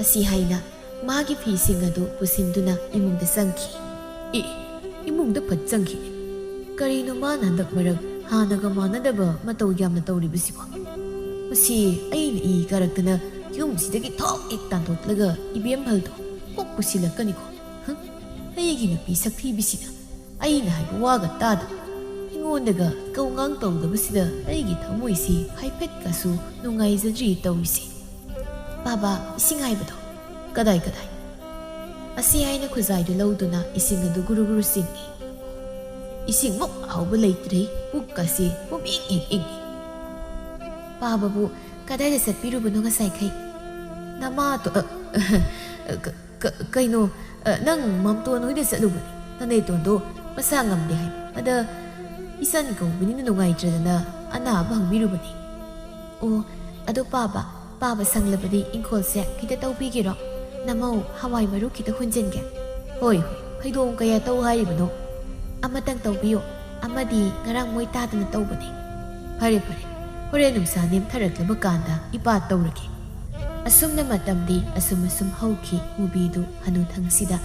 ꯑꯁꯤ ꯍꯥꯏꯅ ꯃꯥꯒꯤ ꯐꯤꯁꯤꯡ ꯑꯗꯨ ꯄꯨꯁꯤꯟꯗꯨꯅ ꯏꯃꯨꯡꯗ ꯆꯪꯈꯤ꯫ ꯑꯦ, ꯏꯃꯨꯡꯗ ꯐꯠ ꯆꯪꯈꯤꯅꯦ꯫ ꯀꯔꯤꯅꯣ ꯃꯥꯅ ꯍꯟꯗꯛ ꯃꯔꯛ ꯍꯥꯟꯅꯒ ꯃꯥꯟꯅꯗꯕ ꯃꯇꯧ ꯌꯥꯝꯅ ꯇꯧꯔꯤꯕꯁꯤꯕꯣ? ꯃꯁꯤ ꯑꯩꯅ ꯏ ꯀꯥꯔꯛꯇꯅ ꯌꯨꯝꯁꯤꯗꯒꯤ ꯊꯣꯛ ꯍꯦꯛ ꯇꯥꯟꯊꯣꯛꯂꯒ ꯏꯕꯦꯝꯍꯜꯗꯣ ꯀꯣꯛ ꯄꯨꯁꯤꯜꯂꯛꯀꯅꯤꯀꯣ꯫ ꯍꯨꯝ, ꯑꯩꯒꯤ ꯅꯨꯄꯤ ꯁꯛꯊꯤꯕꯤꯁꯤꯅ ꯑꯩꯅ ꯍꯥꯏꯕ ꯋꯥꯒ ꯇꯥꯗꯕ, ꯑꯩꯉꯣꯟꯗꯒ ꯀꯧꯉꯥꯡ ꯇꯧꯗꯕꯁꯤꯗ ꯑꯩꯒꯤ ꯊꯃꯣꯏꯁꯤ ꯍꯥꯏꯐꯦꯠꯀꯁꯨ ꯅꯨꯡꯉꯥꯏꯖꯗ꯭ꯔꯤ ꯇꯧꯔꯤꯁꯦ꯫ "ꯄꯥꯕ, ꯏꯁꯤꯡ ꯍꯥꯏꯕꯗꯣ"꯫ "ꯀꯗꯥꯏ, ꯀꯗꯥꯏ?" ꯑꯁꯤ ꯍꯥꯏꯅ ꯈꯨꯖꯥꯏꯗꯨ ꯂꯧꯗꯨꯅ ꯏꯁꯤꯡ ꯑꯗꯨ ꯒꯨꯔꯨ ꯒꯨꯔꯨ ꯆꯤꯡꯏ꯫ "ꯏꯁꯤꯡꯃꯨꯛ ꯍꯥꯎꯕ ꯂꯩꯇ꯭ꯔꯦ, ꯄꯨꯛꯀꯁꯤ ꯄꯨꯝꯏꯪ ꯍꯦꯛ ꯏꯪꯏ"꯫ "ꯄꯥꯕꯕꯨ ꯀꯗꯥꯏꯗ ꯆꯠꯄꯤꯔꯨꯕꯅꯣ ꯉꯁꯥꯏꯈꯩ?" "ꯅꯃꯥꯇꯣ-, ꯑ, ꯑ, ꯀ-, ꯀ-, ꯀꯩꯅꯣ, ꯑ, ꯅꯪ ꯃꯥꯝꯇꯣꯟ ꯍꯣꯏꯗ ꯆꯠꯂꯨꯕꯅꯤ꯫ ꯅꯅꯦꯇꯣꯟꯗꯣ ꯃꯁꯥ ꯉꯝꯗꯦ ꯍꯥꯏ꯫ ꯑꯗ ꯏꯆꯟ ꯀꯧꯕꯅꯤꯅ ꯅꯨꯡꯉꯥꯏꯇ꯭ꯔꯗꯅ ꯑꯅꯥꯕ ꯍꯪꯕꯤꯔꯨꯕꯅꯤ"꯫ "ꯑꯣ, ꯑꯗꯣ ꯄꯥꯕ, ꯄꯥꯕ ꯁꯪꯂꯕꯗꯤ ꯏꯪꯈꯣꯜꯁꯦ ꯈꯤꯇ ꯇꯧꯕꯤꯒꯦꯔꯣ? ꯅꯃꯧ ꯍꯋꯥꯏ ꯃꯔꯨ ꯈꯤꯇ ꯍꯨꯟꯖꯤꯟꯒꯦ"꯫ "ꯍꯣꯏ, ꯍꯣꯏ, ꯐꯩꯗꯣꯝ ꯀꯌꯥ ꯇꯧ ꯍꯥꯏꯔꯤꯕꯅꯣ?" "ꯑꯃꯇꯪ ꯇꯧꯕꯤꯌꯣ, ꯑꯃꯗꯤ ꯉꯔꯥꯡ ꯃꯣꯏ ꯇꯥꯗꯅ ꯇꯧꯕꯅꯤ"꯫ "ꯐꯔꯦ, ꯐꯔꯦ, ꯍꯣꯔꯦꯟ ꯅꯨꯡꯁꯥ ꯅꯦꯝꯊꯔꯛꯂꯕ ꯀꯥꯟꯗ ꯏꯄꯥ ꯇꯧꯔꯒꯦ"꯫ ꯑꯁꯨꯝꯅ ꯃꯇꯝꯗꯤ ꯑꯁꯨꯝ ꯑꯁꯨꯝ ꯍꯧꯈꯤ꯫ ꯃꯨꯕꯤꯗꯨ ꯍꯅꯨꯊꯪꯁꯤꯗ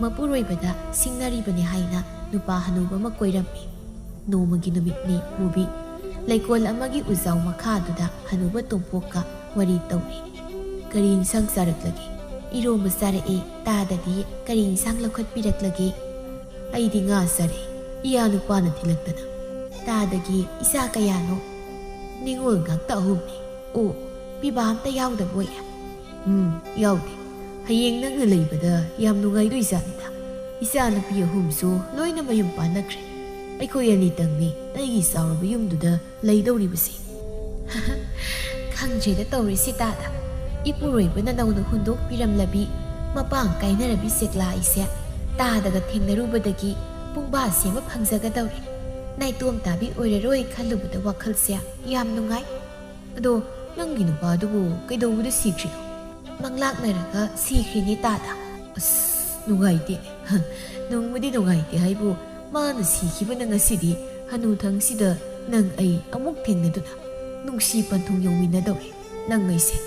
ꯃꯄꯨꯔꯣꯏꯕꯗ ꯁꯤꯡꯅꯔꯤꯕꯅꯤ ꯍꯥꯏꯅ ꯅꯨꯄꯥ ꯍꯅꯨꯕ ꯑꯃ ꯀꯣꯏꯔꯝꯃꯤ꯫ ꯅꯣꯡꯃꯒꯤ ꯅꯨꯃꯤꯠꯅꯤ꯫ ꯃꯨꯕꯤ ꯂꯩꯀꯣꯜ ꯑꯃꯒꯤ ꯎꯖꯥꯎ ꯃꯈꯥꯗꯨꯗ ꯍꯅꯨꯕ ꯇꯣꯝꯄꯣꯛꯀ ꯋꯥꯔꯤ ꯇꯧꯔꯤ꯫ "ꯀꯔꯤ ꯏꯟꯁꯥꯡ ꯆꯥꯔꯛꯂꯒꯦ?" "ꯏꯔꯣꯝꯕ ꯆꯥꯔꯛꯑꯦ꯫ ꯇꯥꯗꯗꯤ ꯀꯔꯤ ꯏꯟꯁꯥꯡ ꯂꯧꯈꯠꯄꯤꯔꯛꯂꯒꯦ?" "ꯑꯩꯗꯤ ꯉꯥ ꯆꯥꯔꯛꯑꯦ, ꯏꯌꯥ ꯅꯨꯄꯥꯅ ꯊꯤꯜꯂꯛꯇꯅ"꯫ "ꯇꯥꯗꯒꯤ ꯏꯆꯥ ꯀꯌꯥꯅꯣ?" "ꯅꯤꯉꯣꯜ ꯉꯥꯛꯇ ꯑꯍꯨꯝꯅꯤ"꯫ "ꯑꯣ, ꯄꯤꯕꯥ ꯑꯝꯇ ꯌꯥꯎꯗꯕ ꯑꯣꯏꯔꯦ"꯫ "ꯎꯝ, ꯌꯥꯎꯗꯦ꯫ ꯍꯌꯦꯡ ꯅꯪꯅ ꯂꯩꯕꯗ ꯌꯥꯝ ꯅꯨꯡꯉꯥꯏꯗꯣꯏꯖꯥꯠꯅꯤꯗ꯫ ꯏꯆꯥ ꯅꯨꯄꯤ ꯑꯍꯨꯝꯁꯨ ꯂꯣꯏꯅ ꯃꯌꯨꯝ ꯄꯥꯟꯅꯈ꯭ꯔꯦ꯫ ꯑꯩꯈꯣꯏ ꯑꯅꯤꯇꯪꯅꯤ ꯑꯩꯒꯤ ꯆꯥꯎꯔꯕ ꯌꯨꯝꯗꯨꯗ ꯂꯩꯗꯧꯔꯤꯕꯁꯦ"꯫ "ꯈꯪꯗ꯭ꯔꯦꯗ ꯇꯧꯔꯤꯁꯤ ꯇꯥꯗ꯫ ꯏꯄꯨꯔꯣꯏꯕꯅ ꯅꯧꯅ ꯍꯨꯟꯗꯣꯛꯄꯤꯔꯝꯂꯕꯤ ꯃꯄꯥꯡ ꯀꯥꯏꯅꯔꯕꯤ ꯆꯦꯛꯂꯥ ꯑꯩꯁꯦ ꯇꯥꯗꯒ ꯊꯦꯡꯅꯔꯨꯕꯗꯒꯤ ꯄꯨꯡꯕꯥ ꯁꯦꯝꯕ ꯐꯪꯖꯒꯗꯧꯔꯦ꯫ ꯅꯥꯏꯇꯣꯝ ꯇꯥꯕꯤ ꯑꯣꯏꯔꯔꯣꯏ ꯈꯜꯂꯨꯕꯗ ꯋꯥꯈꯜꯁꯦ ꯌꯥꯝ ꯅꯨꯡꯉꯥꯏ꯫ ꯑꯗꯣ ꯅꯪꯒꯤ ꯅꯨꯄꯥꯗꯨꯕꯨ ꯀꯩꯗꯧꯕꯗ ꯁꯤꯈ꯭ꯔꯤꯅꯣ?" "ꯃꯪꯂꯥꯛꯅꯔꯒ ꯁꯤꯈ꯭ꯔꯤꯅꯦ ꯇꯥꯗ"꯫ "ꯑꯁ, ꯅꯨꯡꯉꯥꯏꯇꯦꯅꯦ"꯫ "ꯍ, ꯅꯨꯡꯕꯨꯗꯤ ꯅꯨꯡꯉꯥꯏꯇꯦ ꯍꯥꯏꯕꯨ ꯃꯥꯅ ꯁꯤꯈꯤꯕꯅ ꯉꯁꯤꯗꯤ ꯍꯅꯨꯊꯪꯁꯤꯗ ꯅꯪ ꯑꯩ ꯑꯃꯨꯛ ꯊꯦꯡꯅꯗꯨꯅ ꯅꯨꯡꯁꯤ ꯄꯟꯊꯨꯡ ꯌꯧꯃꯤꯟꯅꯗꯧꯔꯦ꯫ ꯅꯪ ꯑꯩꯁꯦ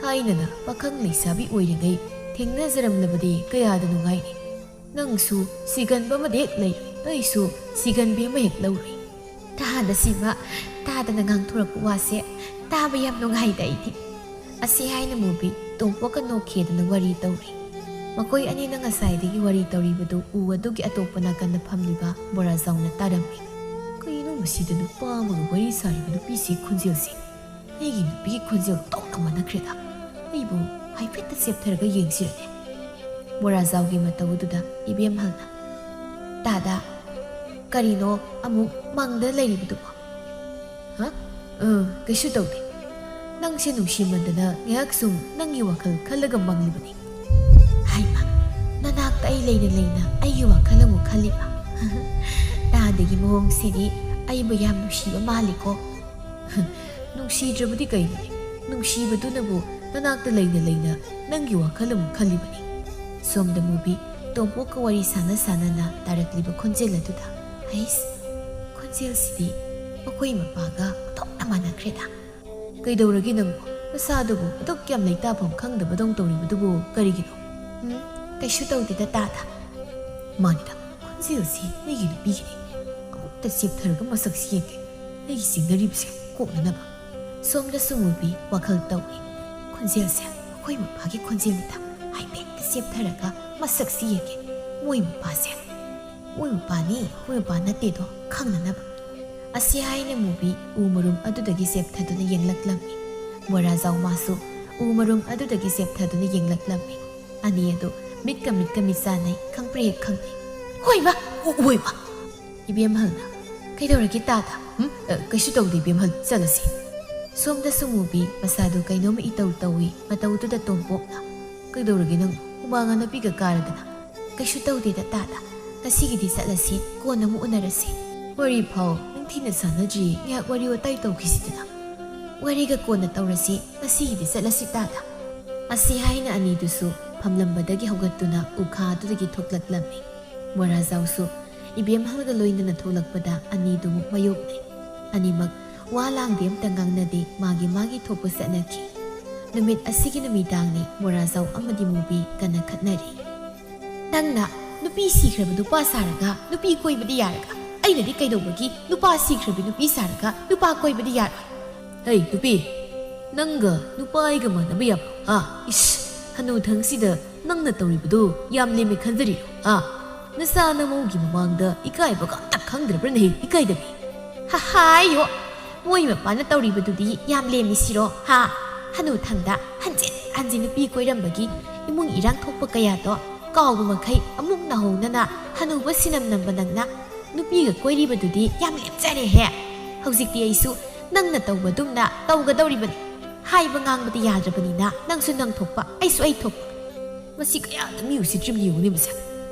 ꯊꯥꯏꯅꯅ ꯄꯥꯈꯪ ꯂꯩꯁꯥꯕꯤ ꯑꯣꯏꯔꯤꯉꯩ ꯊꯦꯡꯅꯖꯔꯝꯂꯕꯗꯤ ꯀꯌꯥꯗ ꯅꯨꯡꯉꯥꯏꯅꯤ꯫ ꯅꯪꯁꯨ ꯁꯤꯒꯟꯕ ꯑꯃꯗ ꯍꯦꯛ ꯂꯩ, ꯑꯩꯁꯨ ꯁꯤꯒꯟꯕꯤ ꯑꯃ ꯍꯦꯛ ꯂꯧꯔꯨꯏ꯫ ꯇꯥꯗ ꯁꯤꯃ, ꯇꯥꯗꯅ ꯉꯥꯡꯊꯣꯔꯛꯄ ꯋꯥꯁꯦ ꯇꯥꯕ ꯌꯥꯝ ꯅꯨꯡꯉꯥꯏꯗ ꯑꯩꯗꯤ꯫ ꯑꯁꯤ ꯍꯥꯏꯅ ꯃꯨꯕꯤ ꯇꯣꯝꯄꯣꯛꯀ ꯅꯣꯛꯈꯤꯗꯅ ꯋꯥꯔꯤ ꯇꯧꯔꯤ꯫ ꯃꯈꯣꯏ ꯑꯅꯤꯅ ꯉꯁꯥꯏꯗꯒꯤ ꯋꯥꯔꯤ ꯇꯧꯔꯤꯕꯗꯨ ꯎ ꯑꯗꯨꯒꯤ ꯑꯇꯣꯞꯄ ꯅꯥꯀꯟꯗ ꯐꯝꯂꯤꯕ ꯕꯣꯔꯥꯖꯥꯎꯅ ꯇꯥꯔꯝꯃꯤ꯫ ꯀꯩꯅꯣ ꯃꯁꯤꯗ ꯅꯨꯄꯥ ꯑꯃꯒ ꯋꯥꯔꯤ ꯁꯥꯔꯤꯕ ꯅꯨꯄꯤꯁꯤ ꯈꯣꯟꯖꯦꯜꯁꯤ ꯑꯩꯒꯤ ꯅꯨꯄꯤꯒꯤ ꯈꯣꯟꯖꯦꯜ ꯇꯧꯅ ꯃꯥꯟꯅꯈ꯭ꯔꯦꯗ꯫ ꯑꯩꯕꯨ ꯍꯥꯏꯐꯦꯠꯇ ꯆꯦꯞꯊꯔꯒ ꯌꯦꯡꯁꯤꯔꯅꯦ꯫ ꯕꯣꯔꯥꯖꯥꯎꯒꯤ ꯃꯇꯧꯗꯨꯗ ꯏꯕꯦꯝꯍꯜꯅ, "ꯇꯥꯗ, ꯀꯔꯤꯅꯣ ꯑꯃꯨꯛ ꯃꯪꯗ ꯂꯩꯔꯤꯕꯗꯨꯕꯣ?" "ꯍꯥ? ꯑ, ꯀꯩꯁꯨ ꯇꯧꯗꯦ꯫ ꯅꯪꯁꯦ ꯅꯨꯡꯁꯤꯃꯟꯗꯅ ꯉꯥꯏꯍꯥꯛ ꯁꯨꯝ ꯅꯪꯒꯤ ꯋꯥꯈꯜ ꯈꯜꯂꯒ ꯃꯪꯂꯤꯕꯅꯤ꯫" ꯍꯥꯏꯃ, ꯅꯅꯥꯛꯇ ꯑꯩ ꯂꯩꯅ ꯂꯩꯅ ꯑꯩꯒꯤ ꯋꯥꯈꯜ ꯑꯃꯨꯛ ꯈꯜꯂꯤꯕ? ꯇꯥꯗꯒꯤ ꯃꯑꯣꯡꯁꯤꯗꯤ ꯑꯩꯕꯨ ꯌꯥꯝ ꯅꯨꯡꯁꯤꯕ ꯃꯥꯜꯂꯤꯀꯣ꯫ ꯅꯨꯡꯁꯤꯗ꯭ꯔꯕꯗꯤ ꯀꯩꯅꯣꯅꯦ? ꯅꯨꯡꯁꯤꯕꯗꯨꯅꯕꯨ ꯅꯅꯥꯛꯇ ꯂꯩꯅ ꯂꯩꯅ ꯅꯪꯒꯤ ꯋꯥꯈꯜ ꯑꯃꯨꯛ ꯈꯜꯂꯤꯕꯅꯤ꯫ ꯁꯣꯝꯗ ꯃꯨꯕꯤ ꯇꯣꯝꯄꯣꯛꯀ ꯋꯥꯔꯤ ꯁꯥꯟꯅ ꯁꯥꯟꯅꯅ ꯇꯥꯔꯛꯂꯤꯕ ꯈꯣꯟꯖꯦꯜ ꯑꯗꯨꯗ, ꯍꯩꯁ, ꯈꯣꯟꯖꯦꯜꯁꯤꯗꯤ ꯃꯈꯣꯏ ꯃꯄꯥꯒ ꯑꯣꯟꯊꯣꯛꯅ ꯃꯥꯟꯅꯈ꯭ꯔꯦꯗ꯫ ꯀꯩꯗꯧꯔꯒꯦ ꯅꯪꯕꯨ? ꯅꯁꯥꯗꯨꯕꯨ ꯑꯗꯨꯛ ꯌꯥꯝ ꯂꯩꯇꯥꯐꯝ ꯈꯪꯗꯕꯗꯧ ꯇꯧꯔꯤꯕꯗꯨꯕꯨ ꯀꯔꯤꯒꯤꯅꯣ? ꯎꯝ, ꯀꯩꯁꯨ ꯇꯧꯗꯦꯗ ꯇꯥꯗ꯫ ꯃꯥꯅꯤꯗ, ꯈꯣꯟꯖꯦꯜꯁꯤ ꯑꯩꯒꯤ ꯅꯨꯄꯤꯒꯤꯅꯤ꯫ ꯑꯃꯨꯛꯇ ꯆꯦꯞꯊꯔꯒ ꯃꯁꯛꯁꯤ ꯌꯦꯡꯒꯦ꯫ ꯑꯩꯒꯤ ꯆꯤꯡꯅꯔꯤꯕꯁꯦ ꯀꯣꯛꯅꯅꯕ꯫ ꯁꯣꯝꯗꯁꯨ ꯃꯨꯕꯤ ꯋꯥꯈꯜ ꯇꯧꯏ꯫ ꯈꯣꯟꯖꯦꯜꯁꯦ ꯑꯩꯈꯣꯏ ꯃꯄꯥꯒꯤ ꯈꯣꯟꯖꯦꯜꯅꯤꯗ꯫ ꯍꯥꯏꯐꯦꯠꯇ ꯆꯦꯞꯊꯔꯒ ꯃꯁꯛꯁꯤ ꯌꯦꯡꯒꯦ꯫ ꯃꯣꯏ ꯃꯄꯥꯁꯦ, ꯃꯣꯏ ꯃꯄꯥꯅꯤ, ꯃꯣꯏ ꯃꯄꯥ ꯅꯠꯇꯦꯗꯣ ꯈꯪꯅꯅꯕ꯫ ꯑꯁꯤ ꯍꯥꯏꯅ ꯃꯨꯕꯤ ꯎ ꯃꯔꯨꯝ ꯑꯗꯨꯗꯒꯤ ꯆꯦꯞꯊꯗꯨꯅ ꯌꯦꯡꯂꯛꯂꯝꯃꯤ꯫ ꯕꯣꯔꯥꯖꯥꯎ ꯃꯥꯁꯨ ꯎ ꯃꯔꯨꯝ ꯑꯗꯨꯗꯒꯤ ꯆꯦꯞꯊꯗꯨꯅ ꯌꯦꯡꯂꯛꯂꯝꯃꯤ꯫ ꯑꯅꯤ ꯑꯗꯨ ꯃꯤꯠꯀ ꯃꯤꯠꯀ ꯃꯤꯠ ꯆꯥꯟꯅꯩ, ꯈꯪꯄ꯭ꯔꯦꯛ ꯈꯪꯉꯤ꯫ "ꯍꯣꯏꯃ! ꯎ-, ꯍꯣꯏꯃ!" ꯏꯕꯦꯝꯍꯜꯅ, "ꯀꯩꯗꯧꯔꯒꯦ ꯇꯥꯗ? ꯎꯝ? ꯑ, ꯀꯩꯁꯨ ꯇꯧꯗꯦ ꯏꯕꯦꯝꯍꯜ, ꯆꯠꯂꯁꯤ꯫" ꯁꯣꯝꯗꯁꯨ ꯃꯨꯕꯤ ꯃꯁꯥꯗꯨ ꯀꯩꯅꯣꯝꯃ ꯏꯇꯧ ꯇꯧꯏ, ꯃꯇꯧꯗꯨꯗ ꯇꯣꯝꯄꯣꯛꯅ, "ꯀꯩꯗꯧꯔꯒꯦ ꯅꯪ? ꯍꯨꯃꯥꯡ ꯑꯅꯞꯄꯤꯒ ꯀꯥꯔꯗꯅ?" "ꯀꯩꯁꯨ ꯇꯧꯗꯦꯗ ꯇꯥꯗ, ꯉꯁꯤꯒꯤꯗꯤ ꯆꯠꯂꯁꯤ, ꯀꯣꯟꯅ ꯑꯃꯨꯛ ꯎꯅꯔꯁꯤ꯫ ꯋꯥꯔꯤ ꯐꯥꯎ ꯅꯤꯡꯊꯤꯅ ꯁꯥꯟꯅꯗ꯭ꯔꯤ, ꯉꯥꯏꯍꯥꯛ ꯋꯥꯔꯤ ꯋꯥꯇꯥꯏ ꯇꯧꯈꯤꯁꯤꯗꯅ꯫ ꯋꯥꯔꯤꯒ ꯀꯣꯟꯅ ꯇꯧꯔꯁꯤ, ꯉꯁꯤꯒꯤꯗꯤ ꯆꯠꯂꯁꯤ ꯇꯥꯗ꯫" ꯑꯁꯤ ꯍꯥꯏꯅ ꯑꯅꯤꯗꯨꯁꯨ ꯐꯝꯂꯝꯕꯗꯒꯤ ꯍꯧꯒꯠꯇꯨꯅ ꯎꯈꯥꯗꯨꯗꯒꯤ ꯊꯣꯛꯂꯛꯂꯝꯃꯤ꯫ ꯃꯣꯔꯥꯖꯥꯎꯁꯨ ꯏꯕꯦꯝꯍꯜꯒ ꯂꯣꯏꯅꯅ ꯊꯣꯛꯂꯛꯄꯗ ꯑꯅꯤꯗꯨꯃꯨꯛ ꯃꯥꯌꯣꯛꯅꯩ꯫ ꯑꯅꯤꯃꯛ ꯋꯥ ꯂꯥꯡꯗꯦ, ꯑꯝꯇ ꯉꯥꯡꯅꯗꯦ, ꯃꯥꯒꯤ ꯃꯥꯒꯤ ꯊꯣꯛꯄ ꯆꯠꯅꯈꯤ꯫ ꯅꯨꯃꯤꯠ ꯑꯁꯤꯒꯤ ꯅꯨꯃꯤꯗꯥꯡꯅꯤ ꯃꯣꯔꯥꯖꯥꯎ ꯑꯃꯗꯤ ꯃꯨꯕꯤ ꯀꯟꯅ ꯈꯠꯅꯔꯤ꯫ "ꯅꯪꯅ ꯅꯨꯄꯤ ꯁꯤꯈ꯭ꯔꯕ ꯅꯨꯄꯥ ꯁꯥꯔꯒ ꯅꯨꯄꯤ ꯀꯣꯏꯕꯗꯤ ꯌꯥꯔꯒ, ꯑꯩꯅꯗꯤ ꯀꯩꯗꯧꯕꯒꯤ ꯅꯨꯄꯥ ꯁꯤꯈ꯭ꯔꯕꯤ ꯅꯨꯄꯤ ꯁꯥꯔꯒ ꯅꯨꯄꯥ ꯀꯣꯏꯕꯗꯤ ꯌꯥꯔꯣꯏ?" "ꯍꯩ ꯅꯨꯄꯤ, ꯅꯪꯒ ꯅꯨꯄꯥ ꯑꯩꯒ ꯃꯥꯟꯅꯕ ꯌꯥꯕ꯭ꯔꯣ? ꯍꯥ? ꯏꯁ, ꯍꯅꯨꯊꯪꯁꯤꯗ ꯅꯪꯅ ꯇꯧꯔꯤꯕꯗꯨ ꯌꯥꯝ ꯂꯦꯝꯃꯦ ꯈꯟꯖꯔꯤꯔꯣ? ꯍꯥ? ꯅꯆꯥ ꯅꯃꯧꯒꯤ ꯃꯃꯥꯡꯗ ꯏꯀꯥꯏꯕꯒ ꯑꯝꯇ ꯈꯪꯗ꯭ꯔꯕ꯭ꯔꯅꯦ? ꯏꯀꯥꯏꯗꯕꯤ!" "ꯍꯥ, ꯍꯥꯏꯌꯣ, ꯃꯣꯏ ꯃꯄꯥꯅ ꯇꯧꯔꯤꯕꯗꯨꯗꯤ ꯌꯥꯝ ꯂꯦꯝꯃꯤ ꯁꯤꯔꯣ? ꯍꯥ? ꯍꯅꯨꯊꯪꯗ ꯍꯟꯖꯤꯟ ꯍꯟꯖꯤꯟ ꯅꯨꯄꯤ ꯀꯣꯏꯔꯝꯕꯒꯤ ꯏꯃꯨꯡ ꯏꯔꯥꯡ ꯊꯣꯛꯄ ꯀꯌꯥꯗꯣ ꯀꯥꯎꯕ ꯃꯈꯩ ꯑꯃꯨꯛ ꯅꯧꯍꯧꯅꯅ ꯍꯅꯨꯕ ꯁꯤꯅꯝ ꯅꯝꯕ ꯅꯪꯅ ꯅꯨꯄꯤꯒ ꯀꯣꯏꯔꯤꯕꯗꯨꯗꯤ ꯌꯥꯝ ꯂꯦꯝꯖꯔꯦꯍꯦ꯫ ꯍꯧꯖꯤꯛꯇꯤ ꯑꯩꯁꯨ ꯅꯪꯅ ꯇꯧꯕꯗꯨꯝꯅ ꯇꯧꯒꯗꯧꯔꯤꯕꯅꯤ꯫ ꯍꯥꯏꯕ ꯉꯥꯡꯕꯗꯤ ꯌꯥꯗ꯭ꯔꯕꯅꯤꯅ ꯅꯪꯁꯨ ꯅꯪ ꯊꯣꯛꯄ, ꯑꯩꯁꯨ ꯑꯩ ꯊꯣꯛꯄ꯫ ꯃꯁꯤ ꯀꯌꯥꯗ ꯃꯤ ꯎꯁꯤꯠꯇ꯭ꯔꯤꯕꯅꯤ ꯌꯦꯡꯉꯨꯅꯦ ꯃꯁꯦ꯫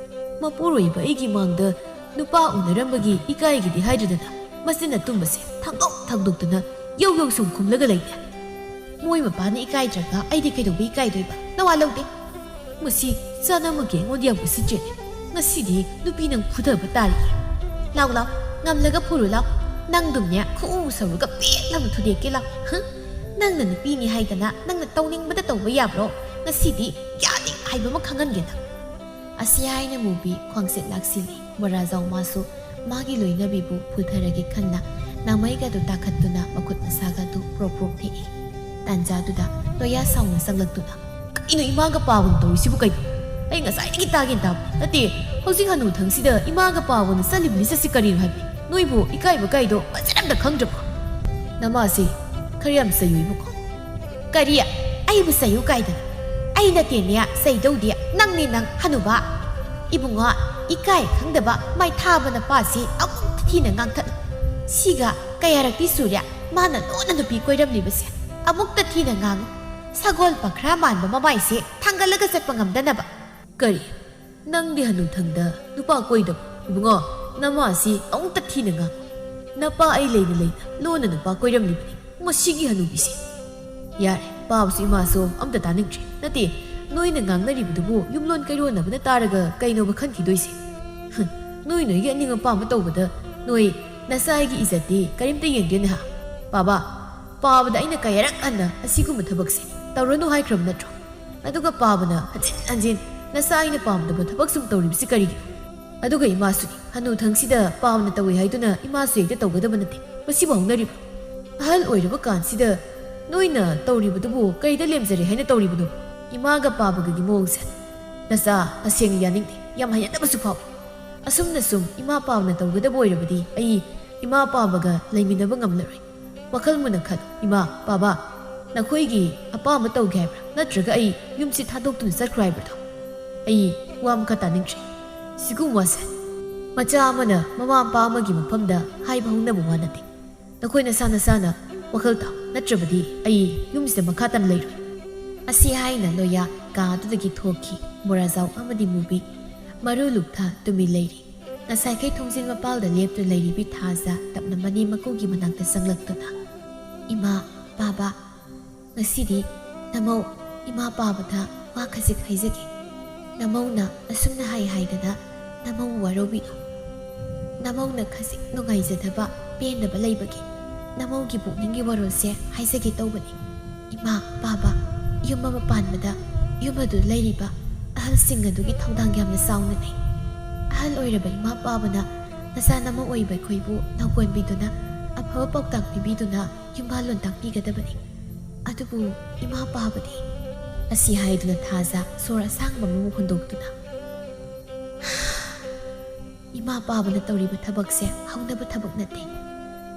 ꯃꯄꯨꯔꯣꯏꯕ ꯑꯩꯒꯤ ꯃꯥꯡꯗ ꯅꯨꯄꯥ ꯎꯅꯔꯝꯕꯒꯤ ꯏꯀꯥꯏꯒꯤꯗꯤ ꯍꯥꯏꯗ꯭ꯔꯗꯅ ꯃꯆꯤꯟ ꯑꯇꯨꯝꯕꯁꯦ ꯊꯥꯡꯗꯣꯛ ꯊꯥꯡꯗꯣꯛꯇꯅ ꯌꯧ ꯌꯧ ꯁꯨꯝ ꯈꯨꯝꯂꯒ ꯂꯩꯅꯦ꯫ ꯃꯣꯏ ꯃꯄꯥꯅ ꯏꯀꯥꯏꯗ꯭ꯔꯒ ꯑꯩꯗꯤ ꯀꯩꯗꯧꯕ ꯏꯀꯥꯏꯗꯣꯏꯕ? ꯅꯋꯥ ꯂꯧꯗꯦ꯫ ꯃꯁꯤ ꯆꯥꯅꯃꯛꯀꯤ ꯑꯩꯉꯣꯟꯗ ꯌꯥꯝ ꯎꯁꯤꯠꯇ꯭ꯔꯦꯅꯦ꯫ ꯉꯁꯤꯗꯤ ꯅꯨꯄꯤ ꯅꯪ ꯐꯨꯊꯕ ꯇꯥꯔꯤ꯫ ꯂꯥꯎ ꯂꯥꯎ, ꯉꯝꯂꯒ ꯐꯨꯔꯨ ꯂꯥꯎ꯫ ꯅꯪꯗꯨꯝꯅꯦ ꯈꯨꯎ ꯁꯧꯔꯒ ꯄꯦꯠ ꯂꯥꯎꯅ ꯊꯨꯗꯦꯛꯀꯦ ꯂꯥꯎ꯫ ꯍꯪ? ꯅꯪꯅ ꯅꯨꯄꯤꯅꯤ ꯍꯥꯏꯗꯅ ꯅꯪꯅ ꯇꯧꯅꯤꯡꯕꯗ ꯇꯧꯕ ꯌꯥꯕ꯭ꯔꯣ? ꯉꯁꯤꯗꯤ ꯌꯥꯗꯦ ꯍꯥꯏꯕ ꯑꯃ ꯈꯪꯍꯟꯒꯦ ꯅꯪ꯫ ꯑꯁꯤ ꯍꯥꯏꯅ ꯃꯨꯕꯤ ꯈ꯭ꯋꯥꯡꯆꯤꯠ ꯂꯥꯛꯁꯤꯜꯂꯤ꯫ ꯃꯣꯔꯥꯖꯥꯎ ꯃꯥꯁꯨ ꯃꯥꯒꯤ ꯂꯣꯏꯅꯕꯤꯕꯨ ꯐꯨꯊꯔꯒꯦ ꯈꯟꯅ ꯅꯥꯃꯩꯒꯗꯨ ꯇꯥꯈꯠꯇꯨꯅ ꯃꯈꯨꯠ ꯃꯁꯥꯒꯗꯨ ꯄ꯭ꯔꯣꯛ ꯄ꯭ꯔꯣꯛ ꯊꯦꯛꯏ꯫ ꯇꯥꯟꯖꯥꯗꯨꯗ ꯂꯣꯌꯥ ꯁꯥꯎꯅ ꯆꯪꯂꯛꯇꯨꯅ, "ꯀꯩꯅꯣ ꯏꯃꯥꯒ ꯄꯥꯕꯅ ꯇꯧꯔꯤꯁꯤꯕꯨ ꯀꯩꯅꯣ? ꯑꯩ ꯉꯁꯥꯏꯗꯒꯤ ꯇꯥꯒꯦꯅ ꯇꯥꯕ ꯅꯠꯇꯦ꯫ ꯍꯧꯖꯤꯛ ꯍꯅꯨꯊꯪꯁꯤꯗ ꯏꯃꯥꯒ ꯄꯥꯕꯅ ꯆꯠꯂꯤꯕ ꯂꯤꯆꯠꯁꯤ ꯀꯔꯤꯅꯣ ꯍꯥꯏꯕꯅꯤ? ꯅꯣꯏꯕꯨ ꯏꯀꯥꯏꯕ ꯀꯥꯏꯗꯣ ꯃꯆꯦꯠ ꯑꯝꯇ ꯈꯪꯗ꯭ꯔꯕꯣ?" "ꯅꯃꯥꯁꯤ ꯈꯔ ꯌꯥꯝ ꯆꯩꯌꯨ ꯏꯕꯨꯡꯉꯣ꯫" "ꯀꯔꯤ? ꯑꯩꯕꯨ ꯆꯩꯌꯨ ꯀꯥꯏꯗꯅ? ꯑꯩ ꯅꯠꯇꯦꯅꯦ ꯆꯩꯗꯧꯗꯤ, ꯅꯪꯅꯤ ꯅꯪ, ꯍꯅꯨꯕ꯫ ꯏꯕꯨꯡꯉꯣ, ꯏꯀꯥꯏ ꯈꯪꯗꯕ ꯃꯥꯏ ꯊꯥꯕ ꯅꯄꯥꯁꯤ ꯑꯃꯨꯛꯇ ꯊꯤꯅ ꯉꯥꯡꯊꯠꯂꯨ꯫ ꯁꯤꯒ ꯀꯌꯥꯔꯛꯇꯤ ꯁꯨꯔꯦ ꯃꯥꯅ ꯂꯣꯟꯅ ꯅꯨꯄꯤ ꯀꯣꯏꯔꯝꯂꯤꯕꯁꯦ꯫ ꯑꯃꯨꯛꯇ ꯊꯤꯅ ꯉꯥꯡꯉꯨ꯫ ꯁꯒꯣꯜ ꯄꯈ꯭ꯔꯥ ꯃꯥꯟꯕ ꯃꯃꯥꯏꯁꯦ ꯊꯥꯡꯒꯠꯂꯒ ꯆꯠꯄ ꯉꯝꯗꯅꯕ꯫" "ꯀꯔꯤ? ꯅꯪꯗꯤ ꯍꯅꯨꯊꯪꯗ ꯅꯨꯄꯥ ꯀꯣꯏꯗꯕ? ꯏꯕꯨꯡꯉꯣ, ꯅꯃꯥꯁꯤ ꯑꯃꯨꯛꯇ ꯊꯤꯅ ꯉꯥꯡꯉꯨ꯫ ꯅꯄꯥ ꯑꯩ ꯂꯩꯅ ꯂꯩꯅ ꯂꯣꯟꯅ ꯅꯨꯄꯥ ꯀꯣꯏꯔꯝꯂꯤꯕꯅꯤ꯫ ꯃꯁꯤꯒꯤ ꯍꯅꯨꯕꯤꯁꯦ!" "ꯌꯥꯔꯦ, ꯄꯥꯕꯁꯨ ꯏꯃꯥꯁꯨ ꯑꯝꯇ ꯇꯥꯅꯤꯡꯗ꯭ꯔꯦ꯫ ꯅꯠꯇꯦ, ꯅꯣꯏꯅ ꯉꯥꯡꯅꯔꯤꯕꯗꯨꯕꯨ ꯌꯨꯝꯂꯣꯟ ꯀꯩꯔꯣꯟꯅꯕꯅ ꯇꯥꯔꯒ ꯀꯩꯅꯣꯕ ꯈꯟꯈꯤꯗꯣꯏꯁꯦ? ꯍꯨꯝ, ꯅꯣꯏ ꯅꯣꯏꯒꯤ ꯑꯅꯤꯡ ꯑꯄꯥꯝꯕ ꯇꯧꯕꯗ ꯅꯣꯏ ꯅꯆꯥꯒꯤ ꯏꯖꯠꯇꯤ ꯀꯔꯤꯝꯇ ꯌꯦꯡꯗꯦꯅꯦ ꯍꯥ? ꯄꯥꯕ, ꯄꯥꯕꯗ ꯑꯩꯅ ꯀꯌꯥꯔꯛ ꯍꯟꯅ ꯑꯁꯤꯒꯨꯝꯕ ꯊꯕꯛꯁꯦ ꯇꯧꯔꯅꯨ ꯍꯥꯏꯈ꯭ꯔꯕ ꯅꯠꯇ꯭ꯔꯣ? ꯑꯗꯨꯒ ꯄꯥꯕꯅ ꯍꯟꯖꯤꯟ ꯍꯟꯖꯤꯟ ꯅꯆꯥ ꯑꯩꯅ ꯄꯥꯝꯗꯕ ꯊꯕꯛ ꯁꯨꯝ ꯇꯧꯔꯤꯕꯁꯤ ꯀꯔꯤꯒꯤꯅꯣ? ꯑꯗꯨꯒ ꯏꯃꯥꯁꯨꯅꯤ, ꯍꯅꯨꯊꯪꯁꯤꯗ ꯄꯥꯕꯅ ꯇꯧꯏ ꯍꯥꯏꯗꯨꯅ ꯏꯃꯥꯁꯨ ꯍꯦꯛꯇ ꯇꯧꯒꯗꯕ ꯅꯠꯇꯦ꯫ ꯃꯁꯤꯕꯨ ꯍꯧꯅꯔꯤꯕ? ꯑꯍꯜ ꯑꯣꯏꯔꯕ ꯀꯥꯟꯁꯤꯗ ꯅꯣꯏꯅ ꯇꯧꯔꯤꯕꯗꯨꯕꯨ ꯀꯔꯤꯗ ꯂꯦꯝꯖꯔꯦ ꯍꯥꯏꯅ ꯇꯧꯔꯤꯕꯅꯣ? ꯏꯃꯥꯒ ꯄꯥꯕꯒꯒꯤ ꯃꯑꯣꯡꯁꯦ ꯅꯆꯥ ꯇꯁꯦꯡꯅ ꯌꯥꯅꯤꯡꯗꯦ, ꯌꯥꯝ ꯍꯩꯅꯗꯕꯁꯨ ꯐꯥꯎꯏ꯫ ꯑꯁꯨꯝꯅ ꯁꯨꯝ ꯏꯃꯥ ꯄꯥꯕꯅ ꯇꯧꯒꯗꯕ ꯑꯣꯏꯔꯕꯗꯤ ꯑꯩ ꯏꯃꯥ ꯄꯥꯕꯒ ꯂꯩꯃꯤꯟꯅꯕ ꯉꯝꯂꯔꯣꯏ꯫ ꯋꯥꯈꯜ ꯃꯨꯟꯅ ꯈꯜꯂꯨ, ꯏꯃꯥ, ꯄꯥꯕ, ꯅꯈꯣꯏꯒꯤ ꯑꯄꯥꯝꯕ ꯇꯧꯒꯦ ꯍꯥꯏꯕ꯭ꯔꯥ? ꯅꯠꯇ꯭ꯔꯒ ꯑꯩ ꯌꯨꯝꯁꯤ ꯊꯥꯗꯣꯛꯇꯨꯅ ꯆꯠꯈ꯭ꯔꯣ ꯍꯥꯏꯕꯗꯣ? ꯑꯩ ꯋꯥ ꯑꯃꯈꯛ ꯇꯥꯅꯤꯡꯗ꯭ꯔꯦ꯫ ꯁꯤꯒꯨꯝꯕ ꯋꯥꯁꯦ ꯃꯆꯥ ꯑꯃꯅ ꯃꯃꯥ ꯃꯄꯥ ꯑꯃꯒꯤ ꯃꯐꯝꯗ ꯍꯥꯏꯕ ꯍꯧꯅꯕ ꯋꯥ ꯅꯠꯇꯦ꯫ ꯅꯈꯣꯏ ꯅꯁꯥ ꯅꯁꯥꯅ ꯋꯥꯈꯜ ꯇꯥꯎ, ꯅꯠꯇ꯭ꯔꯕꯗꯤ ꯑꯩ ꯌꯨꯝꯁꯤꯗ ꯃꯈꯥ ꯇꯥꯅ ꯂꯩꯔꯣꯏ꯫ ꯑꯁꯤ ꯍꯥꯏꯅ ꯂꯣꯌꯥ ꯀꯥ ꯑꯗꯨꯗꯒꯤ ꯊꯣꯛꯈꯤ꯫ ꯃꯣꯔꯥꯖꯥꯎ ꯑꯃꯗꯤ ꯃꯨꯕꯤ ꯃꯔꯨ ꯂꯨꯛꯊ ꯇꯨꯃꯤꯟ ꯂꯩꯔꯤ꯫ ꯉꯁꯥꯏꯈꯩ ꯊꯣꯡꯖꯤꯟ ꯃꯄꯥꯜꯗ ꯂꯦꯞꯇꯨꯅ ꯂꯩꯔꯤꯕꯤ ꯊꯥꯖ ꯇꯞꯅ ꯃꯅꯦꯝ ꯃꯀꯨꯒꯤ ꯃꯅꯥꯛꯇ ꯆꯪꯂꯛꯇꯨꯅ, "ꯏꯃꯥ, ꯄꯥꯕ, ꯉꯁꯤꯗꯤ ꯅꯃꯧ ꯏꯃꯥ ꯄꯥꯕꯗ ꯋꯥ ꯈꯖꯤꯛ ꯍꯥꯏꯖꯒꯦ꯫ ꯅꯃꯧꯅ ꯑꯁꯨꯝꯅ ꯍꯥꯏ ꯍꯥꯏꯗꯅ ꯅꯃꯧ ꯋꯥꯔꯧꯕꯤꯅꯨ꯫ ꯅꯃꯧꯅ ꯈꯖꯤꯛ ꯅꯨꯡꯉꯥꯏꯖꯗꯕ, ꯄꯦꯟꯗꯕ ꯂꯩꯕꯒꯤ ꯅꯃꯧꯒꯤ ꯄꯨꯛꯅꯤꯡꯒꯤ ꯋꯥꯔꯣꯜꯁꯦ ꯍꯥꯏꯖꯒꯦ ꯇꯧꯕꯅꯤ꯫ ꯏꯃꯥ, ꯄꯥꯕ, ꯌꯨꯝ ꯑꯃ ꯄꯥꯟꯕꯗ ꯌꯨꯝ ꯑꯗꯨ ꯂꯩꯔꯤꯕ ꯑꯍꯜꯁꯤꯡ ꯑꯗꯨꯒꯤ ꯊꯧꯗꯥꯡ ꯌꯥꯝꯅ ꯆꯥꯎꯅ ꯂꯩ꯫ ꯑꯍꯜ ꯑꯣꯏꯔꯕ ꯏꯃꯥ ꯄꯥꯕꯅ ꯅꯆꯥ ꯅꯃꯧ ꯑꯣꯏꯕ ꯑꯩꯈꯣꯏꯕꯨ ꯅꯧꯀꯣꯟꯕꯤꯗꯨꯅ ꯑꯐꯕ ꯄꯥꯎꯇꯥꯛ ꯄꯤꯕꯤꯗꯨꯅ ꯌꯨꯝꯕꯥꯜꯂꯣꯟ ꯇꯥꯛꯄꯤꯒꯗꯕꯅꯤ꯫ ꯑꯗꯨꯕꯨ ꯏꯃꯥ ꯄꯥꯕꯗꯤ" ꯑꯁꯤ ꯍꯥꯏꯗꯨꯅ ꯊꯥꯖ ꯁꯣꯔ ꯑꯁꯥꯡꯕ ꯑꯃꯃꯨꯛ ꯍꯣꯟꯗꯣꯛꯇꯨꯅ, "ꯏꯃꯥ ꯄꯥꯕꯅ ꯇꯧꯔꯤꯕ ꯊꯕꯛꯁꯦ ꯍꯧꯅꯕ ꯊꯕꯛ ꯅꯠꯇꯦ꯫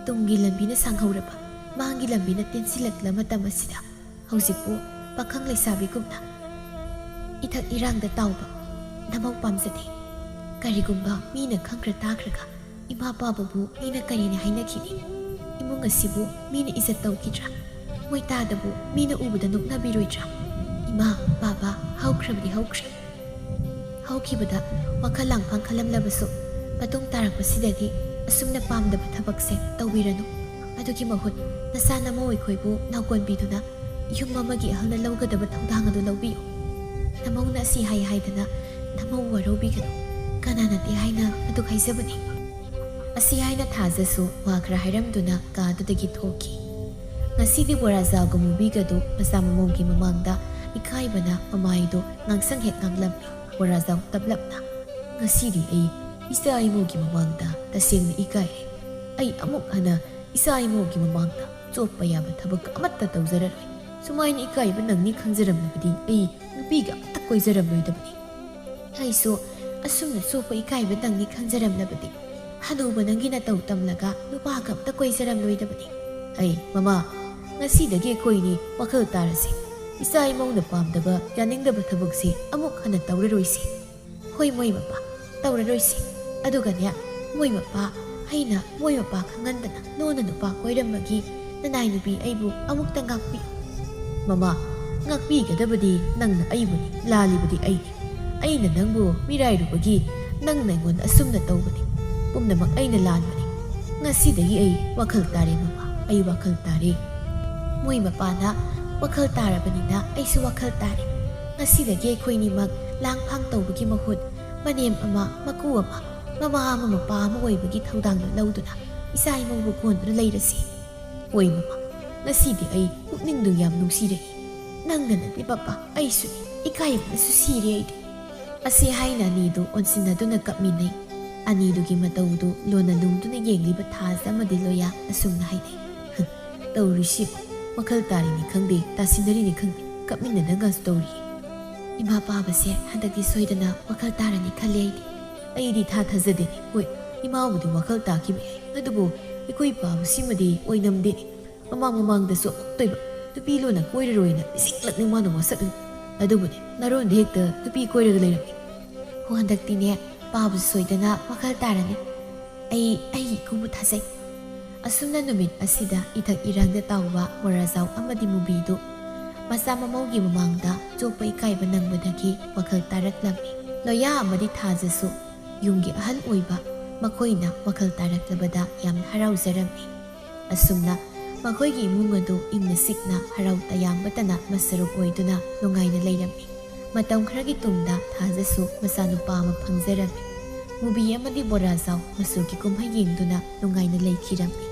ꯇꯨꯡꯒꯤ ꯂꯝꯕꯤꯅ ꯁꯥꯡꯍꯧꯔꯕ, ꯃꯥꯡꯒꯤ ꯂꯝꯕꯤꯅ ꯇꯦꯟꯁꯤꯜꯂꯛꯂ ꯃꯇꯝ ꯑꯁꯤꯗ ꯍꯧꯖꯤꯛꯄꯨ ꯄꯥꯈꯪ ꯂꯩꯁꯥꯕꯤꯒꯨꯝꯅ ꯏꯊꯛ ꯏꯔꯥꯡꯗ ꯇꯥꯎꯕ ꯅꯃꯧ ꯄꯥꯝꯖꯗꯦ꯫ ꯀꯔꯤꯒꯨꯝꯕ ꯃꯤꯅ ꯈꯪꯈ꯭ꯔ ꯇꯥꯈ꯭ꯔꯒ ꯏꯃꯥ ꯄꯥꯕꯕꯨ ꯃꯤꯅ ꯀꯔꯤꯅ ꯍꯥꯏꯅꯈꯤꯅꯤ? ꯏꯃꯨꯡ ꯑꯁꯤꯕꯨ ꯃꯤꯅ ꯏꯖꯠ ꯇꯧꯈꯤꯗ꯭ꯔꯥ? ꯃꯣꯏ ꯇꯥꯗꯕꯨ ꯃꯤꯅ ꯎꯕꯗ ꯅꯣꯛꯅꯕꯤꯔꯣꯏꯗ꯭ꯔꯥ? ꯏꯃꯥ, ꯄꯥꯕ, ꯍꯧꯈ꯭ꯔꯕꯗꯤ ꯍꯧꯈ꯭ꯔꯦ꯫ ꯍꯧꯈꯤꯕꯗ ꯋꯥꯈꯜ ꯂꯥꯡꯐꯥꯡ ꯈꯜꯂꯝꯂꯕꯁꯨ, ꯃꯇꯨꯡ ꯇꯥꯔꯛꯄꯁꯤꯗꯗꯤ ꯑꯁꯨꯝꯅ ꯄꯥꯝꯗꯕ ꯊꯕꯛꯁꯦ ꯇꯧꯕꯤꯔꯅꯨ꯫ ꯑꯗꯨꯒꯤ ꯃꯍꯨꯠ ꯅꯆꯥ ꯅꯃꯧ ꯑꯩꯈꯣꯏꯕꯨ ꯅꯥꯎꯀꯣꯟꯕꯤꯗꯨꯅ ꯌꯨꯝ ꯑꯃꯒꯤ ꯑꯍꯜꯅ ꯂꯧꯒꯗꯕ ꯊꯧꯗꯥꯡ ꯑꯗꯨ ꯂꯧꯕꯤꯌꯨ꯫ ꯅꯃꯧꯅ ꯑꯁꯤ ꯍꯥꯏ ꯍꯥꯏꯗꯅ ꯅꯃꯧ ꯋꯥꯔꯧꯕꯤꯒꯅꯨ꯫ ꯀꯅꯥꯅꯗꯤ ꯍꯥꯏꯅ ꯑꯗꯨꯛ ꯍꯥꯏꯖꯕꯅꯤ꯫ ꯑꯁꯤ ꯍꯥꯏꯅ ꯊꯥꯖꯁꯨ ꯋꯥ ꯈꯔ ꯍꯥꯏꯔꯝꯗꯨꯅ ꯀꯥꯗꯨꯗꯒꯤ ꯊꯣꯛꯈꯤ꯫ ꯉꯁꯤꯗꯤ ꯕꯣꯔꯥꯖꯥꯎꯒ ꯃꯨꯕꯤꯒꯗꯨ ꯃꯆꯥ ꯃꯃꯧꯒꯤ ꯃꯃꯥꯡꯗ ꯏꯀꯥꯏꯕꯅ ꯃꯃꯥꯏꯗꯨ ꯉꯥꯡꯁꯪ ꯍꯦꯛ ꯉꯥꯡꯂꯝꯃꯤ꯫ ꯕꯣꯔꯥꯖꯥꯎ ꯇꯞꯂꯞꯅ, "ꯉꯁꯤꯗꯤ ꯑꯩ ꯏꯆꯥ ꯏꯃꯧꯒꯤ ꯃꯃꯥꯡꯗ ꯇꯁꯦꯡꯅ ꯏꯀꯥꯏꯔꯦ꯫ ꯑꯩ ꯑꯃꯨꯛ ꯍꯟꯅ ꯏꯆꯥ ꯏꯃꯧꯒꯤ ꯃꯃꯥꯡꯗ ꯆꯣꯞꯄ ꯌꯥꯕ ꯊꯕꯛ ꯑꯃꯠꯇ ꯇꯧꯖꯔꯔꯣꯏ꯫ ꯁꯨꯃꯥꯏꯅ ꯏꯀꯥꯏꯕ ꯅꯪꯅꯤ ꯈꯪꯖꯔꯝꯂꯕꯗꯤ ꯑꯩ ꯅꯨꯄꯤꯒ ꯑꯃꯠꯇ ꯀꯣꯏꯖꯔꯝꯂꯣꯏꯗꯕꯅꯤ꯫ ꯑꯩꯁꯨ ꯑꯁꯨꯝꯅ ꯆꯣꯞꯄ ꯏꯀꯥꯏꯕ ꯅꯪꯅꯤ ꯈꯪꯖꯔꯝꯂꯕꯗꯤ ꯍꯅꯨꯕ ꯅꯪꯒꯤ ꯅꯇꯧ ꯇꯝꯂꯒ ꯅꯨꯄꯥꯒ ꯑꯃꯠꯇ ꯀꯣꯏꯖꯔꯝꯂꯣꯏꯗꯕꯅꯤ꯫ ꯑꯩ, ꯃꯃꯥ, ꯉꯁꯤꯗꯒꯤ ꯑꯩꯈꯣꯏꯅꯤ ꯋꯥꯈꯜ ꯇꯥꯔꯁꯤ꯫ ꯏꯆꯥ ꯏꯃꯧꯅ ꯄꯥꯝꯗꯕ, ꯌꯥꯅꯤꯡꯗꯕ ꯊꯕꯛꯁꯤ ꯑꯃꯨꯛ ꯍꯟꯅ ꯇꯧꯔꯔꯣꯏꯁꯤ꯫ ꯍꯣꯏ, ꯃꯣꯏ ꯃꯄꯥ, ꯇꯧꯔꯔꯣꯏꯁꯤ꯫ ꯑꯗꯨꯒꯅꯦ, ꯃꯣꯏ ꯃꯄꯥ, ꯑꯩꯅ ꯃꯣꯏ ꯃꯄꯥ ꯈꯪꯍꯟꯗꯅ ꯅꯣꯟꯅ ꯅꯨꯄꯥ ꯀꯣꯏꯔꯝꯕꯒꯤ ꯅꯅꯥꯏ ꯅꯨꯄꯤ ꯑꯩꯕꯨ ꯑꯃꯨꯛꯇ ꯉꯥꯛꯄꯤꯌꯨ꯫" "ꯃꯃꯥ, ꯉꯥꯛꯄꯤꯒꯗꯕꯗꯤ ꯅꯪꯅ ꯑꯩꯕꯨꯅꯤ, ꯂꯥꯜꯂꯤꯕꯗꯤ ꯑꯩꯅꯤ꯫ ꯑꯩꯅ ꯅꯪꯕꯨ ꯃꯤꯔꯥꯏꯔꯨꯕꯒꯤ ꯅꯪꯅ ꯑꯩꯉꯣꯟꯗ ꯑꯁꯨꯝꯅ ꯇꯧꯕꯅꯤ꯫ ꯄꯨꯝꯅꯃꯛ ꯑꯩꯅ ꯂꯥꯟꯕꯅꯤ꯫ ꯉꯁꯤꯗꯒꯤ ꯑꯩ ꯋꯥꯈꯜ ꯇꯥꯔꯦ ꯃꯃꯥ, ꯑꯩ ꯋꯥꯈꯜ ꯇꯥꯔꯦ꯫ ꯃꯣꯏ ꯃꯄꯥꯅ ꯋꯥꯈꯜ ꯇꯥꯔꯕꯅꯤꯅ ꯑꯩꯁꯨ ꯋꯥꯈꯜ ꯇꯥꯔꯦ꯫ ꯉꯁꯤꯗꯒꯤ ꯑꯩꯈꯣꯏꯅꯤꯃꯛ ꯂꯥꯡꯐꯥꯡ ꯇꯧꯕꯒꯤ ꯃꯍꯨꯠ ꯃꯅꯦꯝ ꯑꯃ, ꯃꯀꯨ ꯑꯃ, ꯃꯃꯥ ꯑꯃ, ꯃꯄꯥ ꯑꯃ ꯑꯣꯏꯕꯒꯤ ꯊꯧꯗꯥꯡꯗꯨ ꯂꯧꯗꯨꯅ ꯏꯆꯥ ꯏꯃꯧꯕꯨ ꯀꯣꯟꯗꯨꯅ ꯂꯩꯔꯁꯤ꯫" "ꯍꯣꯏ ꯃꯃꯥ, ꯉꯁꯤꯗꯤ ꯑꯩ ꯄꯨꯛꯅꯤꯡꯗꯨ ꯌꯥꯝ ꯅꯨꯡꯁꯤꯔꯛꯏ꯫ ꯅꯪꯅ ꯅꯠꯇꯦ ꯄꯄꯥ, ꯑꯩꯁꯨꯅꯤ꯫ ꯏꯀꯥꯏꯕꯅꯁꯨ ꯁꯤꯔꯦ ꯑꯩꯗꯤ꯫" ꯑꯁꯤ ꯍꯥꯏꯅ ꯑꯅꯤꯗꯨ ꯑꯣꯟꯁꯤꯟꯅꯗꯨꯅ ꯀꯞꯃꯤꯟꯅꯩ꯫ ꯑꯅꯤꯗꯨꯒꯤ ꯃꯇꯧꯗꯨ ꯂꯣꯟꯅ ꯂꯨꯝꯗꯨꯅ ꯌꯦꯡꯂꯤꯕ ꯊꯥꯖ ꯑꯃꯗꯤ ꯂꯣꯌꯥ ꯑꯁꯨꯝꯅ ꯍꯥꯏꯅꯩ, "ꯍꯝ, ꯇꯧꯔꯤꯁꯤ ꯃꯈꯜ ꯇꯥꯔꯤꯅꯤ ꯈꯪꯗꯦ, ꯇꯥꯁꯤꯟꯅꯔꯤꯅꯤ ꯈꯪꯗꯦ, ꯀꯞꯃꯤꯟꯅꯗꯅꯒꯁꯨ ꯇꯧꯔꯤ꯫ ꯏꯃꯥ ꯄꯥꯕꯁꯦ ꯍꯟꯗꯛꯇꯤ ꯁꯣꯏꯗꯅ ꯋꯥꯈꯜ ꯇꯥꯔꯅꯤ ꯈꯜꯂꯦ ꯑꯩꯗꯤ꯫ ꯑꯩꯗꯤ ꯊꯥ ꯊꯥꯖꯗꯦꯅꯦ꯫ ꯍꯣꯏ, ꯏꯃꯥꯕꯨꯗꯤ ꯋꯥꯈꯜ ꯇꯥꯈꯤꯕ ꯌꯥꯏ, ꯑꯗꯨꯕꯨ ꯑꯩꯈꯣꯏ ꯄꯥꯕꯁꯤꯃꯗꯤ ꯑꯣꯏꯅꯝꯗꯦꯅꯦ꯫ ꯃꯃꯥꯡ ꯃꯃꯥꯡꯗꯁꯨ ꯑꯃꯨꯛꯇꯣꯏꯕ ꯅꯨꯄꯤ ꯂꯣꯟꯅ ꯀꯣꯏꯔꯔꯣꯏꯅ ꯄꯤꯁꯤꯡꯂꯛꯅꯤ ꯃꯥꯅ ꯋꯥꯁꯛꯅꯤ꯫ ꯑꯗꯨꯕꯨꯅꯦ, ꯅꯔꯣꯟꯗ ꯍꯦꯛꯇ ꯅꯨꯄꯤ ꯀꯣꯏꯔꯒ ꯂꯩꯔꯝꯃꯤ꯫ ꯍꯣ, ꯍꯟꯗꯛꯇꯤꯅꯦ, ꯄꯥꯕꯁꯨ ꯁꯣꯏꯗꯅ ꯋꯥꯈꯜ ꯇꯥꯔꯅꯤ꯫ ꯑꯩ ꯑꯩꯒꯤ ꯏꯀꯨꯕꯨ ꯊꯥꯖꯩ꯫" ꯑꯁꯨꯝꯅ ꯅꯨꯃꯤꯠ ꯑꯁꯤꯗ ꯏꯊꯛ ꯏꯔꯥꯡꯗ ꯇꯥꯎꯕ ꯃꯣꯔꯥꯖꯥꯎ ꯑꯃꯗꯤ ꯃꯨꯕꯤꯗꯨ ꯃꯆꯥ ꯃꯃꯧꯒꯤ ꯃꯃꯥꯡꯗ ꯆꯣꯞꯄ ꯏꯀꯥꯏꯕ ꯅꯪꯕꯗꯒꯤ ꯋꯥꯈꯜ ꯇꯥꯔꯛꯂꯝꯃꯤ꯫ ꯂꯣꯌꯥ ꯑꯃꯗꯤ ꯊꯥꯖꯁꯨ ꯌꯨꯝꯒꯤ ꯑꯍꯜ ꯑꯣꯏꯕ ꯃꯈꯣꯏꯅ ꯋꯥꯈꯜ ꯇꯥꯔꯛꯂꯕꯗ ꯌꯥꯝꯅ ꯍꯔꯥꯎꯖꯔꯝꯃꯤ꯫ ꯑꯁꯨꯝꯅ ꯃꯈꯣꯏꯒꯤ ꯏꯃꯨꯡ ꯑꯗꯨ ꯏꯪꯅ ꯆꯤꯛꯅ ꯍꯔꯥꯎ ꯇꯌꯥꯝꯕꯇꯅ ꯃꯁꯔꯨꯛ ꯑꯣꯏꯗꯨꯅ ꯅꯨꯡꯉꯥꯏꯅ ꯂꯩꯔꯝꯃꯤ꯫ ꯃꯇꯝ ꯈꯔꯒꯤ ꯇꯨꯡꯗ ꯊꯥꯖꯁꯨ ꯃꯆꯥꯅꯨꯄꯥ ꯑꯃ ꯐꯪꯖꯔꯝꯃꯤ꯫ ꯃꯨꯕꯤ ꯑꯃꯗꯤ ꯕꯣꯔꯥꯖꯥꯎ ꯃꯆꯨꯒꯤ ꯀꯨꯝꯍꯩ ꯌꯦꯡꯗꯨꯅ ꯅꯨꯡꯉꯥꯏꯅ ꯂꯩꯈꯤꯔꯝꯃꯤ꯫